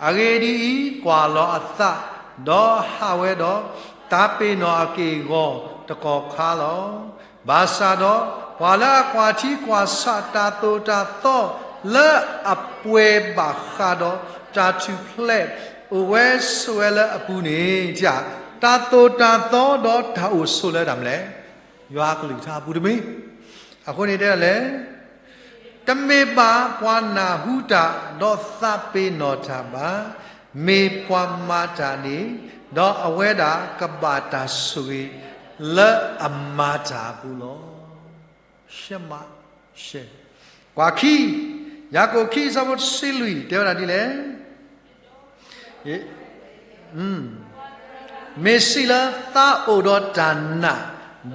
အဂ့ၢ်ဒ်အံၤ, ကွၢ်လီၤအသး, ဒီးဟးဝဲဒီး, တၢ်ပ့ၤနီၣ်အက့ၢ်အဂီၤတကီၢ်ခါလီၤ. ဘၣ်ဆၣ်ဒီး, ပှၤလၢအကွၢ်ထံကွၢ်ဆးတၢ်သိၣ်တၢ်သီလၢအပှဲၤဘၣ်ဃးဒီးတၢ်ထူၣ်ဖျဲးအိၣ်ဝဲဆိးဝဲလၢအပူၤန့ၣ်, တၢ်သိၣ်တၢ်သီဒီးတၢ်အိၣ်ဆိးလၢတၢ်မနုၤလဲၣ်, ယွၤအကလုၢ်ကထါအပူၤတမ့ၢ်. အဃိန့ၣ်တဲဒ်လဲၣ်. တမ့ၢ်ဘၣ်ပှၤနၢ်ဟူတၢ်ဒီးသးပ့ၤနီၣ်တၢ်ဘၣ်, မ့ၢ်ပှၤမၤတၢ်န့ၣ်, ဒီးအဝဲဒၣ်ကဘၣ်တၢ်ဆိၣ်ဂ့ၤလၢအမၤတၢ်အပူၤလီၤ. ရှဲမး, ရှဲ, ကွၢ်ခံ, ယၤကိာ်ခံ အဆၢဖိတဆံလွံၢ် တဲဝဲဒၣ်ဒ်လဲၣ်. မ့ၢ်စံးလၢသးအိၣ်ဒီးတၢ်နာ်,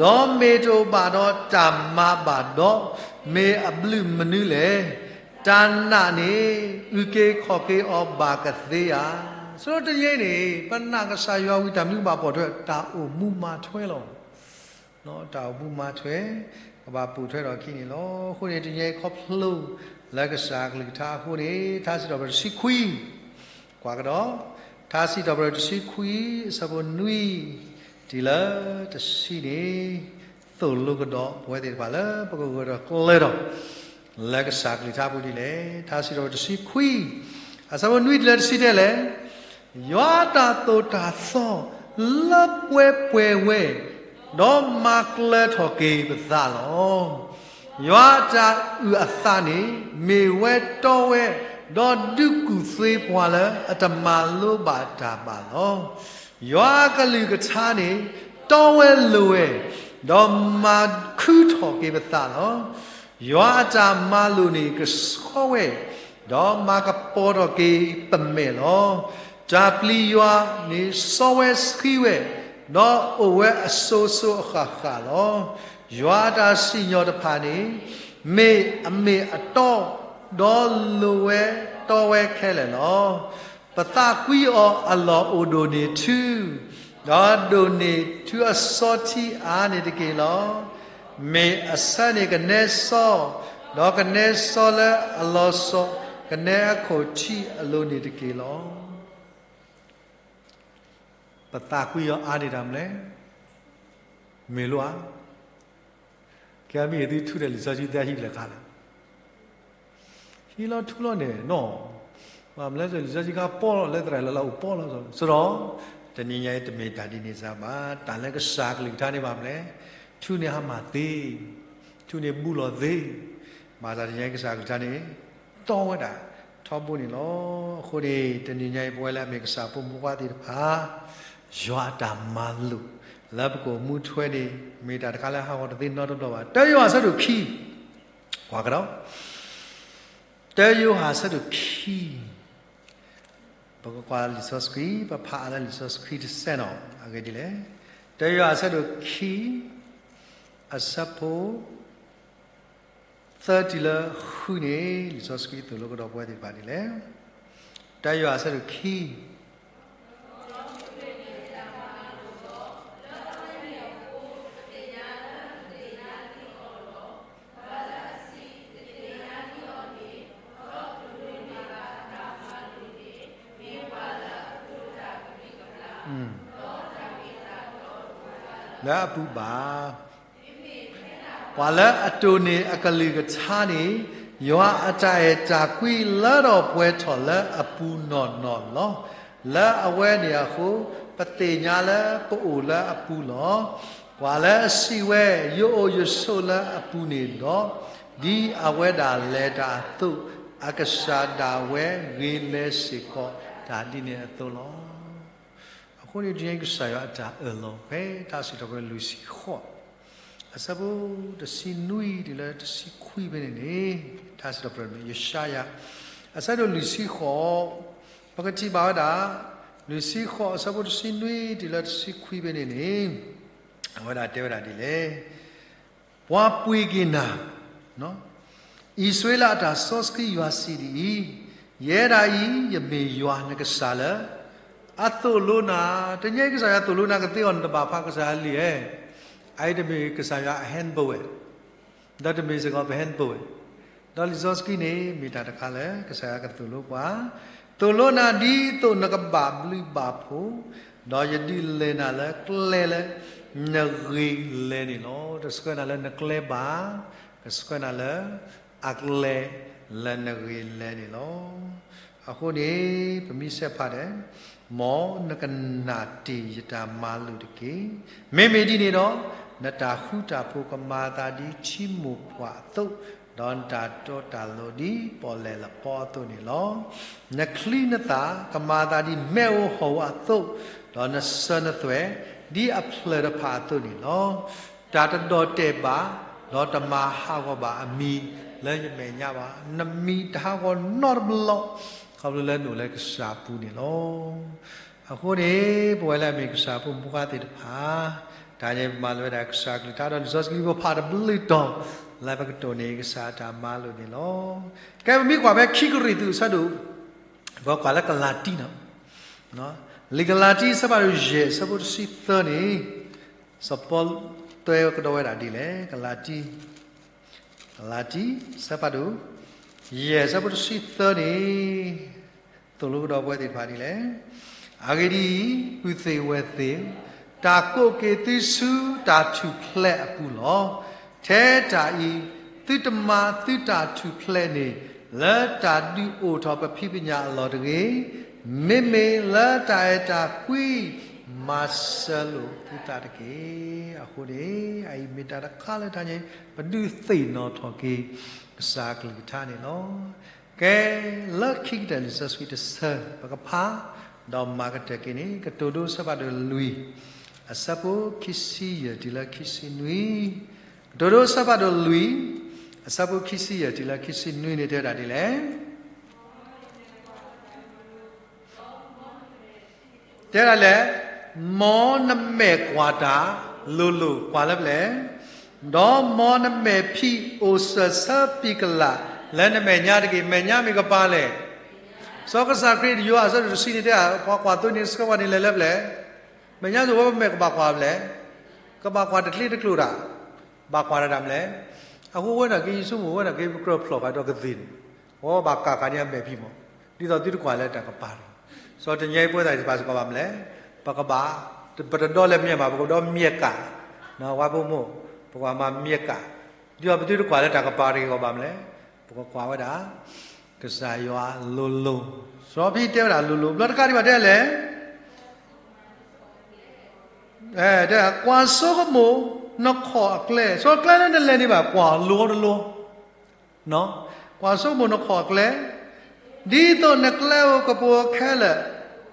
ဒီးမ့ၢ်တအိၣ်ဘၣ်ဒီးတၢ်မၤဘၣ်ဒီး, မ့ၢ်အဘျုးမနုၤလဲၣ်. တၢ်နာ်န့ၣ် အုၣ်က့ၤခီၣ်က့ၤအီၤဘၣ်ကသ့ဧါ. ဆိတနံၤအံၤန့ၣ် ပနာ်ကစၢ်ယွၤဝံၤ တၢ်မနုၤကဘၣ်ပိာ်ထွဲ, တၢ်အိၣ်မူမၤထွဲလီၤ. တၢ်အိၣ်မူမၤထွဲ ကဘၣ်ပိာ်ထွဲထီၣ်အခံန့ၣ်လီၤ. အဃိန့ၣ် တနံၤအံၤခီဖျိ လၢကစၢ်အကလုၢ်ကထါအဃိန့ၣ် ထါစံးထီၣ်ပတြၢၤတဆံခွံ, ကွၢ်ကဒီး, ထါစံးထီၣ်ပတြၢၤတဆံခွံ အဆၢဖိနွံ တုၤလၢတဆံန့ၣ် သိၣ်လိကဒီးပဝဲသ့ၣ်တဖၣ်လၢပကဂၢၢ်ဒီးကျၢၤဒီး လၢကစၢ်ကလုၢ်ကထါအပူၤဒ်လဲၣ်. ထါစံးထီၣ်ပတြၢၤတဆံခွံ အဆၢဖိနွံတုၤလၢတဆံတဲလဲၣ်. ယွၤအတၢ်သိၣ်တၢ်သီလၢပှဲၤပှဲၤဝဲ, ဒီးမၤကျၢၤထီၣ်က့ၤပသးလီၤ. ယွၤအတၢ်အုၣ်အသးန့ၣ် မ့ၢ်ဝဲတီဝဲ, ဒီးဒုးကူၣ်သ့ပှၤလၢအတမၤလိဘၣ်တၢ်ဘၣ်လီၤ. ယွၤအကလုၢ်ကထါန့ၣ် တီဝဲလိၤဝဲ, ဒီးမၤခုထီၣ်က့ၤပသးလီၤ. ယွၤအတၢ်မၤလိာ်န့ၣ်ကဆှီဝဲ, ဒီးမၤကပီၤထီၣ်က့ၤပမဲာ်လီၤ. တၢ်ပျံၤယွၤန့ၣ်စီဝဲဆှံဝဲ, ဒီးအိၣ်ဝဲအစိၤစိၤအဃၣ်ဃၣ်လီၤ. ယွၤအတၢ်စံၣ်ညီၣ်တဖၣ်န့ၣ် မ့ၢ်အမ့ၢ်အတီ, ဒီးလိၤဝဲတီဝဲခဲလၢာ်လီၤ. ပသးကွံအီၤအလီၢ်အိၣ်ဒိၣ်န့ၢ်ထူ, ဒီးဒိၣ်န့ၢ်ထူအစီထံအါန့ၣ်တက့ၢ်လီၤ. မ့ၢ်အဆၢန့ၣ်ကနဲစီ, ဒီးကနဲစီလၢအလီၤစီ, ကနဲအခိၣ်ထံအလိၤန့ၣ်တက့ၢ်လီၤ. ပသးကွံအီၤအါန့ၢ်တၢ်မနုၤလဲၣ်, မ့ၢ်လိဧါ. ကဲမ့ၢ်သုထူၣ်ဒီးလံာ်စီဆှံသ့ဟံၣ်ဘျဲၣ်ခါလဲၣ်. ဟံးလီၤထူလီၤန့ၣ်နီၤ, ဘၣ်မနုၤလဲၣ် လံာ်စီဆှံခါပီလီၤလၢသရၣ်လၢလၢအိၣ်ပီလီၤ. စရီ, တနံၤညါအံၤတမ့ၢ်တၢ်ဒ်န့ၣ်စ့ၢ်ဘၣ်. တၢ်လၢကစၢ်ကလုၢ်ကထါန့ၣ်ဘၣ်မနုၤလဲၣ်, ထူန့ၢ်ဟါမၢ်သ့, ထူန့ၢ်ဘူးလီၤသ့, ဘၣ်ဆၣ်တနံၤညါအံၤကစၢ်ကလုၢ်ကထါန့ၣ် တီဝဲဒၣ်ထီဘိန့ၣ်လီၤ. အဃိန့ၣ် တနံၤညါအံၤ ပဝဲလၢအမ့ၢ်ကစၢ်ဖိမုၣ်ဖိခွါသ့ၣ်တဖၣ် ယွၤအတၢ်မၤလိာ် လၢပကအိၣ်မူထွဲန့ၣ် မ့ၢ်တၢ်တခါလၢဟးဂီၤတသ့နီတဘျီဘၣ်. တၢယိၤဟၣ်အဆၢဒိၣ်ခံ, ကွၢ်ကဒီး, တၢယိၤဟၣ်အဆၢဒိၣ်ခံ, ပကကွၢ်လံာ်စီဆှံ ပဖးအါလၢလံာ်စီဆှံတစဲးနီၤ, အဂ့ၢ်ဒ်လဲၣ်. တၢယိၤဟၣ်အဆၢဒိၣ်ခံ အဆၢဖိ သၢတုၤလၢဃုန့ၣ် လံာ်စီဆှံသိၣ်လိကဒီးပဝဲသ့ၣ်တဖၣ်ဒ်လဲၣ်. တၢယွၤအဆၢဒိၣ်ခံ လၢအပူၤဘၣ်. ပှၤလၢအတိၢ်န့ၢ်အကလုၢ်ကထါန့ၣ် ယွၤအတၢ်အဲၣ်တၢ်ကွံလၢထီၣ်ပှဲၤထီၣ်လၢအပူၤနီၢ်နီၢ်လီၤ. လၢအဝဲန့ၣ်အဃိ ပသ့ၣ်ညါလၢပအိၣ်လၢအပူၤလီၤ. ပှၤလၢအစံးဝဲ ယအိၣ်ယဆိးလၢအပူၤန့ၣ်ဒီး, ဒ်အဝဲဒၣ်လဲၤတၢ်အသိး အကစၢ်ဒၣ်ဝဲဂ့ၤလၢ်စ့ၢ်ကီး တၢ်ဒ်န့ၣ်အသိးလီၤ. အဃိန့ၣ် တနံၤအံၤကစၢ်ယွၤအတၢ်အၢၣ်လီၤ ဖဲတၢ်စံးထီၣ်ပတြၢၤလွံၢ်ဆံဃိး အဆၢဖိတဆံနွံတုၤလၢတဆံခွံဖဲန့ၣ်န့ၣ်, တၢ်စံးထီၣ်ပတြၢၤယၡါယၤ အဆၢဒိၣ်လွံၢ်ဆံဃိး, ပကထံၣ်ဘၣ်ဝဲဒၣ် လွံၢ်ဆံဃိး အဆၢဖိတဆံနွံတုၤလၢတဆံခွံဖဲန့ၣ်န့ၣ်, အဝဲဒၣ်တဲဝဲဒၣ်ဒ်လဲၣ်. ပှၤပှ့ၤက့ၤနၤ, အံၣ်စရ့လးအတၢ်စီဆှံယွၤစံးဒ်အံၤ, ယဲဒၣ်အံၤ ယမ့ၢ်ယွၤနကစၢ်လၢ အသိၣ်လိနၤ, တနံၤအံၤကစၢ်ယွၤသိၣ်လိနၤကသ့အီၤ နတဘၣ်ဖးကစၢ်ယွၤလံဧါ. အအံၤတမ့ၢ်ကစၢ်ယွၤအဟဲနဘိဝဲ, ဒီးတမ့ၢ်စ့ၢ်ကီးပဟဲနဘိဝဲ, ဒီးလံာ်စီဆှံန့ၣ် မ့ၢ်တၢ်တခါလၢ ကစၢ်ယွၤကသိၣ်လိပှၤ, သိၣ်လိနၤဒ်သိးနကဘၣ်ဘျုးဘၣ်ဖှိၣ်, ဒီးယဒုးလဲၤနၤလၢကျဲလၢ နဂ့ၤလဲၤန့ၣ်လီၤ. တဆှၢနၤလၢနကျဲဘၣ်, ကဆှၢနၤလၢ အကျဲလၢနဂ့ၤလဲၤန့ၣ်လီၤ. အဃိန့ၣ် ပမ့ၢ်ဆဲးဖးဒီး, မ်နကနာ်တ့ၢ်ယတၢ်မၤလိာ်တက့ၢ်. မ့မ့ၢ်ဒ်န့ၣ်ဒီး, နတၢ်ဃူတၢ်ဖိးကမၤအသးဒ်ထံမိၢ်ပှၢ်အသိး, ဒီးနတၢ်တီတၢ်လိၤဒ်ပီၣ်လဲၣ်လပီအသိးန့ၣ်လီၤ. နချံနသၣ်ကမၤအသးဒ်မ့ၣ်အူဟီၣ်ဧိၤအသိး, ဒီးနစၢၤနသွဲၣ်ဒ်အဖျၢၣ်တဖၣ်အသိးန့ၣ်လီၤ. တၢ်တဒိးတဲာ်ဘၣ်, ဒီးတမၤဟးဂီၤဘၣ်အမံၤလၢယမဲာ်ညါဘၣ်. နမံၤတဟးဂီၤနီတဘျီ, ခီဖျိလၢနအိၣ်လၢကစၢ်အပူၤန့ၣ်လီၤ. အဃိန့ၣ် ပဝဲလၢအမ့ၢ်ကစၢ်အဖိမုၣ်ဖိခွါသ့ၣ်တဖၣ်, တၢ်န့ၣ်ပမၤလိာ်ဝဲဒၣ်ကစၢ်အကလုၢ်ကထါ ဒီးလံာ်စီဆှံပဖးတဘျုးတီၤ, လၢပကတိၢ်န့ၢ်ကစၢ်အတၢ်မၤလိာ်န့ၣ်လီၤ. ကဲ ပမ့ၢ်ကွၢ်ဖဲခံကရံၣ်သူးအဆၢဒိၣ်, ပကွၢ်လၢကလၤတံနီၤ, လံာ်ကလၤတံ အဆၢဖးဒိၣ်ယဲၢ် အဆၢဖိတဆံသၢန့ၣ်, စီၤပီလူးတဲကဒီးဝဲဒၣ်ဒ်လဲၣ်. ကလၤတံ ကလၤတံ အဆၢဖးဒိၣ် ယဲၢ် အဆၢဖိတဆံသၢန့ၣ်, သိၣ်လိကဒီးပဝဲသ့ၣ်တဖၣ်ဒ်လဲၣ်. အဂ့ၢ်ဒ်အံၤ, ပုၢ်သ့ၣ်ဝဲၢ်သ့ၣ်, တၢ်ကိးက့ၤသုဆူတၢ်ထူၣ်ဖျဲးအပူၤလီၤ. ထဲတၢ်အံၤ, သုတမၤသုတၢ်ထူၣ်ဖျဲးန့ၣ်, လၢတၢ်ဒုးအိၣ်ထီၣ်ပဖံးပညၣ်အလီၢ်တဂ့ၤ, မ့မ့ၢ်လၢတၢ်အဲၣ်တၢ်ကွံ မၤစၢၤလိာ်သုသးတက့ၢ်. အဃိန့ၣ်, အအံၤမ့ၢ်တၢ်တခါလၢတၢ်န့ၣ် ပဒုးသ့ၣ်နီၣ်ထီၣ်က့ၤ ကစၢ်အကလုၢ်ကထါန့ၣ်လီၤ. ကဲ, လၢခံကတၢၢ်လံာ်စီဆှံတဆၢ ပကဖး, ဒီးမၤကတၢၢ်က့ၤန့ၣ် ကတိၤဒိအဆၢဖးဒိၣ်လွံၢ်, အဆၢဖိခံဆံယဲၢ်တုၤလၢခံဆံနွံ, ကတိၤဒိအဆၢဖးဒိၣ်လွံၢ်, အဆၢဖိခံဆံယဲၢ်တုၤလၢခံဆံနွံန့ၣ် တဲဝဲဒၣ်ဒ်လဲၣ်. တဲဒၣ်လဲၣ်, မ်နမဲာ်ကွၢ်တၢ်လိၤလိၤ ကွၢ်လၢပျဲၢ်, ဒီးမ်နမဲာ်ဖံးအိၣ်စၢၤဆၢပံၤကလၣ် လၢနမဲာ်ညါတက့ၢ်. မဲာ်ညါမ့ၢ်ကပၤလဲၣ်. စီၤကစၢ်ခရံာ်ယိၤဟၣ်အဆၢဒိၣ်တဆံန့ၣ်တဲ, ပှၤကွၢ်သိန့ၣ် ဆှၢပှၤန့ၣ်လဲၤလၢပျဲၢ်, မဲာ်ညါစိၤဝဲပမဲာ်ကဘၣ်ကွၢ်ပျဲၢ်, ကဘၣ်ကွၢ်တကျ့တကျိာ်တၢ်, ဘၣ်ကွၢ်တၢ်တၢ်မနုၤလဲၣ်. အဃိဝဲဒၣ်က့ ယဆိကမိၣ်ဝဲဒၣ်က့ ပကြၢးဖျိးဃာ်ဒီးကသ့ၣ်န့ၣ်, အဝဲဘၣ်ကးဃာ်န့ၢ်အမဲာ်ဖံးမး, ဒ်သိးသုတကွၢ်လၢတၢ်ကပၤတဂ့ၤ. စီၤတနံၤအံၤပဝဲသ့ၣ်တဖၣ်စ့ၢ်ကီးဘၣ်မနုၤလဲၣ်, ပကဘၣ်, ပတဒီလၢမဲာ်မး ပကဒီးမဲာ်ကး, ဝါဖိမုၣ်, ပကွၢ်မၤမဲာ်ကး, ဒ်သိးပသုတကွၢ်လၢတၢ်ကပၤတဂ့ၤအဂီၢ်ဘၣ်မနုၤလဲၣ်, ပကကွၢ်ဝဲဒၣ် ကစၢ်ယွၤလိၤလိၤ, စီၤပီတဲဝဲဒၣ်လိၤလိၤ, ဘျီတကးဒံးဘၣ်တဲလဲၣ် ကွၢ်ဆိကမိၣ်နခီၣ်အကျဲ, စီၤကျဲလၢနလဲၤန့ၣ်ဘၣ် ကွၢ်လိၤတလိၤ, ကွၢ်ဆိကမိၣ်နခီၣ်အကျဲ, ဒ်သိးနကျဲဧိၤကပိၤခဲလၢာ်,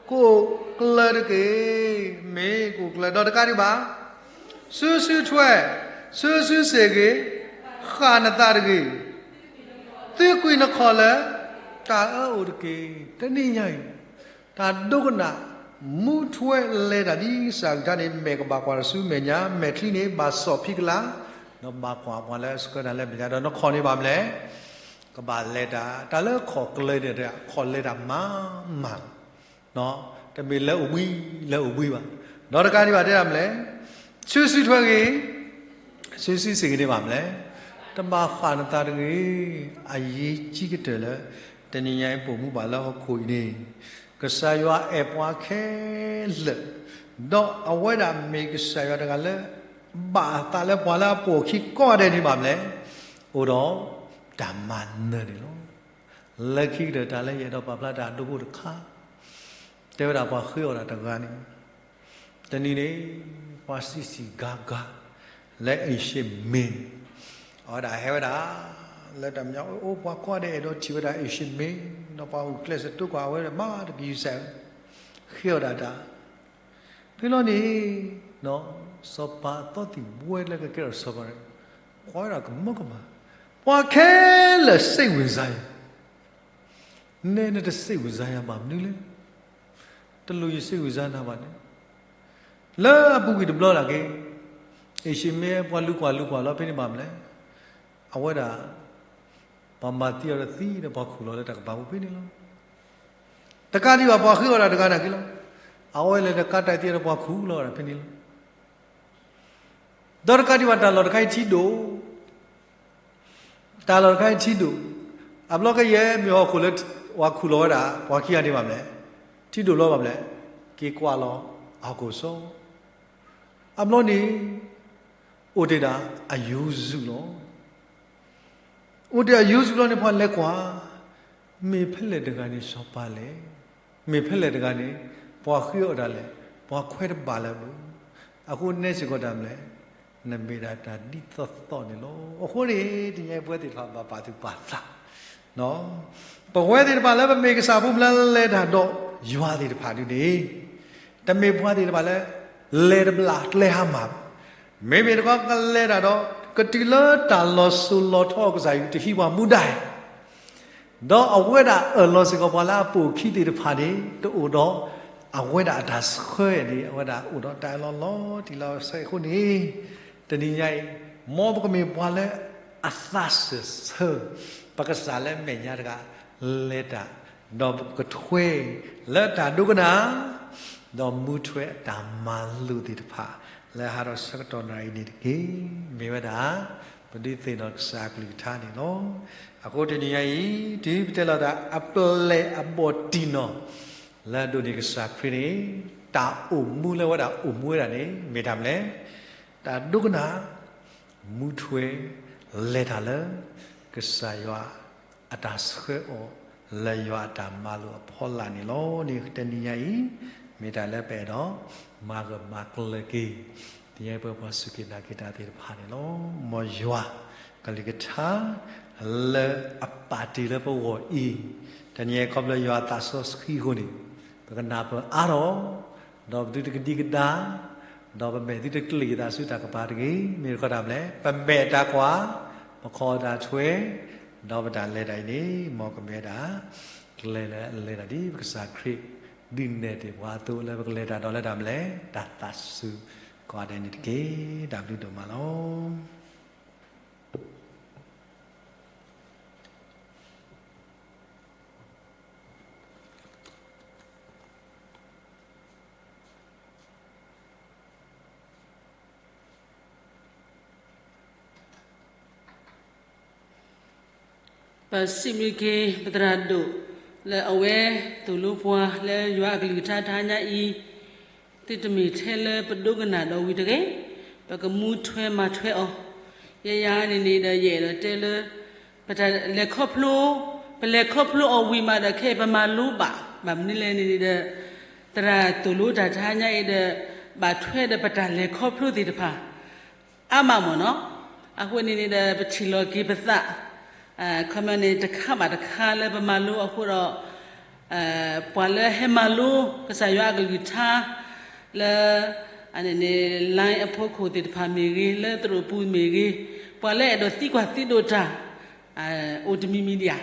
ကအိၣ်ကျၢၤတက့ၢ်, မ့ၢ်ကအိၣ်ကျၢၤ, ဒီးတကးဒံးဘၣ်, စုစုထွဲ, စုစုစ့ၢ်ကီး, ဃၣ်နသးတဂ့ၤ, သုကွံာ်နခီၣ်လၢတၢ်အၢအိၣ်တက့ၢ်. တနံၤညါအံၤ တၢ်ဒိကနၣ် မူထွဲလဲၤတၢ်ဒ်ကစၢ်အကလုၢ်ကထါန့ၣ် မဲာ်ကဘၣ်ကွၢ်တၢ်ဆူမဲာ်ညါ, မဲာ်ချံန့ၣ်ဘၣ်စီၣ်ဖံးကလၤ, နဘၣ်ကွၢ်ပှၤလၢဆှၢတၢ်လၢမဲာ်ညါဒီး နခီၣ်န့ၢ်ဘၣ်မလဲၣ်. ကဘၣ်လဲၤတၢ် တၢ်လၢခီၣ်ကျၢၤန့ၣ် ခီၣ်လဲၤတၢ်မၤမၤလီၤ. တမ့ၢ်လၢအိၣ်ဘှံး လၢအိၣ်ဘှံးဘၣ်. ဒီးတကးဒံးဘၣ်တဲဒၣ်မလဲၣ်, စုစုထွဲဂ့ၤ, စုစုစ့ၢ်ကီးန့ၢ်ဘၣ်မလဲၣ်. တဘၣ်ဃးနသးတဂ့ၤ. အယံၤကံကတၢၢ်လၢ တနံၤညါအံၤပိာ်မူဘၣ်လၢဟီၣ်ခိၣ်အံၤန့ၣ်, ကစၢ်ယွၤအဲၣ်ပှၤခဲလၢာ်, ဒီးအဝဲဒၣ်မ့ၢ်ကစၢ်ယွၤတဂၤလၢ ဘၣ်အသးလၢပှၤလၢအပိာ်အခံကိးဂၤဒဲးန့ၢ်ဘၣ်မလဲၣ်, အိၣ်ဒီးတၢ်မၤနၢၤန့ၣ်လီၤ. လၢခံကတၢၢ်တၢ်လၢယအဲၣ်ဒိးပာ်ဖျါတၢ်အဒိဖိတခါ, တဲဝဲဒၣ်ပှၤဃ့အီၣ်ဒၣ်တဂၤန့ၣ်, တနံၤန့ၣ် ပှၤစံးစံးဂၤဂၤ လၢ Asian Made န့ၣ်, အဝဲဒၣ်ဟဲဝဲဒၣ် လၢတၢ်မညီ အိၣ်ပှၤကိးဂၤဒဲးအဲၣ်ဒိးထံၣ်ဝဲဒၣ် Asian Made န့ၣ်, ပှၤဂုာ်ကျဲးစၢးတိကွၢ်ဝဲဒၣ်မၤတကယူၤစဲး ဃ့အီၣ်ဒၣ်တၢ် ဖဲလီၤန့ၣ်, စီၤပၤအသီသံၣ်ဘှဲလၢကကဲထီၣ်စီၤပၤန့ၣ်, ကွၢ်ဝဲဒၣ်ကမၢကမၣ်, ပှၤခဲလၢာ်စံးဝံၤစါယၤ, နဲနတစံးဝံၤစါယၤဘၣ်မနုၤလဲၣ်. တလိၣ်ယစံးဝံၤစါနၤဘၣ်န့ၣ်, လၢအပူၤကွံာ်တဘျီဒၣ်က့ၤ, Asian Made ပှၤလူၤကွၢ်လူၤကွၢ်လီၤဖဲန့ၣ်ဘၣ်မလဲၣ်. အဝဲဒၣ် ပှၤမၤသံအီၤဒီးသံဒီးပှၤခူၣ်လီၤလၢတၢ်ကပၤပူၤဖဲန့ၣ်လီၤ. တကးဒံးဘၣ်ပှၤဃ့အီၣ်ဒၣ်တဂၤနာ်က့လီၤ. အဝဲလဲၤတကးတၢ်သံဒီးပှၤခူၣ်လီၤဝဲဒၣ်ဖဲန့ၣ်လီၤ. ဒီးတကးဒံးဘၣ်တၢ်လီၢ်တခါအံၤထံဒိၣ်, တၢ်လီၢ်တခါအံၤထံဒိၣ်, အဘျီကယဲၢ်မ့ၢ်ဟီၣ်ခိၣ်လၢပှၤခူၣ်လီၤဝဲဒၣ် ပှၤခံဂၤန့ၣ်ဘၣ်မလဲၣ်, ထံဒိၣ်ဘျီဘၣ်မလဲၣ်, က့ၤကွၢ်လီၤအဟီၣ်ခိၣ်စီ အဘျီန့ၣ် အိၣ်တ့ၢ်ဒၣ်အယိၤစုလီၤ. အိၣ်တ့ၢ်အယိၤစုလီၤန့ၣ် ပှၤလဲၤကွၢ်, မ့ၢ်ဖဲလဲၣ်တဂၤန့ၣ်စီၤပၤလဲၣ်, မ့ၢ်ဖဲလဲၣ်တဂၤန့ၣ် ပှၤဃ့အီၣ်ဒၣ်လဲၣ်, ပှၤခွဲးတဘၣ်လၢၤဘၣ်. အဃိနဲစ့ၢ်ကီးတၢ်မလဲၣ်, နမ့ၢ်ဒၣ်တၢ်ဒ်သိးသိးန့ၣ်လီၤ. အဃိန့ၣ် တနံၤအံၤပဝဲသ့ၣ်တဖၣ်ဘၣ်ပာ်သူၣ်ပာ်သး ပဝဲသ့ၣ်တဖၣ်လၢပမ့ၢ်ကစၢ်ဖိမုၢ်လၢ်လဲၤတၢ်ဒီးယွၤသ့ၣ်တဖၣ်ဒ်န့ၣ်, တမ့ၢ်ပှၤသ့ၣ်တဖၣ်လၢ လဲၤတဘျီကျဲဟါမၢ်ဘၣ်. မ့မ့ၢ်တခီကလဲၤတၢ်ဒီး ကတုၤလၢတၢ်လီၤစိၤလီၤထီအကစၢ်အံၤ တဟံးပှၤမူဒါ ဒီးအဝဲဒၣ်အၢၣ်လီၤစ့ၢ်ကီးပှၤလၢအပိာ်အခံသ့ၣ်တဖၣ်န့ၣ် တအိၣ်ဒီးအဝဲဒၣ်အတၢ်ဆှၢန့ၣ် အဝဲဒၣ်အိၣ်ဒီးတၢ်အၢၣ်လီၤလီၤတံၢ်လီၤဆဲးအဃိန့ၣ်, တနံၤညါအံၤ မ်ပကမ့ၢ်ပှၤလၢအသးစၢၢ်ဆၢ ပကစၢ်လၢမဲာ်ညါတဂၤ လဲၤတၢ် ဒီးပကထွဲလၢတၢ်ဒိကနၣ် ဒီးမူထွဲအတၢ်မၤလိာ်သ့ၣ်တဖၣ် လၢဟးထီၣ်ဆၢကတီၢ်နၣ်ရံၣ်န့ၣ်တက့ၢ်. မ့ၢ်ဝဲဒၣ် ပဒုးသ့ၣ်နီၣ်ကစၢ်အကလုၢ်ကထါန့ၣ်လီၤ. အဃိတနံၤညါအံၤ တုၤပတဲလီၤတၢ်အပျဲၢ်အဘီၣ်တံၢ်နီၢ် လၢအဒိၣ်န့ၢ်ကစၢ်ခရံာ်န့ၣ် တၢ်အိၣ်မူလၢဝဲဒၣ်အိၣ်မူဝဲဒၣ်န့ၣ် မ့ၢ်တၢ်မနုၤလဲၣ်. တၢ်ဒိကနၣ် မူထွဲ လဲၤတၢ်လၢ ကစၢ်ယွၤအတၢ်ဆှၢအီၤ လၢယွၤအတၢ်မၤလိာ်အဖီလာ်န့ၣ်လီၤ. န့ၣ်တနံၤညါအံၤ မ့ၢ်တၢ်လၢပအဲၣ်ဒိး မၤဂၢၢ်မၤကျၢၤက့ၤ တနံၤညါအံၤပဝဲပှၤစူၢ်က့ၤနာ်က့ၤတၢ်သ့ၣ်တဖၣ်န့ၣ်လီၤ. မ်ယွၤကလုၢ်ကထါ လၢအပာ်တ့ၢ်လၢပဂီၢ်အံၤ တနံၤညါအံၤခီဖျိယွၤအသးစီဆှံအဃိန့ၣ် ပကနၢ်ပၢၢ်အါထီၣ် ဒီးပသုတကဒံကဒါ ဒီးပမဲာ်သုတကျ့ၤသးဆူတၢ်ကပၤတဂ့ၤ. မ့ၢ်တခီတၢ်မနုၤလဲၣ် ပမဲာ်တၢ်ကွၢ် ပခီၣ်တၢ်ထွဲ ဒီးပတၢ်လဲၤတၢ်အံၤန့ၣ် မ်ကမ့ၢ်ဝဲဒၣ် ကျဲလၢအလဲၤတၢ်ဒ်ပကစၢ်ခရံာ် ဒုးနဲၣ်တ့ၢ်ပှၤအသိးလၢပကလဲၤတၢ်ဒီးလၢတၢ်မနုၤလဲၣ် တၢ်သးစူၤကိးဂၤဒဲးန့ၣ်တက့ၢ်. တၢ်ဘျုးဒိၣ်မးလီၤ. ပစံးဘျုးက့ၤ ပသရၣ်ဒိၣ် လၢအဝဲသိၣ်လိပှၤလၢယွၤအကလုၢ်ကထါတဟါညါအံၤ သုတမ့ၢ်ထဲလၢပဒိကနၣ်ဒီးဝံၤတဂ့ၤ, ပကမူထွဲမၤထွဲအီၤ. ယဲယၤန့ၣ်န့ၣ်ဒီး ယအဲၣ်ဒိးတဲလၢ ပတၢ်လဲၤခီဖျိ, ပလဲၤခီဖျိအီၤဝံၤမးဒီး ခဲအံၤပမၤလိဘၣ်, ဘၣ်မနုၤလဲၣ်န့ၣ်န့ၣ်ဒီး သရၣ်သိၣ်လိတၢ်တဟါညါအံၤဒီး ဘၣ်ထွဲဒီးပတၢ်လဲၤခီဖျိသ့ၣ်တဖၣ် အါမးမ့ၢ်နီၤ. အဃိန့ၣ်န့ၣ်ဒီး ပထံၣ်လီၤက့ၤပသး ခီပညီန့ၣ် တခါဘၣ်တခါလၢပမၤလိအဃိဒီး ပှၤလၢဟဲမၤလိ ကစၢ်ယွၤအကလုၢ်ကထါ လၢ အန့ၣ်န့ၣ် line အဖီခိၣ်သ့ၣ်တဖၣ်မ့ၢ်ဂ့ၤ, လၢသရိာ်ပူၤမ့ၢ်ဂ့ၤ, ပှၤလၢအဲၣ်ဒိးသံကွၢ်သံဒိးတၢ် အိၣ်တမံၤမံၤဒံးဧါ,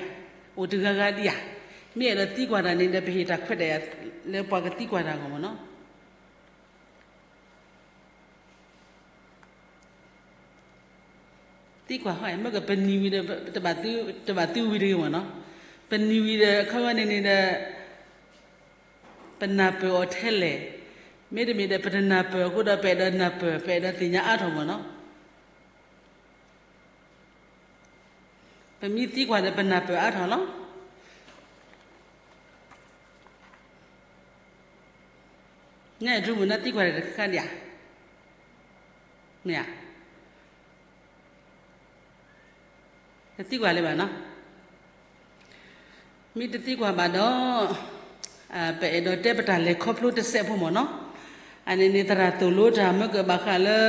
အိၣ်တဂၤဂၤဒံးဧါ. မ့ၢ်အဲၣ်ဒိးသံကွၢ်တၢ်န့ၣ်ဒီး ပဟ့ၣ်တၢ်ခွဲးတၢ်ယာ်လၢပှၤကသံကွၢ်တၢ်အဂီၢ်မ့ၢ်နီၤ. သံကွၢ်ဟီ မ့ၢ်ကပနံၤဝံၤဒီး တဘၣ်သုဝံၤတဂ့ၤမ့ၢ်နီၤ, ပနံၤဝံၤဒီး အခီပညီန့ၣ်န့ၣ်ဒီး ပနၢ်ပၢၢ်အီၤထဲလဲၣ်, မ့တမ့ၢ်ဒီး ပတနၢ်ပၢၢ်အဃိဒီး ပအဲၣ်ဒိးနၢ်ပၢၢ် ပအဲၣ်ဒိးသ့ၣ်ညါအါထီၣ်မ့ၢ်နီၤ, ပမ့ၢ်သံကွၢ်ဒီး ပနၢ်ပၢၢ်အါထီၣ်လီၤ. နဒိမုၣ်နသံကွၢ်ဒီးတခါဒံးဧါ, မ့ၢ်ဧါ, တသံကွၢ်လၢၤဘၣ်နီၤ, မ့ၢ်တသံကွၢ်ဘၣ်ဒီး ပအဲၣ်ဒိးတဲပတၢ်လဲၤခီဖျိတစဲးဖိမ့ၢ်နီၤ, အန့ၣ်န့ၣ် သရၣ်သိၣ်လိတၢ်မၢကၢၣ်ဘၣ်ဃးလၢ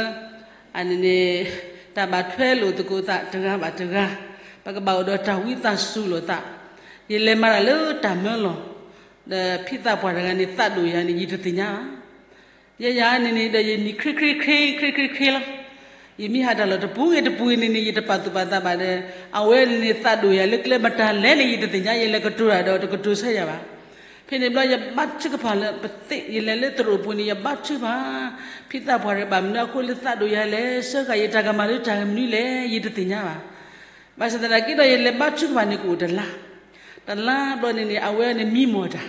အန့ၣ်န့ၣ် တၢ်ဘၣ်ထွဲလိာ်သကိးသးတဂၤဘၣ်တဂၤ, ပကဘၣ်အိၣ်ဒီးတၢ်ဝံသးစူၤလိာ်သး, ယလဲၤမၤတၢ်လၢတၢ်မၢလီၢ်, ဒီးဖံသးပှၢ်တဂၤန့ၣ် သးဒိၣ်ယၤန့ၣ် ယတသ့ၣ်ညါဘၣ်. ယဲယၤန့ၣ်န့ၣ်ဒီး ယနံၤခရ့ခရ့ခရ့ ခရ့ခရ့ခရ့လီၤ. ယမ့ၢ်ဟးတၢ်လီၢ်တပူၤဂ့ၤတပူၤဂ့ၤန့ၣ်န့ၣ် ယတပာ်သူၣ်ပာ်သးဘၣ်ဒီး အဝဲန့ၣ်န့ၣ် သးဒိၣ်ယၤလၢကျဲမတၤလဲၣ်န့ၣ် ယတသ့ၣ်ညါ, ယလဲၤကတိၤတၢ်ဒီးတကတိၤဆၢယၤဘၣ်. ဖဲန့ၣ်ဘျီ ယဘါထုကဖၣ်လၢပသ့ၣ်, ယလဲၤလၢသရိာ်ပူၤန့ၣ် ယဘါထုကဖၣ်, ဖံသးပှၢ်တဂၤဘၣ်မနုၤအဃိလၢသးဒိၣ်ယၤလဲၣ်, စၢဃာ်ယတၢ်ကမၣ်လၢတၢ်ဂ့ၢ်မနုၤလဲၣ် ယတသ့ၣ်ညါဘၣ်. ဘၣ်ဆၣ်သနာ်က့ဒီး ယလဲၤဘါထုကဖၣ်န့ၣ်ကအိၣ်တလါ, တလါဘျီန့ၣ်န့ၣ် အဝဲန့ၣ်မံမီၢ်တၢ်,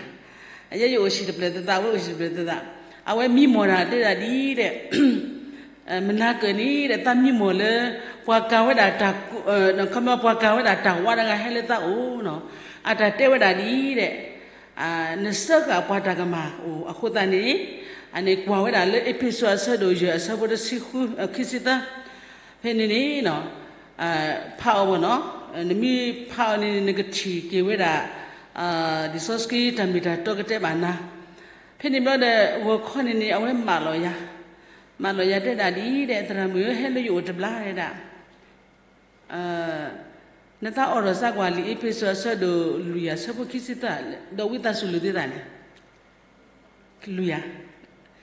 ယဲယအိၣ်ဆံးတဖျၢၣ်သသး အဝဲအိၣ်ဆံးတဖျၢၣ်သသး, အဝဲမံမီၢ်တၢ်တဲဒၣ်ဒ်အံၤဒီး မနၤကၢၣ်န့ၣ်ဒီး သးမံမီၢ်လၢ ပှၤကၤဝဲဒၣ်တၢ်, ခီမီ ပှၤကၤဝဲဒၣ်တၢ်ဝးတဂၤဟဲလၢသးအိၣ်နီၤ, အတၢ်တဲဝဲဒၣ်ဒ်အံၤဒီး နစၢဃာ်ပှၤတၢ်ကမၣ်အိၣ်အဃိသတးန့ၣ်, အန့ၣ်ကွၢ်ဝဲဒၣ်လၢအ့းဖ့းစူးအဆၢဒိၣ်ယဲၢ်အဆၢဖိတဆံဃု, ခံဆံသၢ, ဖဲန့ၣ်န့ၣ် ဖးအီၤမ့ၢ်နီၤ, နမ့ၢ်ဖးအီၤန့ၣ်န့ၣ် နကထံၣ်က့ၤဝဲဒၣ် လံာ်စီဆှံတၢ်မ့ၢ်တၢ်တီကတဲဘၣ်နၤ, ဖဲန့ၣ်ဘျီဒီး ဂီၤခီန့ၣ်န့ၣ် အဝဲမၢလီၤယၤ, မၢလီၤယၤတဲဒၣ်ဒ်အံၤဒီး သရၣ်မုၣ်ဧၢ ဟဲလၢယအိၣ်တဘျီဒၣ် နသးအိၣ်ဒီးစးကွၢ်လံာ်အ့းဖ့းစူးအဆၢဒိၣ်လွံၢ်အဆၢဖိခံဆံသၢ, ဒီးဝံသးစူၤလိာ်သုသးန့ၣ်, လွံၢ်ဧ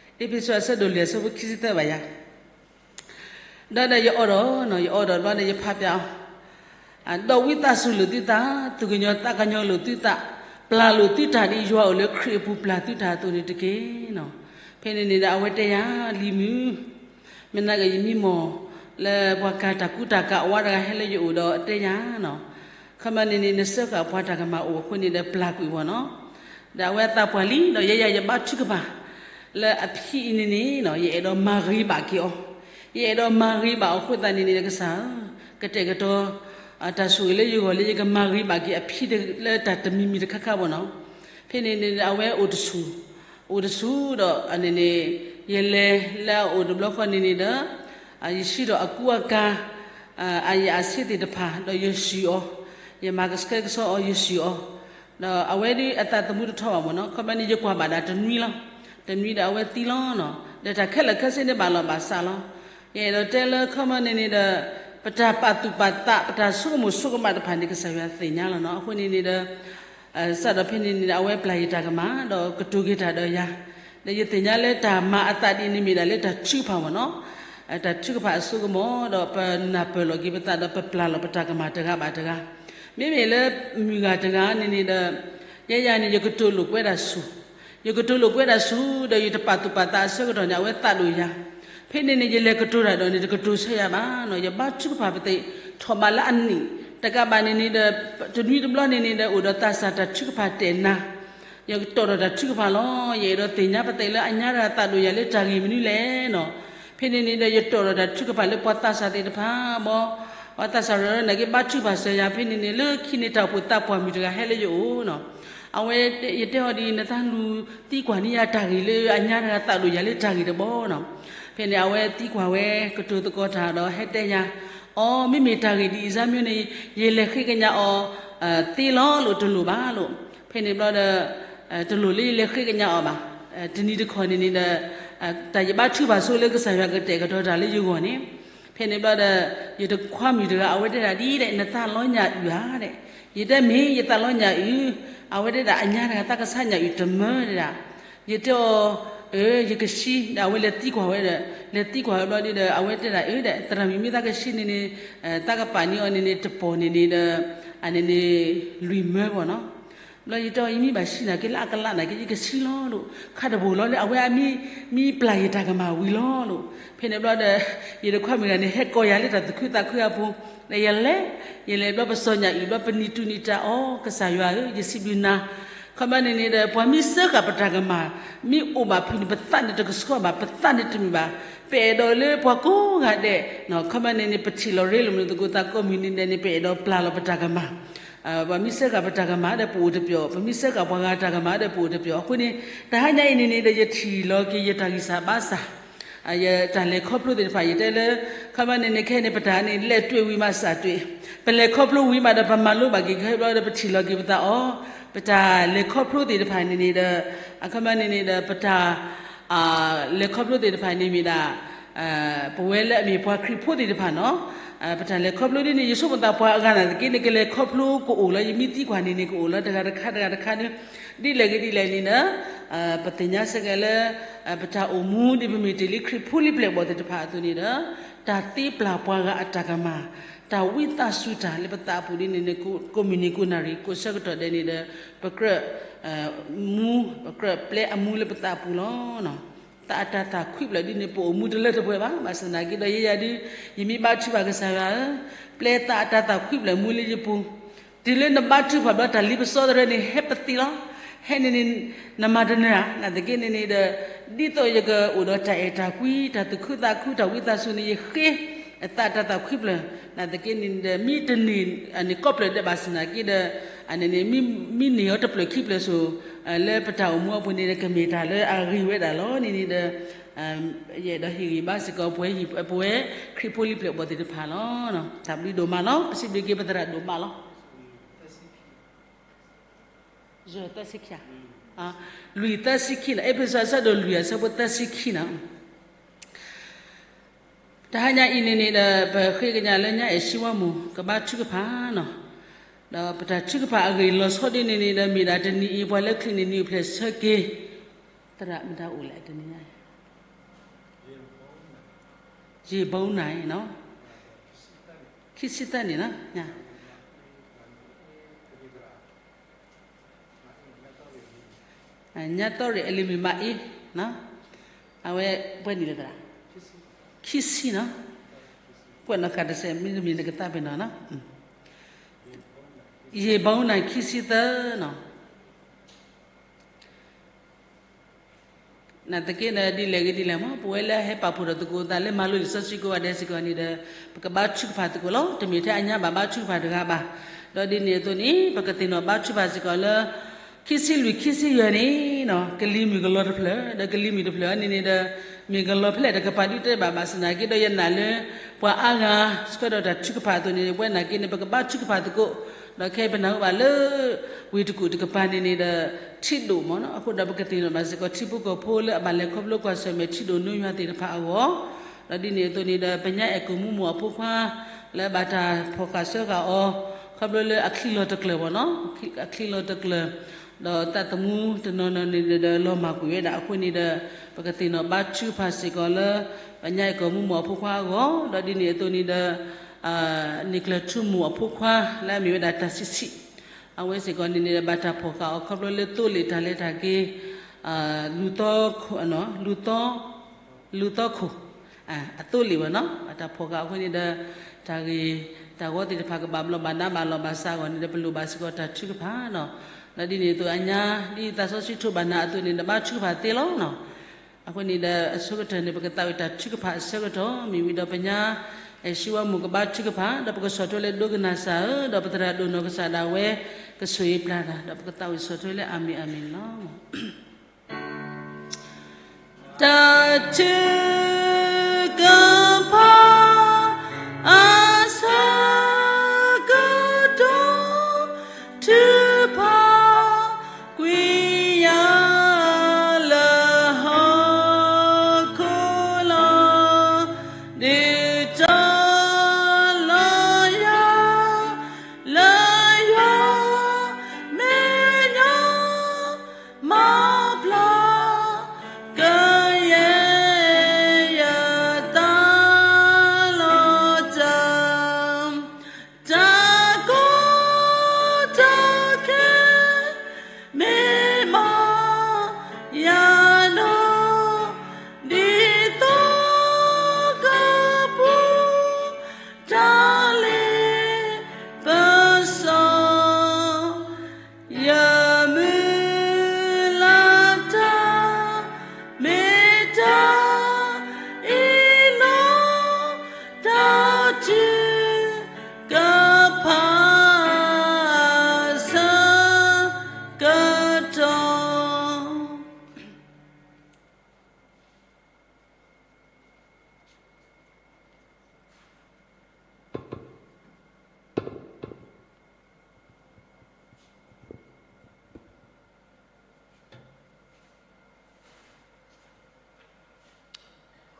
ါ, အ့းဖ့းစူးအဆၢဒိၣ်လွံၢ်အဆၢဖိခံဆံသၢဘၣ်ယၤ, ဒီးဒီးယအိၣ်ဒီး, ယအိၣ်ဒီးဘျီဒီးယဖးပျးအီၤ, ဒီးဝံသးစူၤလိာ်သုသး, သူၣ်ကညီၤသးကညီၤလိာ်သုသး, ပျၢ်လိာ်သုတၢ်ဒ်ယွၤအိၣ်လၢခရံာ်အပူၤပျၢ်သုတၢ်အသိးန့ၣ်တက့ၢ်နီၤ. ဖဲန့ၣ်န့ၣ်ဒီး အဝဲတဲယၤ လံၤမုၣ် မ့ၢ်နာ်က့ယမံမီၢ်လၢပှၤကၤတၢ်ကူတၢ်ကၤအဝးတဂၤဟဲလၢယအိၣ်ဒီးတဲယၤနီၤ, ခီမီန့ၣ်န့ၣ် နစၢဃာ်ပှၤတၢ်ကမၣ်အိၣ်အဃိန့ၣ်ဒီးပျၢ်ကွံာ်ဝဲနီၤ, ဒီးအဝဲအသးပှၢ်လံဒီး ယဲယၤယဘါထုကဖၣ် လၢအဖံအံၤန့ၣ်န့ၣ် ယအဲၣ်ဒိးမၤဂ့ၤဘၣ်က့ၤအီၤ, ယအဲၣ်ဒိးမၤဂ့ၤဘၣ်အီၤအဃိသတးန့ၣ်န့ၣ် ကစၢ်ဧၢ, ကတဲာ်ကတီၤ တၢ်ဆိၣ်ဂ့ၤလၢယဂီၢ်လၢယကမၤဂ့ၤဘၣ်က့ၤအဖံ လၢတၢ်တမံၤမံၤတခါခါဘၣ်နီၤ. ဖဲန့ၣ်န့ၣ် အဝဲအိၣ်တဆူၣ်, အိၣ်တဆူၣ်ဒီးန့ၣ်န့ၣ် ယလဲၤလၢအအိၣ်တဘျီဃီန့ၣ်န့ၣ်ဒီး ယစံးထီၣ်အကူအကၤ အယၤအဆ့သ့ၣ်တဖၣ် ဒီးယစံးအီၤ, ယမၤကဆှဲကဆှီအီၤ ယစံးအီၤ, ဒီးအဝဲဒ်အသးသမူတထီဘၣ်မ့ၢ်နီၤ. ခီမီန့ၣ် ယကွၢ်ဘၣ်ဒၣ်တနွံလီၤ, တနွံဒီးအဝဲသံလီၤနီၤ, ဒီးတၢ်ခဲလၢာ်ခဲဆ့န့ၣ်ဘၣ်လီၤဘၣ်စးလီၤ. ယအဲၣ်ဒိးတဲလၢခီမီန့ၣ်န့ၣ်ဒီး ပတၢ်ပာ်သူၣ်ပာ်သး ပတၢ်ဆိကမိၣ်ဆိကမးတဖၣ်န့ၣ် ကစၢ်ယွၤသ့ၣ်ညါလီၤနီၤ. အဃိန့ၣ်န့ၣ်ဒီး စးဒီးဖဲန့ၣ်န့ၣ်ဒီး အဝဲပျၢ်ယတၢ်ကမၣ် ဒီးကတိၤက့ၤတၢ်ဒီးယၤ, ဒီးယသ့ၣ်ညါလၢတၢ်မၤအသးဒ်န့ၣ်မ့ၢ်ဒၣ်လၢတၢ်ထုကဖၣ်မ့ၢ်နီၤ, တၢ်ထုကဖၣ်အစိကမီၤ ဒီးပနၢ်ပၢၢ်လီၤက့ၤပသးဒီးပပျၢ်လီၤပတၢ်ကမၣ်တဂၤဘၣ်တဂၤ, မ့မ့ၢ်လၢမုၢ်ဂၤတဂၤန့ၣ်န့ၣ်ဒီး ယဲယၤန့ၣ် ယကတိၤလိာ်ကွဲဒၣ်ဆူၣ်, ယကတိၤလိာ်ကွဲဒၣ်ဆူၣ် ဒီးယတပာ်သူၣ်ပာ်သးအဆၢကတီၢ်န့ၣ် အဝဲသးဒိၣ်ယၤ, ဖဲန့ၣ်န့ၣ် ယလဲၤကတိၤတၢ်ဒီးန့ၣ် တကတိၤဆၢယၤဘၣ်နီၤ. ယဘါထုကဖၣ်ပသ့ၣ် ထီၣ်ဘးလၢအနံၣ် တကးဘၣ်န့ၣ်န့ၣ်ဒီး တနွံတဘျီန့ၣ်န့ၣ်ဒီး အိၣ်ဒီးသးစၢ်တၢ်ထုကဖၣ်တဲာ်နၤ, ယကတီၢ်ဒီးတၢ်ထုကဖၣ်လီၤ. ယအဲၣ်ဒိးသ့ၣ်ညါပသ့ၣ်လၢအညါတဂၤသးဒိၣ်ယၤလၢတၢ်ဂ့ၢ်မနုၤလဲၣ်နီၤ. ဖဲန့ၣ်န့ၣ်ဒီး ယတီၢ်ဒီးတၢ်ထုကဖၣ်လၢပှၤသးစၢ်သ့ၣ်တဖၣ် ဘီ ပှၤသးစၢ်ရၢနာ်က့ ဘါထုကဖၣ်စၢၤယၤ ဖဲန့ၣ်န့ၣ် လၢခံန့ၣ်တၢ်အိၣ်ဖှိၣ်သးပှၢ်မုၣ်တဂၤဟဲလၢယအိၣ်နီၤ. အဝဲ ယတဲအီၤဒ်အံၤ နသးလူၤသံကွၢ်န့ၢ်ယၤတၢ်ဂ့ၢ်လၢအညါတဂၤသးဒိၣ်ယၤလၢတၢ်ဂ့ၢ်တဘီနီၤ. ဖဲန့ၣ် အဝဲသံကွၢ်ဝဲ ကတိၤသကိးတၢ်ဒီးဟဲတဲယၤ, အိ မ့မ့ၢ်တၢ်ဂ့ၢ်ဒ်အံၤစၢ်မ့ၢ်န့ၣ် ယလဲၤဃ့ကညးအီၤ သ့လီၤလိာ်တလိၣ်ဘၣ်လိာ်. ဖဲန့ၣ်ဘျီဒီး တလိၣ်လၢယလဲၤဃ့ကညးအီၤဘၣ်. တနံၤတခီန့ၣ်န့ၣ်ဒီး တၢ်ယဘါထုကဖၣ်ဆိလၢကစၢ်ယွၤကတဲာ်ကတီၤတၢ်လၢယဂီၢ်န့ၣ်, ဖဲန့ၣ်ဘျီဒီး ယတခွါမုၣ်တဂၤ အဝဲတဲဒၣ်ဒ်အံၤဒီး နသးလီညၣ်အုၣ်ဧါဒီး, ယတဲမ့ၢ်ယသးလီညၣ်အုၣ်, အဝဲတဲဒၣ်အညါတဂၤသးကဆါညၣ်အုၣ်တမၢဒၣ်, ယတဲအီၤ အၢ ယကဆှံဒီး အဝဲလဲၤသံကွၢ်ဝဲဒီး လဲၤသံကွၢ်ဝဲဘျီဒီး အဝဲတဲဒၣ်အၢဒီး သရၣ်မုၣ်မ့ၢ်သးကဆှံန့ၣ်န့ၣ် သးကပာ်န့ၢ်အီၤန့ၣ်န့ၣ် တပီၢ်န့ၣ်န့ၣ်ဒီး အန့ၣ်န့ၣ် လွံၢ်မၢဘၣ်နီၤ. ဘျီယတဲအီၤ ယမ့ၢ်ဘၣ်ဆံးနာ်က့ လၢအကလးနာ်က့ ယကဆံလီၤဒိၣ်, ခါတဘိလီၤလၢအဝဲအမ့ၢ် မ့ၢ်ပျၢ်ယတၢ်ကမၣ်ဝံၤလီၤဒိၣ်. ဖဲန့ၣ်ဘျီဒီး ယတခွါမုၣ်တဂၤန့ၣ် ဟဲကိးယၤလၢတၢ်သူၣ်ခုသးခုအပူၤ, ဒီးယလဲၤ, ယလဲၤဘျီပစီညၣ်အံၤဘျီ ပနံၤတူၢ်နံၤတၢ်အီၤ ကစၢ်ယွၤဧၢ ယစံးဘျုးနၤ, ခီမီန့ၣ်န့ၣ်ဒီး ပှၤမ့ၢ်စၢဃာ်ပတၢ်ကမၣ် မ့ၢ်အိၣ်ဘၣ်ဖုးန့ၣ် ပသးန့ၣ်တကဆှီဘၣ်, ပသးန့ၣ်တမုာ်ဘၣ်, ပအဲၣ်ဒိးလၢပှၤကိးဂၤဒဲး, ခီမီန့ၣ်န့ၣ် ပထံၣ်လီၤရ့လိာ်မနုၤသကိး သးကိးမုၢ်နံၤဒဲးန့ၣ် ပအဲၣ်ဒိးပျၢ်လီၤပတၢ်ကမၣ် ပှၤမ့ၢ်စၢဃာ်ပတၢ်ကမၣ်ဒီး ပအိၣ်တပျီၤ, ပမ့ၢ်စၢဃာ်ပှၤဂၤတၢ်ကမၣ်ဒီး ပအိၣ်တပျီၤ. အဃိန့ၣ် တဟါညါအံၤန့ၣ်န့ၣ်ဒီး ယထံၣ်လီၤက့ၤယတၢ်ဂံၢ်စၢ်ဘါစၢ်, ယတၢ်လဲၤခီဖျိသ့ၣ်တဖၣ် ယတဲလၢ ခီမီန့ၣ်န့ၣ် ခဲအံၤန့ၣ် ပတၢ်န့ၣ် လဲၤတွံၢ်ဝံၤမးစၢ်တွံၢ်, ပလဲၤခီဖျိဝံၤမးဒီး ပမၤလိဘၣ်က့ၤခဲဘျီဒီး ပထံၣ်လီၤက့ၤပသးအီၤ, ပတၢ်လဲၤခီဖျိသ့ၣ်တဖၣ်န့ၣ်န့ၣ်ဒီး အခီမီန့ၣ်န့ၣ်ဒီး ပတၢ် လဲၤခီဖျိသ့ၣ်တဖၣ်န့ၣ်မ့ၢ်ဒၣ် ပဝဲလၢအမ့ၢ်ပှၤခရံာ်ဖိသ့ၣ်တဖၣ်နီၤ, ပတၢ်လဲၤခီဖျိဒ်န့ၣ် ယဆိကမိၣ်သးပှၤအဂၤနာ်သက့န့ၣ် ကလဲၤခီဖျိကအိၣ်လီၤ, ယမ့ၢ်သံကွၢ်န့ၣ်န့ၣ် ကအိၣ်လီၤတဂၤတခါတဂၤတခါန့ၣ်, ဒ်လဲၣ်ဂ့ၤဒ်လဲၣ်န့ၣ်ဒီး ပသ့ၣ်ညါစ့ၢ်ကီးလၢ ပတၢ်အိၣ်မူဒ်ပမ့ၢ်တ့ၢ်လံခရံာ်ဖိလံပျဲၢ်ဘီၣ်သ့ၣ်တဖၣ်အသိးန့ၣ်ဒီး တၢ်သ့ပျၢ်ပှၤဂၤအတၢ်ကမၣ်, တၢ်ဝံသးစူၤတၢ်လၢပသးအပူၤဒ်န့ၣ်န့ၣ် ကိးမုၢ်နံၤကိးနၣ်ရံၣ်ကိးဆၢကတီၢ်ဒဲးန့ၣ်ဒီး ပကြၢး မူ, ပကြၢးပျဲအမူလၢပသးအပူၤလီၤ. သးအတၤသၣ်ခွံဖျၢၣ်ဒ်န့ၣ် ပအိၣ်မူတလၢတပှဲၤဘၣ်, ဘၣ်ဆၣ်သနာ်က့ဒီး ယဲယၤဒုး ယမ့ၢ်ဘါထုကဖၣ်ကစၢ်ယွၤဧၢ, ပျဲသးအတၤသၣ်ခွံဖျၢၣ်မူလၢယပူၤ, တုၤလၢနဘါထုကဖၣ်ဘျီ တၢ်လံပစီသရၢန့ၣ် ဟဲပသံလီၤ, ဟဲန့ၣ်န့ၣ် နမၤတနၢၤဧါ, နာ်သက့န့ၣ်န့ၣ်ဒီး ဒ်သိးယကအိၣ်ဒီးတၢ်အဲၣ်တၢ်ကွံ တၢ်သူၣ်ခုသးခု တၢ်ဝံသးစူၤန့ၣ် ယဃ့ သးအတၤသၣ်ခွံဖျၢၣ်, နာ်သက့န့ၣ်ဒီး မ့ၢ်တန့ၢ်န့ၣ် ကိးဖျၢၣ်ဒဲးဘၣ်ဆၣ်သနာ်က့ဒီး န့ၣ်န့ၣ် မ့ၢ်န့ၢ်အီၤတဖျၢၣ်ခံဖျၢၣ်ဆိ လၢပတၢ်အိၣ်မူအပူၤန့ၣ်ဒီး ကမ့ၢ်တၢ်လၢအဂ့ၤဝဲဒၣ်လီၤန့ၣ်န့ၣ်ဒီး ယအဲၣ်ဒိးဟ့ၣ်ဂံၢ်ဘါစ့ၢ်ကီး ပဝဲ ပဝဲခရံာ်ဖိလံပျဲၢ်ဘီၣ်သ့ၣ်တဖၣ်လီၤ. တၢ်ဘျုးဒိၣ်မးလီၤ. ပစံးဘျုးက့ၤပသရၣ်ဒိၣ်မးလီၤ. လွံၢ်သၢဆံခံ, လွံၢ်သၢဆံခံနီၤ, အ့းဖ့းစူး အဆၢဒိၣ်လွံၢ် အဆၢဖိသၢဆံခံနီၤ. တဟါညါအံၤန့ၣ်န့ၣ်ဒီး ပဃ့ကညးလၢညါအဲၣ်စံဝါမိၢ် ကဘါထုကဖၣ်နီၤ, ဒီးပတၢ်ထုကဖၣ်အဂ့ၢ်လီၤဆီဒ်န့ၣ်န့ၣ်ဒီး မ့ၢ်ဒၣ်တနံၤအံၤ ပှၤလၢချံးန့ၣ် နံၤအိၣ်ဖျဲၣ်ဆၢက့ၤ, သရၣ်မတၤအိၣ်လဲၣ် တနံၤညါ ယံာ်ဘီနၤနီၤ, ခံဆံသၢန့ၣ်နီၤ, ညါသီရ့ၣ်အလံၤမုၣ်မၤအ့, အဝဲပှဲၤနံၣ်လဲၣ်သရၣ်, ခံဆံနီၤ, ကွဲးနီၣ်ဃာ်တစဲး မ့တမ့ၢ်နကသးပ့ၤနီၣ်နီၤ, ယံာ်ဘီနၤ ခံဆံသၢနီၤ. နာ်သက့န့ၣ် ဒ်လဲၣ်ဂ့ၤဒ်လဲၣ်မး ပဝဲလၢအဟဲပာ်ဖှိၣ်ထီၣ်သကိးသးလၢမၤလိလံာ်စီဆှံကိးဂၤဒဲးစ့ၢ်ကီးန့ၣ်ဒီး ပကဘါထုကဖၣ်သကိးလီၤ. တမ့ၢ်ထဲအညါဘၣ်ဘါထုကဖၣ်တဂၤဘၣ်. ဒီးဒ်န့ၣ်အသိးန့ၣ် ပကသ့ၣ်နီၣ်ဘါထုကဖၣ်စ့ၢ်ကီးလၢ ခံဆံလွံၢ် ခံဆံယဲၢ်န့ၣ် ကလံၤမုၢ်ကလီၤတဖျၢၣ် ဒီးကလံၤမုၢ်တဖျၢၣ်န့ၣ်န့ၣ်ဒီး မ့ၢ်ကလီၤဖဲလဲၣ်တကပၤဒုးတဲဘၣ် ဘၣ်ဆၣ်သနာ်က့ဒီး ယနာ်လၢ ပှၤအါဂၤ ဆှၢဒီးတၢ်ထုကဖၣ်အသိးန့ၣ် ပဝဲနာ်က့န့ၣ် ပကဘါထုကဖၣ်သကိး ဒီးခဲအံၤပနၢ်ဟူဘၣ်လၢ ဝ့ၢ်တကူၣ်တကပၤန့ၣ်န့ၣ်ဒီး ထံဒိၣ်မ့ၢ်နီၤ. အဃိဒီးပကသ့ၣ်နီၣ်ဘၣ်စ့ၢ်ကီး ထံဖိကီၢ်ဖိလၢအဘၣ်လဲၤခီဖျိကွၢ်ဆၢၣ်မဲာ်ထံဒိၣ်နိယွၤသ့ၣ်တဖၣ်အဂီၢ်, ဒီးဒ်န့ၣ်အသိးန့ၣ်ဒီး ပညါအဲၣ်ကိာ်မူမိၢ်အဖိခွါ လၢအဘၣ်တၢ်ဖီၣ်ဃာ်စၢဃာ်အီၤ ခီဖျိလၢအချံးလီၤတကျၢၤမ့ၢ်နီၤ, အချံးလီၤတကျၢၤ ဒီးသးသမူတနီၤနီၤန့ၣ်ဒီး လီၤမၢ်ကွံာ်ဝဲဒၣ်အဃိန့ၣ်ဒီး ပကသ့ၣ်နီၣ်ဘါထုကဖၣ်စ့ၢ်ကီးလၢ ပညါအဲၣ်ကိာ်မူမိၢ်အဖိခွါအဂီၢ်, ဒီးဒ်န့ၣ်အသိးန့ၣ်ဒီး န့ၢ်ကျၢၤထူမိၢ်အဖိခွါ လၢအမ့ၢ်ဝဲဒၣ်တၢ်ဆံးဆံး, အဝဲစ့ၢ်ကီးန့ၣ်န့ၣ်ဒီး ဘၣ်တၢ်ဖီၣ်ဃာ်အီၤခီဖျိလၢသိလ့ၣ်တၢ်လဲၤတၢ်က့ၤ လူၤသီ လူၤသီ လူၤသီခိၣ် အသိလ့ၣ်မ့ၢ်နီၤ, ဘၣ်တၢ်ဖီၣ်ဃာ်အဃိန့ၣ်ဒီး တၢ်ဂ့ၢ်တၢ်ဝီသ့ၣ်တဖၣ်ကဘၣ်ဘျီးဘၣ်ဒါဘၣ်လီၤဘၣ်စးအဂီၢ်န့ၣ်ဒီး ပလိၣ်ဘၣ်စ့ၢ်ကီးတၢ်ထုကဖၣ်နီၤ. ဒီးဒ်န့ၣ်အသိးအညါ ဒ်သးစီဆှံထိးဘၣ်နၤအသိးန့ၣ်ဒီး ဘါထုကဖၣ်သ့လီၤနီၤ. အဃိန့ၣ်ဒီး အဆိကတၢၢ်န့ၣ် ပကသးဝံၣ်တၢ်ထုကဖၣ်အဆၢကတီၢ် မ့ၢ်ဝံၤဒီးပညါ အဲၣ်စံဝါမိၢ်ကဘါထုကဖၣ် ဒီးပကဆီၣ်ထွဲလၢဒိကနၣ်စၢ်ဧၢ, ဒီးပသရၣ်ဒိၣ်နီၢ်ကစၢ်ဒၣ်ဝဲ ကဆိၣ်ဂ့ၤပျၢ်တၢ် ဒီးပကသးဝံၣ်ဆီၣ်ထွဲလၢအမ့ၢ်အမ့ၢ်န့ၣ်လီၤ. တၢ်ထုကဖၣ်အဆၢကတီၢ် ထုကဖၣ် ကွံာ်ယၤလၢဟီၣ်ခိၣ်လီၤ. ဒုးတၢ်လီၤယၤ လၢယွၤမဲာ်ညါ မၤပျီ ကယဲၢ်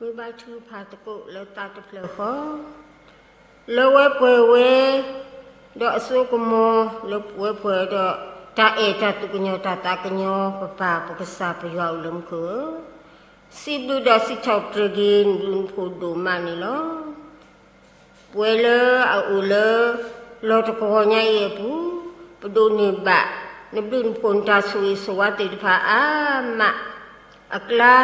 ဝံဘါထုကဖၣ်သကိးလၢသးတဖျၢၣ်ဃီ, လၢဝဲပှဲၤဝဲ ဒီးအစိကမီၤ လၢဝဲပှဲၤဒီး တၢ်အဲၣ်တၢ်သူၣ်ကညီၤတၢ်သးကညီၤ ပပၢ်ပကစၢ်ပယွၤအိၣ်လၢမူခိၣ်ဧၢ, စံးဘျုးဒီးစံးထီၣ်ပတြၢၤက့ၤ နဘျုးနဖှိၣ်ဒိၣ်မးန့ၣ်လီၤ. ပဝဲလၢအအိၣ်လၢ လီၢ်တကဝီၤညါအံၤအပူၤ, ပဒိးန့ၢ်ဘၣ် နဘျုးနဖှိၣ်နတၢ်ဆိၣ်ဂ့ၤဆိၣ်ဝါသ့ၣ်တဖၣ်အါမး အကျါ,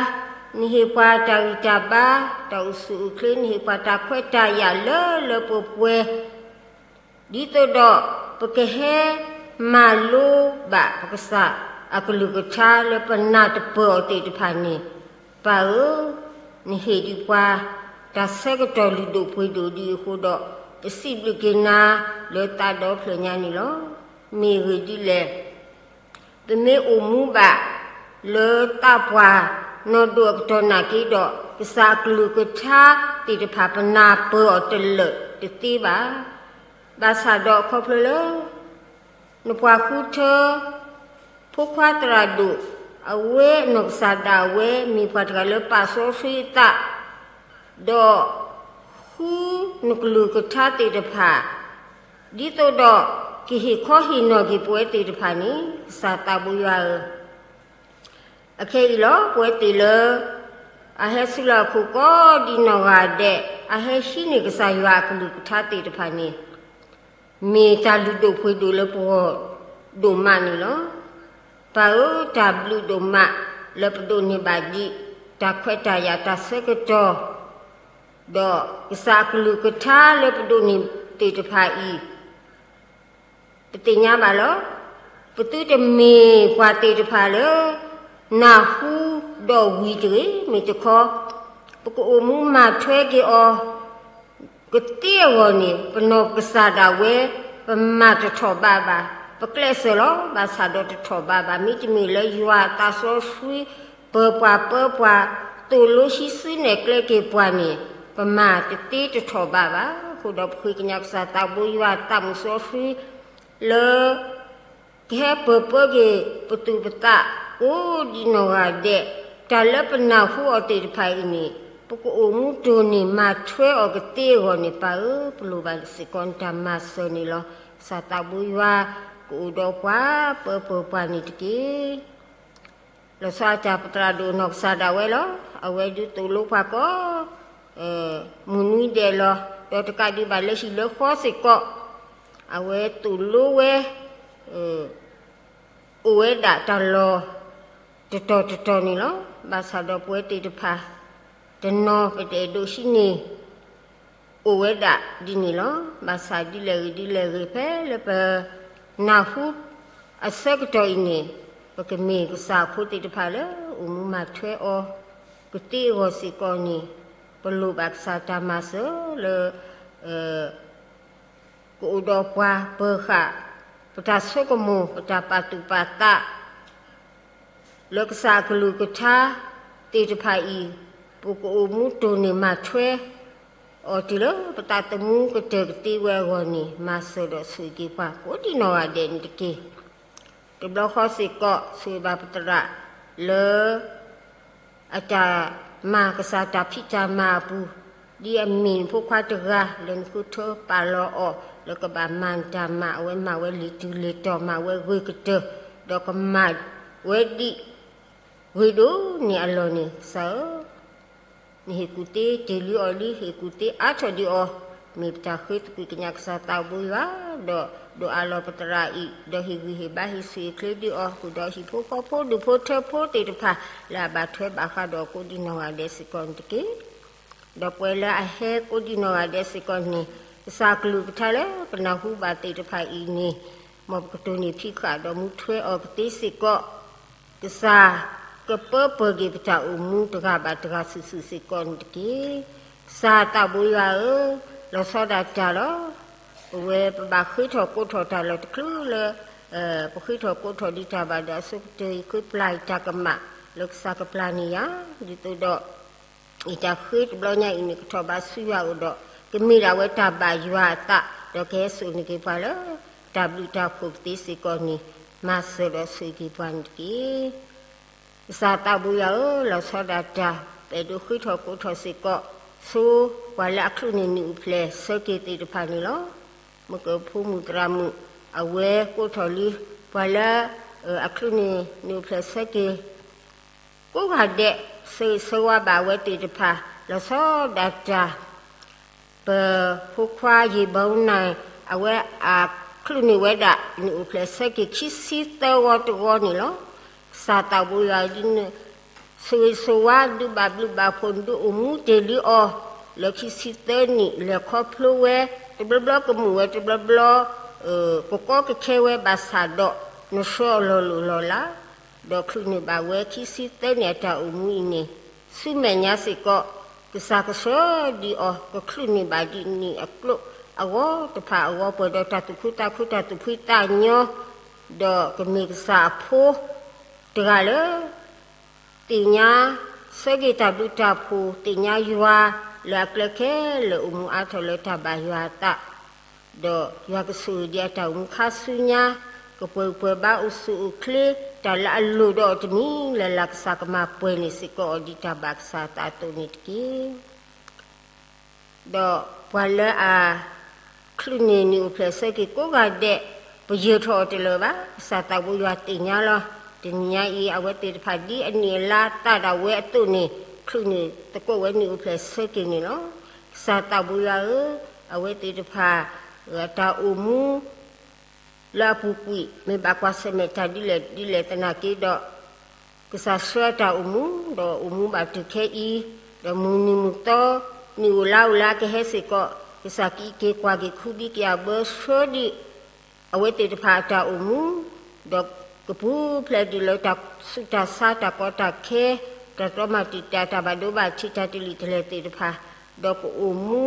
နဟ့ၣ်ပှၤတၢ်ဂံၢ်တၢ်ဘါ, တၢ်အိၣ်ဆူၣ်အိၣ်ချ့, နဟ့ၣ်ပှၤတၢ်ခွဲးတၢ်ယာ်လၢလၢပှဲၤပှဲၤ ဒ်သိးဒီး ပကဟဲမၤလိဘၣ်ပကစၢ်အကလုၢ်ကထါလၢပနၢ်တပၢၢ်အီၤသ့ၣ်တဖၣ်န့ၣ်, ပၢ်ဧၢ, နဟ့ၣ်ဒံးပှၤ တၢ်ဆၢကတီၢ်လုၢ်ဒိၣ်ပှ့ၤဒိၣ်ဒ်အဃိဒီး, ပစံးဘျုးက့ၤနၤလၢသးဒီဖျၢၣ်ညါန့ၣ်လီၤ. မ့ၢ်ဂ့ၢ်ဒ်လဲၣ် ပမ့ၢ်အိၣ်မူဘၣ် လၢသးပှၢ်နီၢ်ဒိၣ်အကတီၢ်နာ်က့ဒီး, ကစၢ်အကလုၢ်ကထါသ့ၣ်တဖၣ် ပနၢ်ပၢၢ်အီၤတလၢာ်တသ့ဘၣ်. ဘၣ်ဆၣ်ဒီးခီဖျိလၢ နပှၤဃုထၢ ဖိခွါသရၣ်ဒိၣ် အဝဲအနီၢ်ကစၢ်ဒၣ်ဝဲ မ့ၢ်ပှၤတဂၤလၢပာ်စီဆှံအသး ဒီးဃုနကလုၢ်ကထါသ့ၣ်တဖၣ် ဒ်သိးဒီး ကဟ့ၣ်ခီဟ့ၣ်နီၤက့ၤပဝဲသ့ၣ်တဖၣ်န့ၣ် ကစၢ်သးဘိယွၤဧၢ, အခဲအံၤလီၤ ပဝဲသ့ၣ်လၢ အဟဲဆူလၢအခိၣ်ကိးဒံနီၢ်ဂၤဒဲး အဟဲဟံးန့ၢ်ကစၢ်ယွၤအကလုၢ်ကထါသ့ၣ်တဖၣ်န့ၣ် မ့ၢ်တၢ်လုၢ်ဒိၣ်ပှ့ၤဒိၣ်လၢပဂီၢ်ဒိၣ်မးန့ၣ်လီၤ. ပၢ်ဧၢ, တၢ်ဘျုးဒိၣ်မးလၢပဒိးန့ၢ်ဘၣ်ဒံး တၢ်ခွဲးတၢ်ယာ်တၢ်ဆၢကတီၢ် ဒီးကစၢ်အကလုၢ်ကထါလၢပဒိးန့ၢ်သ့ၣ်တဖၣ်အံၤ ပသ့ၣ်ညါဘၣ်လီၤ. ပသုတမ့ၢ်ပှၤသ့ၣ်တဖၣ်လၢ နၢ်ဟူဒီးဝံၤတဂ့ၤ, မ့ၢ်တခီ ပကအိၣ်မူမၤထွဲက့ၤအီၤ ကသ့အဂီၢ်န့ၣ် ပနီၢ်ကစၢ်ဒၣ်ဝဲ ပမၤတထီၣ်ဘးဘၣ်, ပကျဲးစၢးလီၤ. ဘၣ်ဆၣ်ဒီးတထီၣ်ဘးဘၣ်, မ့တမ့ၢ်လၢယွၤအသးစီဆှံ ပၢၤပှၤပၢပှၤ သိၣ်လိဟံးစုနဲၣ်ကျဲက့ၤပှၤန့ၣ် ပမၤတသ့တထီၣ်ဘးဘၣ်. အဃိဒီးပဃ့ကညးကစၢ်သးဘိယွၤအသးမုၣ်စီဆှံ လၢ ကဟဲပၢၤပၢက့ၤပသူၣ်ပသး ကိးဒံနီၢ်ဂၤဒဲး, တၢ်လၢပနၢ်ဟူအီၤသ့ၣ်တဖၣ်အံၤန့ၣ် ပကအိၣ်မူတိၢ်န့ၢ်မၤထွဲအီၤကသ့အဂီၢ်န့ၣ် ပၢ်ဧၢ, ပလိၣ်ဘၣ်စ့ၢ်ကီးနတၢ်မၤစၢၤန့ၣ်လီၤ. ကစၢ်သးဘိယွၤ ကအိၣ်ဒီးပှၤပၢပၢပှၤန့ၣ်တက့ၢ်. လီၤဆီဒၣ်တၢ်ပသရၣ်ဒိၣ်နီၢ်ကစၢ်ဒၣ်ဝဲလီၤ. အဝဲဒုးသိၣ်လိပှၤကိး မုၢ်နွံဒဲးလီၤ. ဒီးတကးဒံးဘၣ်လၢဟံၣ်လၢဃီစ့ၢ်ကီး အဝဲသိၣ်လိဝဲ အိၣ်ဝဲဒၣ်တၢ်လီၢ် တတီၤတတီၤန့ၣ်လီၤ. ဘၣ်ဆၣ်ဒီးပဝဲသ့ၣ်တဖၣ် တနီၤပတအဲၣ်ဒိးဟံးန့ၢ် အိၣ်ဝဲဒၣ်ဒ်န့ၣ်လီၤ. ဘၣ်ဆၣ်ဒ်လဲၣ်ဂ့ၤဒ်လဲၣ်ဂ့ၤ ဖဲလၢပနၢ်ဟူအဆၢကတီၢ်အံၤန့ၣ် ပကမ့ၢ်ကစၢ်အဖိသ့ၣ်တဖၣ်လၢ အိၣ်မူမၤထွဲအီၤ ကသ့အဂီၢ်စ့ၢ်ကီးန့ၣ် ပလိၣ်ဘၣ်ကစၢ်တၢ်မၤစၢၤလၢ ကအိၣ်ဒီးပှၤပၢၤဃာ် ပတၢ်ဆိကမိၣ် ပတၢ်ပာ်သူၣ်ပာ်သး လၢကစၢ်အကလုၢ်ကထါသ့ၣ်တဖၣ်အံၤ ပကအိၣ်မူတိၢ်န့ၢ်မၤထွဲအီၤတုၤလၢပသးသမူကတၢၢ်ကသ့ဝဲအဂီၢ်န့ၣ် မၤစၢၤဒီးဆိၣ်ဂ့ၤက့ၤပှၤကိးဒံနီၢ်ဂၤဒဲးန့ၣ်တက့ၢ်. တဘျီဃီစ့ၢ်ကီး ဆိၣ်ဂ့ၤဘၣ်ပသရၣ်လၢ အတၢ်မၤကစၢ်တၢ်ဖံးတၢ်မၤအပူၤ, ဒ်အမ့ၢ်နဖိခွါတဂၤ လၢနဃုထၢပာ်လီၤအီၤ လၢကဘၣ်မၤနတၢ်မၤ အဝဲမၤဝဲလံာ်တုၤလံာ်တီၤ မၤဝဲဂ့ၤကတၢၢ် ဒီးကမၤဝဲဒ်ဂ့ၤဒိၣ်န့ၢ်အလီၢ်န့ၣ် ကစၢ်ဧၢ, နဟ့ၣ်ကူၣ်သ့တ့ၢ်လံအီၤလံ, ဟ့ၣ်ကူၣ်သ့အါထီၣ်ဒံးအီၤ, မ့ၢ်ပတၢ်ဃ့သကွံၢ်ကညးကစၢ်သးဘိယွၤ, ဒီးဒိးအးလီၤပသရၣ်အံၤ, ဒီးဟ့ၣ်ဂံၢ်ဟ့ၣ်ဘါဟ့ၣ်ဆူၣ်ဟ့ၣ်ချ့ဒံးအီၤ, ဃုာ်ဒီးဟံၣ်ဖိဃီဖိဒူၣ်ဖိထၢဖိသ့ၣ်တဖၣ် လၢအဘၣ်ထွဲဘၣ်ဃးဒီးကိးဒံနီၢ်ဂၤဒဲးစ့ၢ်ကီးန့ၣ်တက့ၢ်. ဒီးပဝဲလၢအဟဲကိးဒံနီၢ်ဂၤဒဲးစ့ၢ်ကီးန့ၣ် ကစၢ်အကလုၢ်ကထါလၢပနၢ်ဟူဘၣ်သ့ၣ်တဖၣ်အံၤန့ၣ် မ်ပကတိၢ်န့ၢ်ဖံးဃာ်ဒီးမူထွဲအီၤကသ့စ့ၢ်ကီး ကစၢ်ကပၢပၢၢ်က့ၤပတၢ်အိၣ်မူတဂၤဘၣ်တဂၤစုာ်စုာ်စ့ၢ်ကီးန့ၣ်တက့ၢ်. ကစၢ်သးဘိယွၤဧၢ, လီၤဆီဒၣ်တၢ်လီၤ. ပဝဲပဘၣ်ဃ့ထီၣ်ကိးထီၣ်တၢ်လီၤတချုးလၢ ပဃ့ထီၣ်ကိးထီၣ်ဒံးတၢ်ဘၣ်ဒီးအဆိကတၢၢ် ယဃ့ပျၢ်ယတၢ်ကမၣ်လၢကစၢ်ကပျၢ်န့ၢ်ယၤ, ဒ်သိးဒီး ယတၢ်ဃ့တဘျီညါအံၤန့ၣ် ကထီၣ်ဘးဆူယွၤအအိၣ်ဒီး ကမ့ၢ်ဒၣ်ဝဲတၢ်ဘၣ်ယွၤအသး ဒီးကဟဲစိာ်န့ၢ်က့ၤပှၤလၢ တၢ်ဘျုးတၢ်ဖှိၣ်ကသ့စ့ၢ်ကီးန့ၣ် မၤစၢၤဒီးဆိၣ်ဂ့ၤပှၤန့ၣ်တက့ၢ်. ကစၢ်သးဘိယွၤဧၢ, လီၤဆီဒၣ်တၢ် အဲၣ်ဒိးဃ့ထီၣ်ကိးထီၣ်စ့ၢ်ကီး ဆိပှၤလၢအချုးန့ၢ်နံၣ်အိၣ်ဖျဲၣ်ဆၢက့ၤသ့ၣ်တဖၣ်န့ၣ်လီၤ. မ့ၢ်ကဖိမုၣ်သရၣ်မုၣ် အဝဲကိးထီၣ်လံ ပှၤလၢအချုးန့ၢ်နံၣ်အိၣ်ဖျဲၣ်ဆၢက့ၤ ကိးဂၤဒဲး ဆၢဂ့ၤဆၢဝါဘၣ်အဝဲသ့ၣ်တဖၣ် လီၤဆီဒၣ်တၢ် ပဖိခွါယ့ၢ်ဘီနၢ် အဝဲအချုးန့ၢ်ဝဲဒၣ် နံၣ်အိၣ်ဖျဲၣ်ဆၢက့ၤ ခံဆံသၢဂီၤတဂီၤန့ၣ်လီၤ. ကစၢ်သးဘိယွၤဒ်န့ၣ် ဆၢဂ့ၤဆၢဝါဒုးဘၣ်ဘျုးဘၣ်ဖှိၣ် နဒုးအိၣ်မူတ့ၢ်လံအီၤ လၢခံဆံသၢနံၣ် လဲၤခီဖျိဝဲ တဘျီဘျီကမုာ်ဝဲ တဘျီဘျီ ကကီကခဲဝဲဘၣ်ဆၣ်ဒီး နဆှၢအီၤလီၤလိၢ်လီၤလး ဒီးချုးန့ၢ်ဘၣ်ဝဲခံဆံသၢနံၣ်အတၢ်အိၣ်မူအံၤန့ၣ် ဆူမဲာ်ညါစ့ၢ်ကီး ကစၢ်ကဆှၢဒံးအီၤ ကချုးန့ၢ်ဘၣ်ဒ်နံၣ်အကျိၤအဂီၢ်တဖၣ်အဂီၢ် ပှဲၤဒီးတၢ်သူၣ်ခုသးခု တၢ်သူၣ်ဖှံသးညီ ဒီးကမ့ၢ်ကစၢ်အဖိတဂၤလၢ သ့ၣ်ညါ ဆၢက့ၤတၢ်ဘျုးတၢ်ဖှိၣ် သ့ၣ်ညါယွၤလၢအကျဲခဲလၢာ် အိၣ်မူအါထီၣ်လၢတၢ်ဘၣ်ယွၤအသး ဒီးယွၤကဆိၣ်ဂ့ၤဒံးအတၢ်အိၣ်မူခါဆူညါ ကပှဲၤပှဲၤဘါအိၣ်ဆူၣ်အိၣ်ချ့ တၢ်လၢအလိၣ်ဒီးအီၤတမံၤလၢ်လၢ် ကစၢ်ကမၤပှဲၤန့ၢ်စ့ၢ်ကီးအီၤ ဒ်တၢ်ဘၣ်ကစၢ်အသးအသိးန့ၣ်တက့ၢ်. ဒီးပှၤလၢအ ချုးန့ၢ်နံၣ်အိၣ်ဖျဲၣ်ဆၢက့ၤကိးဂၤဒဲး ပယၢၤထီၣ်အီၤတလၢာ်ဘၣ်. ကစၢ်သးဘိယွၤသ့ၣ်ညါလီၤ. တနံၤညါအံၤ အဝဲသ့ၣ်တဖၣ်ဒ်အနံၣ်အလါသးဒၣ်ဝဲအသိးန့ၣ် ချုးန့ၢ်သကိးဝဲနံၣ်အိၣ်ဖျဲၣ်ဆၢက့ၤန့ၣ်လီၤ. ကစၢ်သးဘိယွၤဧၢ, အဝဲသ့ၣ်တဖၣ် အတၢ်အိၣ်မူ လၢအပူၤကွံာ် မ့ၢ်ဘၣ်ကွၢ်ဆၢၣ်မဲာ်တၢ်ဒ်လဲၣ်ဒ်လဲၣ်သနာ်က့ဒီး ကစၢ်ဆှၢအတၢ်အိၣ်မူ ဒီးအိၣ်မူဘၣ်တုၤခဲအံၤ, ဒီးမုၢ်နံၤမုၢ်သီ နံၣ်အိၣ်လါအိၣ်လၢကဟဲစ့ၢ်ကီး, ကစၢ်ကအံးက့ၤကွၢ်က့ၤ ခူဒံက့ၤအဘၢ ဆှၢဒံး အဝဲသ့ၣ်တဖၣ်အတၢ်အိၣ်မူ, ဒီးကပူၤဖျဲးဒံးလၢတၢ်ဆူးတၢ်ဆါ တၢ်ကီတၢ်ခဲ, တၢ်တြီမၤတံာ်တာ် တၢ်ဘၣ်ဒိဘၣ်ထံး တၢ်တလံာ်တလဲၢ်သ့ၣ်တဖၣ်, ဒီးကအိၣ်မူ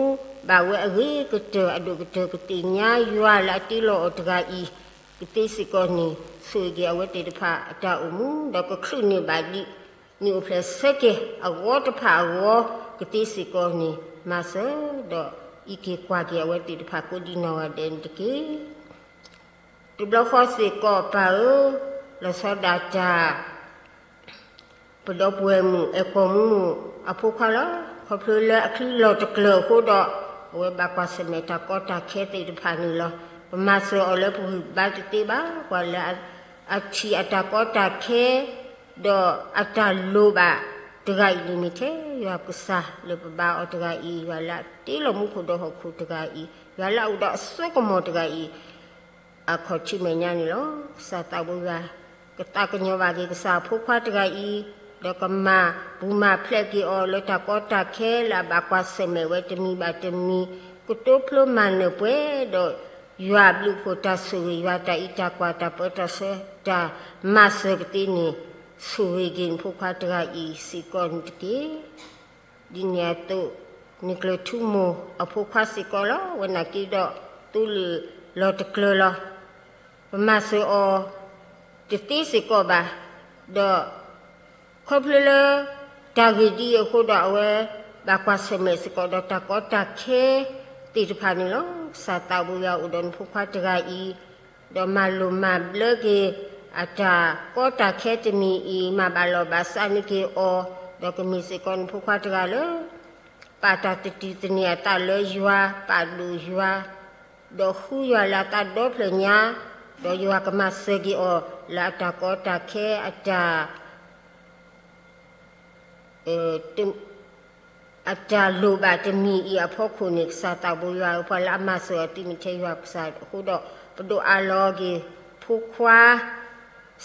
ဘၣ်ဝဲအဂ့ၤကတၢၢ် အဒိၣ်ကတၢၢ် ကသ့ၣ်ညါယွၤလၢအတ့လီၤအီၤတဂၤအံၤ ကသ့စ့ၢ်ကီးန့ၣ် ဆိၣ်ဂ့ၤက့ၤအဝဲသ့ၣ်တဖၣ်အတၢ်အိၣ်မူ, ဒီးကချုးန့ၢ်ဘၣ်ဒံး နံၣ်အိၣ်ဖျဲၣ်ဆၢက့ၤအဂီၢ်တဖၣ်အဂီၢ် ကသ့စ့ၢ်ကီးန့ၣ် မၤစၢၤ ဒီးအံးက့ၤကွၢ်က့ၤအဝဲသ့ၣ်တဖၣ်ကိးဒံနီၢ်ဂၤဒဲးန့ၣ်တက့ၢ်. တဘျီဃီစ့ၢ်ကီးပၢ်ဧၢ, လီၤဆီဒၣ်တၢ် ပဒီပုၢ်ဝဲၢ်မုၣ်အဲၣ်ကီၢ်မုၣ်အဖိခွါလီၤ. ခီဖျိလၢအချံလီၤတကျၢၤအဃိဒီး အဝဲဘၣ်ကွၢ်ဆၢၣ်မဲာ်တၢ်ကီတၢ်ခဲသ့ၣ်တဖၣ်န့ၣ်လီၤ. ပမၤစၢၤအီၤလၢပဂံၢ်ဘါတသ့ဘၣ်. ပှၤလၢအထံၣ်အတၢ်ကီတၢ်ခဲ ဒီးအတၢ်လိၣ်ဘၣ်တဂၤအံၤန့ၣ် မ့ၢ်ထဲယွၤကစၢ်လၢပဘါအီၤတဂၤအံၤ, ယွၤလၢအတ့လီၤမူခိၣ်ဒီးဟီၣ်ခိၣ်တဂၤအံၤ, ယွၤလၢအအိၣ်ဒီးအစိကမီၤတဂၤအံၤ အခီၣ်ထံးမဲာ်ညါန့ၣ်လီၤ. ကစၢ်သးဘိယွၤ ကသးကညီၤဘၣ်က့ၤကစၢ်အဖိခွါတဂၤအံၤ, ဒီးကမၤပူၤမၤဖျဲးက့ၤအီၤလၢတၢ်ကီတၢ်ခဲလၢအဘၣ်ကွၢ်ဆၢၣ်မဲာ်ဝဲတမံၤဘၣ်တမံၤ, ကတိဖျိမၤနၢၤပှဲၤဒီး ယွၤအဘျုးအဖှိၣ်တၢ်ဆိၣ်ဂ့ၤ ယွၤတၢ်အံးတၢ်ကွၢ် တၢ်ပၢတၢ်ဆှၢ တၢ်မၤစၢၤကသ့န့ၣ် ဆိၣ်ဂ့ၤက့ၤနဖိခွါတဂၤအံၤစ့ၢ်ကီးန့ၣ်တက့ၢ်. ဒ်န့ၣ်အသိး နကျၢၤထူမိၢ်အဖိခွါစ့ၢ်ကီးလီၤ. ဝဲန့ၣ်က့ဒီး သိလ့ၣ်လီၤတကျၢၤလီၤ. ပမၤစၢၤအီၤတသ့စ့ၢ်ကီးဘၣ်. ဒီးခီဖျိလၢ တၢ်ဂ့ၢ်ဒ်အံၤအဃိဒီး အဝဲဘၣ်ကွၢ်ဆၢၣ်မဲာ်စ့ၢ်ကီးဒီးတၢ်ကီတၢ်ခဲသ့ၣ်တဖၣ်န့ၣ်လီၤ. ကစၢ်သးဘိယွၤအိၣ်ဒီးနဖိခွါတဂၤအံၤ, ဒီးမၤလိာ်မၤဘျၢက့ၤ အတၢ်ကီတၢ်ခဲတမံၤအံၤ မၤဘၣ်လီၢ်ဘၣ်စးန့ၢ်က့ၤအီၤ, ဒီးကမ့ၢ်စ့ၢ်ကီးနဖိခွါတဂၤလၢ ပာ်တၢ်တတံၤသန့ၤအသးလၢယွၤ, ပာ်ဒိၣ်ယွၤ, ဒီးဃုယွၤလၢအသးဒီဖျၢၣ်ညါ, ဒီးယွၤကမၤစၢၤက့ၤအီၤ လၢအတၢ်ကီတၢ်ခဲ အတၢ် အတၢ်လိၣ်ဘၣ်တမံၤအံၤအဖီခိၣ်န့ၣ် ကစၢ်သးဘိယွၤဧၢ, ပှၤလၢအမၤစၢၤအီၤသ့မ့ၢ်ထဲယွၤကစၢ်အဃိဒီး ပဒိးအးလီၤက့ၤ ဖိခွါ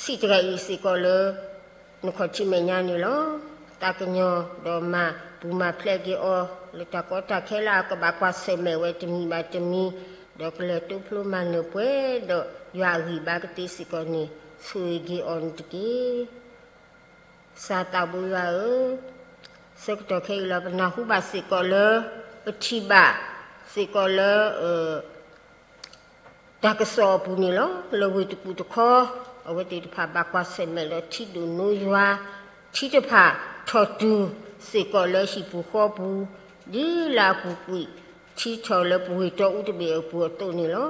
ဆံးတဂၤအံၤစ့ၢ်ကီးလၢ နခီၣ်ထံးမဲာ်ညါန့ၣ်လီၤ. သးကညီၤဒီးမၤပူၤမၤဖျဲးက့ၤအီၤ လၢတၢ်ကီတၢ်ခဲလၢအကဘၣ်ကွၢ်ဆၢၣ်မဲာ်ဝဲတမံၤဘၣ်တမံၤ, ဒီးကလဲၤတိဖျိမၤနၢၤပှဲၤဒီးယွၤအဂံၢ်ဘါကသ့စ့ၢ်ကီးန့ၣ် ဆိၣ်ဂ့ၤက့ၤအီၤန့ၣ်တက့ၢ်. ကစၢ်သးဘိယွၤဧၢ, ဆၢကတီၢ်ခဲအံၤလီၤ ပနၢ်ဟူဘၣ်စ့ၢ်ကီးလၢ ပထံၣ်ဘၣ်စ့ၢ်ကီးလၢ တၢ်ကစီၣ်အပူၤန့ၣ်လီၤ. လၢဝ့ၢ်တကူၣ်တခီ အဝဲသ့ၣ်တဖၣ်ဘၣ်ကွၢ်ဆၢၣ်မဲာ်ဒီးထံဒိၣ်နိယွၤ, ထံတဖၣ်ထီၣ်တုၤစ့ၢ်ကီးလၢဟံၣ်ပူၤဃီပူၤ, ဒ်လၢအပူၤကွံာ် ထံထီၣ်လၢပဝ့ၢ်တီအူတဘ့ၣ်အပူၤအသိးန့ၣ်လီၤ.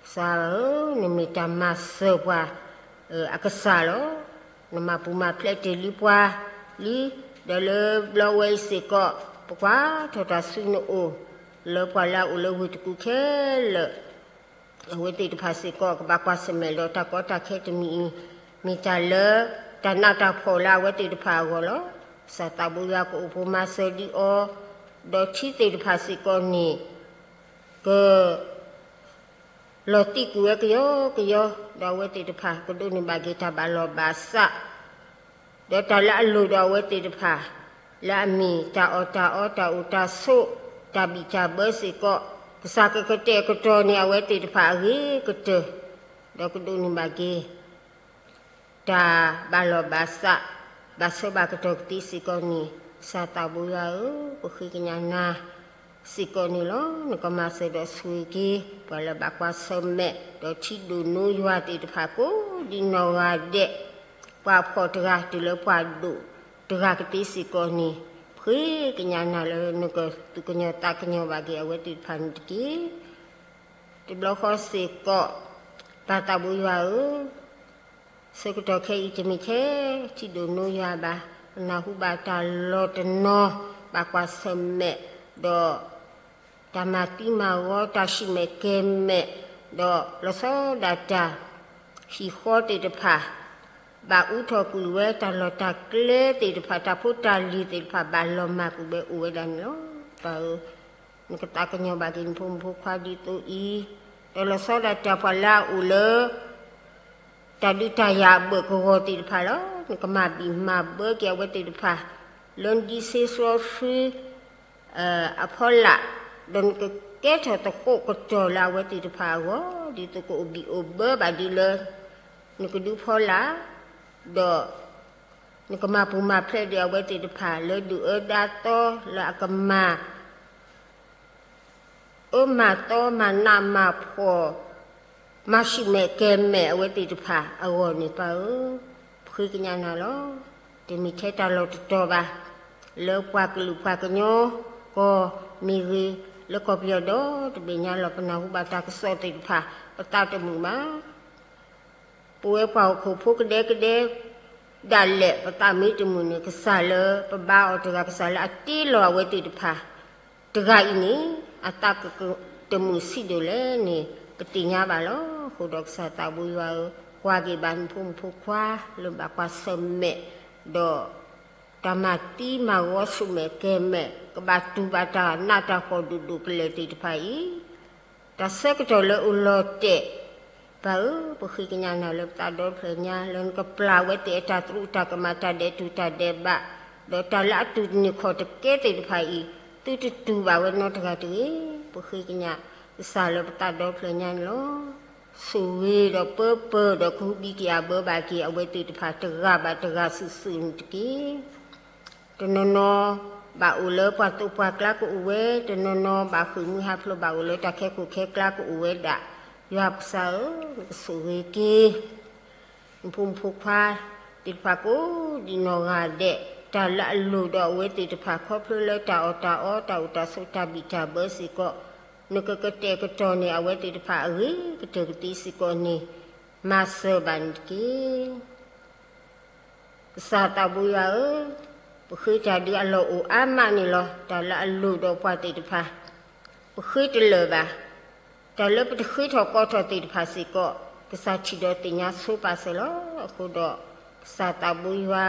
ကစၢ်ဧၢ, နမ့ၢ်တၢ်မၤစၢၤပှၤအကစၢ်လီၤ. နမၤပူၤမၤဖျဲးတ့ၢ်လံပှၤလံ ဒီးလၢဘျီဝဲအံၤစ့ၢ်ကီး ပကွၢ်ထီၣ်တၢ်ဆူနအိၣ် လၢပှၤလၢအအိၣ်လၢဝ့ၢ်တကူၣ်ခဲလၢာ် အဝဲသ့ၣ်တဖၣ်စ့ၢ်ကီး ကဘၣ်ကွၢ်ဆၢၣ်မဲာ်ဒီးတၢ်ကီတၢ်ခဲတမံၤအံၤ မ့ၢ်တၢ်လၢ တၢ်နးတၢ်ဖှီၣ်လၢအဝဲသ့ၣ်တဖၣ်အဂီၢ်လီၤ. ကစၢ်သးဘိယွၤကအိၣ်ဖှိၣ်မၤစၢၤဒံးအီၤ, ဒီးထံသ့ၣ်တဖၣ်စ့ၢ်ကီးန့ၣ် က လီၤတံၢ်ကွံာ်ဝဲကယီကယီ, ဒီးအဝဲသ့ၣ်တဖၣ်ကဒိးန့ၢ်ဘၣ်က့ၤတၢ်ဘၣ်လီၢ်ဘၣ်စး, ဒီးတၢ်လၢအလိၣ်ဒီးအဝဲသ့ၣ်တဖၣ် လၢအမ့ၢ်တၢ်အီၣ်တၢ်အီ တၢ်အိၣ်တၢ်ဆိး တၢ်ဘံၣ်တၢ်ဘၢစ့ၢ်ကီး, ကစၢ်ကကတဲာ်ကတီၤန့ၢ်အဝဲသ့ၣ်တဖၣ်အဂ့ၤကတၢၢ်, ဒီးကဒိးန့ၢ်ဘၣ်က့ၤ တၢ်ဘၣ်လီၢ်ဘၣ်စး ဘၣ်ဆၢဘၣ်ကတီၢ်ကသ့စ့ၢ်ကီးန့ၣ်, ကစၢ်သးဘိယွၤဧၢ, ပဃ့ကညးနၤစ့ၢ်ကီးန့ၣ်လီၤ. နကမၤစၢၤဒီးဆိၣ်ဂ့ၤက့ၤ ပှၤလၢဘၣ်ကွၢ်ဆၢၣ်မဲာ် ဒီးထံဒိၣ်နိယွၤသ့ၣ်တဖၣ်ကိးဒံးနီၢ်ဂၤဒဲး, ပှၤဖှီၣ်တဂၤတုၤလၢပှၤဒိၣ်တဂၤကသ့စ့ၢ်ကီးန့ၣ်, ပဃ့ကညးနၤလၢနကသူၣ်ကညီၤသးကညီၤဘၣ်က့ၤအဝဲသ့ၣ်တဖၣ်န့ၣ်တက့ၢ်. တဘျီဃီစ့ၢ်ကီး, ပၢ်သးဘိယွၤဧၢ, ဆၢကတီၢ်ခဲအံၤတမ့ၢ်ထဲ ထံဒိၣ်နိယွၤဘၣ်, ပနၢ်ဟူဘၣ်တၢ်လီၤတနီၤ ဘၣ်ကွၢ်ဆၢၣ်မဲာ်, ဒီး တၢ်မၤသံမၤဂီၤ တၢ်ဆူၣ်မဲာ်ကဲၤမဲာ်, ဒီးလီၤဆီဒၣ်တၢ် ဟံၣ်ဃီသ့ၣ်တဖၣ် ဘၣ်အူထီၣ်ကွံာ်ဝဲ တၢ်လီၢ်တၢ်ကျဲသ့ၣ်တဖၣ် တၢ်ဖိတၢ်လံၤသ့ၣ်တဖၣ် ဘၣ်လီၤမၢ်ကွံာ်ဝဲအိၣ်ဝဲဒၣ်န့ၣ်လီၤ. ပၢ်ဧၢ, နကသးကညီၤဘၣ်က့ၤနဖိမုၣ်ဖိခွါဒ်သိးအံၤ, ဒီးလီၤဆီဒၣ်တၢ်ပှၤလၢအအိၣ်လၢ တၢ်ဒုးတၢ်ယၤအဘၢၣ်ကဂီၤသ့ၣ်တဖၣ်လီၤ. နကမၤဘံၣ်မၤဘၢက့ၤအဝဲသ့ၣ်တဖၣ် လၢနဒံးဆှံစီဆှံ အဖီလာ်, ဒီးနကကဲထီၣ်သကိးကတီၢ်လၢအဝဲသ့ၣ်တဖၣ်အဂီၢ် ဒ်သိးကအိၣ်ဘံၣ်အိၣ်ဘၢဘၣ်ဒ်လၢ နကဒုးဖီလာ်, ဒီး နကမၤပူၤမၤဖျဲးဒံးအဝဲသ့ၣ်တဖၣ် လၢဒုးအၢဒါသီလၢအကမၤ အၢမၤသီမၤနးမၤဖှီၣ် မၤဆူၣ်မဲာ်ကဲၤမဲာ်အဝဲသ့ၣ်တဖၣ်အဂီၢ်န့ၣ် ပၢ်ဧၢ, ပဃ့ကညးနၤလီၤ. တမ့ၢ်ထဲတၢ်လီၢ်တတီၤဘၣ်, လၢပှၤကလုာ်ပှၤကညီကီၢ်မ့ၢ်ဂ့ၤ, လၢကီၢ်ပယီၤဒီတဘ့ၣ်ညါလီၤ ပနၢ်ဟူဘၣ်တၢ်ကစီၣ်သ့ၣ်တဖၣ် ပသးတမုာ်ဘၣ် ပဝဲပှၤဟီၣ်ခိၣ်ဖိကဒဲကဒဲ ဒၣ်လဲာ် ပသးမ့ၢ်တမုာ်န့ၣ် ကစၢ်လၢပဘါအီၤတဂၤ ကစၢ်လၢအတ့လီၤအဝဲသ့ၣ်တဖၣ် တဂၤအံၤန့ၣ် အသးကကတမုာ်ဆံးဒိၣ်လဲၣ်န့ၣ် ပသ့ၣ်ညါဘၣ်လီၤ. အဃိဒီးကစၢ်သးဘိယွၤဧၢ, ကွၢ်က့ၤဘၣ်နဖိမုၣ်ဖိခွါလၢဘၣ်ကွၢ်ဆၢၣ်မဲာ်, ဒီး တၢ်မၤသံမၤဂီၤဆူၣ်မဲာ်ကဲၤမဲာ် ကဘၣ်တူၢ်ဘၣ်တၢ်နးတၢ်ဖှီၣ်ဒိၣ်ဒိၣ်ကလဲာ်သ့ၣ်တဖၣ်အံၤ တၢ်ဆၢကတီၢ်လၢအိၣ်လီၤတဲာ်, ပၢ်ဧၢ, ပဃ့ကညးနၤလၢပသးဒီဖျၢၣ်ညါ လၢနကပျၢ်ဝဲသ့ၣ်အတၢ်သရူးတၢ်ကမၣ် တၢ်ဒဲးတူၢ်တၢ်ဒဲးဘး, ဒီးတၢ်လၢအတူၢ်တန့ၢ်ခီၣ်တကဲသ့ၣ်တဖၣ်အံၤ သုတတူၢ်ဘၣ်ဝဲနီတဂၤတဂ့ၤ. ပဃ့ကညးကစၢ်လၢပသးဒီဖျၢၣ်ညါန့ၣ်လီၤ. ဆိၣ်ဂ့ၤဒီးပၢပၢၢ်ဒီးကဟုဘံက့ၤအဘၢဘၣ်က့ၤ အဝဲသ့ၣ်တဖၣ်တဂၤဘၣ်တဂၤစုာ်စုာ်န့ၣ်တက့ၢ်. တနီၤနီၤဘၣ်အိၣ်လၢပှၤသိးပှၤကျါကအိၣ်ဝဲ, တနီၤနီၤဘၣ်ဃ့ၢ်မှံဟးဖျိး ဘၣ်အိၣ်လၢတၢ်ခဲခိၣ်ခဲကျါကအိၣ်ဝဲဒၣ်, ယွၤကစၢ်ဧၢ, နကဆိၣ်ဂ့ၤက့ၤ နဖိမုၣ်ဖိခွါသ့ၣ်တဖၣ်ကိးဒံးနီၢ်ဂၤဒဲး, တၢ်လၢအလိၣ်ဒီးအဝဲသ့ၣ်တဖၣ် ခီဖျိလၢတၢ်အီၣ်တၢ်အီ တၢ်အိၣ်တၢ်ဆိး တၢ်ဘံၣ်တၢ်ဘၢစ့ၢ်ကီး, နကကတဲာ်ကတီၤန့ၢ်အဝဲသ့ၣ်တဖၣ်အဂ့ၤကတၢၢ်ကသ့စ့ၢ်ကီးန့ၣ်, မၤစၢၤဘၣ်န့ၣ်တက့ၢ်. ကစၢ်သးဘိယွၤဧၢ, ပဃ့တၢ်ဒုးအလီၢ်အိၣ်အါမးန့ၣ်လီၤ. တၢ်လၢအလိၣ်ဒီးပှၤသ့ၣ်တဖၣ် ပဃ့တလၢာ်ဘၣ်. တၢ်လၢပတဃ့ထီၣ်ကိးထီၣ်သ့ၣ်တဖၣ်စ့ၢ်ကီး ကစၢ်ထံၣ်ဒီးသ့ၣ်ညါဆိပာ်စၢၤလီၤ. အဃိဒီး ကစၢ်သးဘိယွၤ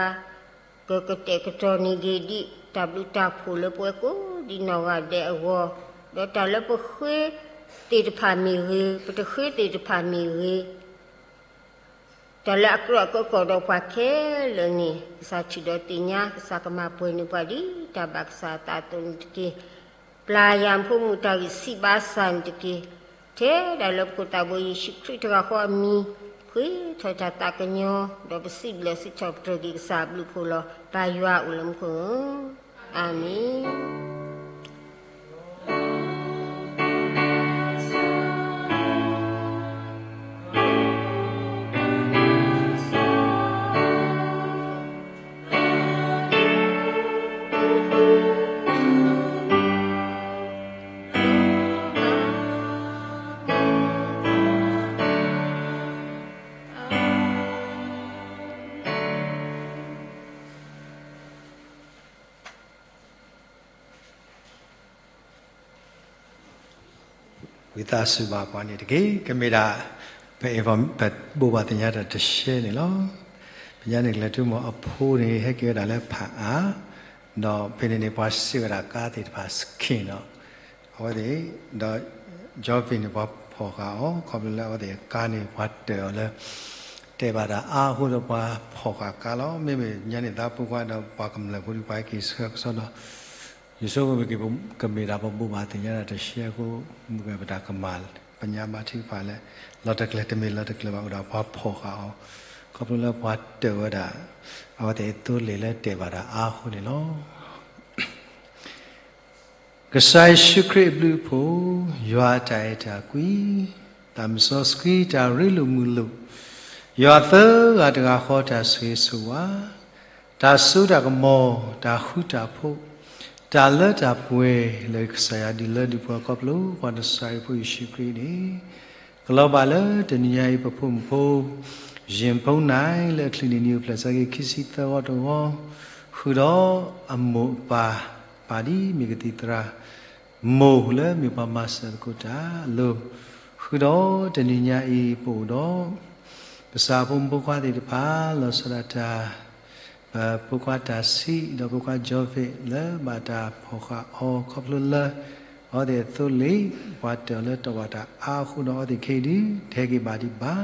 ကကတဲာ်ကတီၤန့ၢ်က့ၤဒံး တၢ်ဘျုးတၢ်ဖှိၣ်လၢပဝဲကိးဒံးနီၢ်ဂၤဒဲးအဂီၢ်, ဒီးတၢ်လၢပဃ့သ့ၣ်တဖၣ်မ့ၢ်ဂ့ၤ, ပတဃ့သ့ၣ်တဖၣ်မ့ၢ်ဂ့ၤ, တၢ်လၢအကြၢးအကၢကီၢ်ဒီးပှၤခဲလၢာ်န့ၣ် ကစၢ်ထံၣ်ဒီးသ့ၣ်ညါ, ကစၢ်ကမၤပှဲၤန့ၢ်ပှၤဒ်တၢ်ဘၣ်ကစၢ်အသးအသိးန့ၣ်တက့ၢ်. ပျၢ်ယၤနဖိမုၣ်တၢ်ဂံၢ်ဆံးဘါစၢ်န့ၣ်တက့ၢ်. ထဲဒၣ်လၢပခိၣ်သးဘိယ့ၣ်ၡူးခရံာ်တဂၤဃီအမံၤ ပဃ့ထီၣ်တၢ်သးကညီၤ, ဒီးပစံးဘျုးစံးထီၣ်ပတြၢၤက့ၤကစၢ်အဘျုးအဖှိၣ်လီၤ. ပၢ်ယွၤအိၣ်လၢမူခိၣ်ဧၢ, အၤမ့ၣ်. ဝံသးစူၤဘၣ်ပှၤန့ၣ်တက့ၢ်. ကမ့ၢ်ဒၣ် ပ ပဘိးဘၣ်သ့ၣ်ညါတၢ်တရှဲန့ၣ်လီၤ. ပညါန့ၣ် ကလဲၤထူမီၤအဖိန့ၣ် ဟဲက့ၤဝဲဒၣ်လၢဖးအါ, ဒီးဖဲန့ၣ်န့ၣ် ပှၤစံးဝဲဒၣ်ကါသ့ၣ်တဖၣ် scheme ဒီး အဝဲသ့ၣ် ဒီး Jovi န့ၣ် ပှၤဖီၣ်ဃာ်အီၤ ခီဖျိလၢအဝဲသ့ၣ်အကါန့ၣ် ပှၤတၢၢ်အီၤလၢ တဲာ်ဘၣ်တၢ်အါအဃိဒီး ပှၤဖီၣ်ဃာ်ကါလီၤ. မ့မ့ၢ်ညါန့ၣ် သးဖိခွါဒီးပှၤကမျၢၢ်ဖိဒ်ပှၤဟဲက့ၤဆှၢကစီဒီး ယဆိကမိၣ်က့ၤ ကမ့ၢ်ဒၣ်ပဘိးဘၣ်သ့ၣ်ညါတၢ်တရှဲအဃိ မ့ၢ်ပတၢ်ကမၣ် ပညါဘါထုကဖၣ်လၢ လီၤတကျၢၤတမ့ၢ်လီၤတကျၢၤဘၣ်အိၣ်ဒီးပှၤဖီၣ်ဃာ်အီၤ ခီဖျိလၢပှၤတၢၢ်ဝဲဒၣ် အဝဲသ့ၣ်အသိလ့ၣ်လၢတဲာ်ဘၣ်တၢ်အါအဃိန့ၣ်လီၤ. ကစၢ်ယ့ၣ်ၡူးခရံာ်အဘျုးအဖှိၣ်, ယွၤအတၢ်အဲၣ်တၢ်ကွံ, သးစီဆှံတၢ်ရ့လိာ်မုာ်လိာ်, ယွၤသၢဂၤတဂၤဃီတၢ်ဆိၣ်ဂ့ၤဆိၣ်ဝါ, တၢ်စိတၢ်ကမီၤ, တၢ်ဃူတၢ်ဖိး, တၢ်လၢတၢ်ပှဲၤလၢကစၢ်ယွၤဒုးလၢဒုးပှၤခီဖျိ ပှၤနစၤရ့းဖိယ့ၣ်ၡူးခရံာ်န့ၣ် ကလီၤဘၣ်လၢတနံၤညါအံၤ ပဖိမုၣ်ဖိ ယ့ၣ်ဖူနၢၣ် လၢအချံးန့ၣ်နံၤအိၣ်ဖျဲၣ်ဆၢက့ၤခံဆံသၢဂီၤတဂီၤ, ဃုာ်ဒီးအမိၢ်အပၢ် ပာ်ဒ်မ့ၢ်ကသံၣ်သရၣ် မိၢ်လၢမ့ၢ်ပှၤမၤစၢၤသကိးတၢ်အလိၤ, ဃုာ်ဒီးတနံၤညါအံၤ ပအိၣ်ဒီး ကစၢ်ဖိမုၣ်ဖိခွါသ့ၣ်တဖၣ် လီၤဆီဒၣ်တၢ် ပဖိခွါတၢ်ဆံး ဒီးဖိခွါ Jovi လၢဘၣ်တၢ်ဖီၣ်ဃာ်အီၤခီဖျိလၢ အဝဲသ့ၣ်အသိလ့ၣ် ပှၤတၢၢ်လၢတီၢ်ဘၣ်တၢ်အါအဃိဒီး အဝဲသ့ၣ်ခဲအံၤဒုး တဟဲက့ၤဘၣ်ဒံးဘၣ်,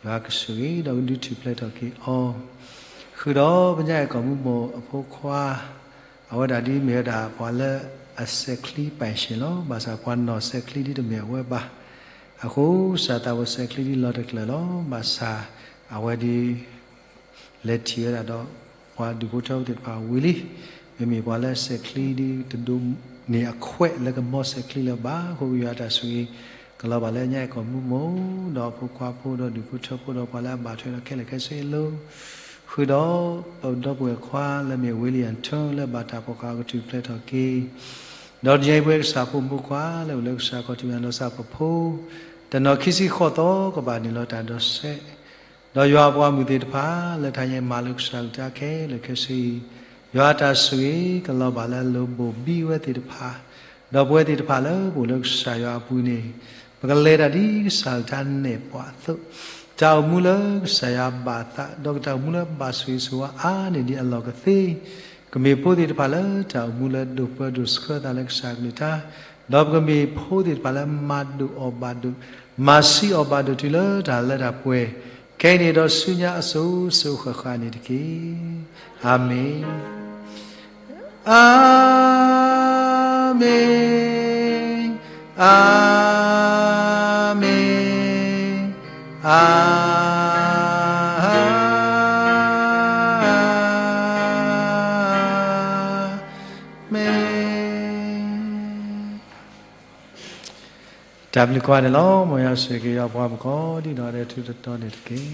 ယွၤကဆိၣ်ဂ့ၤဒီးကဒုးထူၣ်ဖျဲးထီၣ်က့ၤအီၤ, ဃုာ်ဒီးပညါအဲၣ်ကီၢ်မုၢ်မိၢ်အဖိခွါ အဝဲဒၣ်ဒ်မ့ၢ်ဝဲဒၣ်ပှၤလၢအစဲးချံပၢၢ်ဆ့ၣ်လီၤ. ဘၣ်ဆၣ်ပှၤနီၢ်စဲးချံဒ်တမ့ၢ်အဝဲဘၣ်. အဃိစၢ်သးဝဲစဲးချံဒ်လီၤတကျၢၤလီၤ. ဘၣ်ဆၣ်အဝဲဒ် လဲၤထံၣ်ဝဲဒၣ်ဒီး ပှၤဒူၣ်ဖိထၢဖိသ့ၣ်တဖၣ်ဝံၤလံ. မ့မ့ၢ်ပှၤလၢစဲးချံဒ်တဒိးန့ၢ်အခွဲးလၢကမီစဲးချံလၢၤဘၣ်. အဃိကယွၤတၢ်ဆိၣ်ဂ့ၤ ကလီၤဘၣ်လၢညါအဲၣ်ကီၢ်မုၢ်မိၢ် ဒီးအဖိခွါဖိဒီးဒူၣ်ဖိထၢဖိဒီးပှၤလၢအဘၣ်ထွဲဒီးခဲလၢာ်ခဲဆ့အလိၤ ဃုာ်ဒီးပဒီပုၢ်ဝဲၢ်ခွါလၢမ့ၢ် William Turn လၢဘၣ်တၢ်ဖီၣ်ဃာ်အီၤကထူၣ်ဖျဲးထီၣ်က့ၤ, ဒီးတနံၤအံၤပဝဲကစၢ်ဖိမုၣ်ဖိခွါလၢအိၣ်လၢကစၢ်ခီၣ်ထံးမ့ၢ်နီၢ်စၢ်ပဖိ တနီၤခံဆံဃိးသီကဘၣ်နုာ်လီၤတၢ်ဒိးစဲး, ဒီးယွၤအပှၤမုၣ်သ့ၣ်တဖၣ် လၢတဟါညါမၤလၢကစၢ်ကလုၢ်ကထါခဲလၢာ်ခဲဆ့အံၤ, ယွၤအတၢ်ဆိၣ်ဂ့ၤကလီၤဘၣ်လၢအလိၤဘိၣ်ဘံဝဲသ့ၣ်တဖၣ်, ဒီးပဝဲသ့ၣ်တဖၣ်လၢပအိၣ်လၢကစၢ်ယွၤအပူၤန့ၣ်, ပကလဲၤတၢ်ဒ်ကစၢ်ကလုၢ်ကထါနဲၣ်ပှၤအသိး, တၢ်အိၣ်မူလၢကစၢ်ယွၤဘၣ်သး ဒီးကတၢ်အိၣ်မူလၢဘၣ်ဆိၣ်ဂ့ၤဆိၣ်ဝါအါန့ၢ်ဒံးအလီၢ်ကသ့, ကမ့ၢ်ဖိသ့ၣ်တဖၣ်လၢတၢ်အိၣ်မူလၢဒိၣ်ပၢဒိၣ်ဆှၢသးလၢကစၢ်ကလုၢ်ကထါ, ဒီးပကမ့ၢ်ဖိသ့ၣ်တဖၣ်လၢမၤဒိၣ်အီၣ်ဘၣ်ဒိၣ်, မၤဆံးအီၣ်ဘၣ်ဒိၣ်တုၤလၢတၢ်လၢတၢ်ပှဲၤ, ခဲအံၤန့ၣ်ဒီးဆူညါအစိၤစိၤဃၣ်ဃၣ်န့ၣ်တက့ၢ်. အၤမ့ၣ်. အၤမ့ၣ်, အၤမ့ၣ်, အၤမ့ၣ်. တၢ်ဘျုးကွၢ်န့ၣ်လီၤ. မ်ယွၤဆိၣ်ဂ့ၤက့ၤယွၤပှၤမုၣ်ကီး ဒ်နီၢ်ဒဲးထူတတီၤန့ၣ်တက့ၢ်.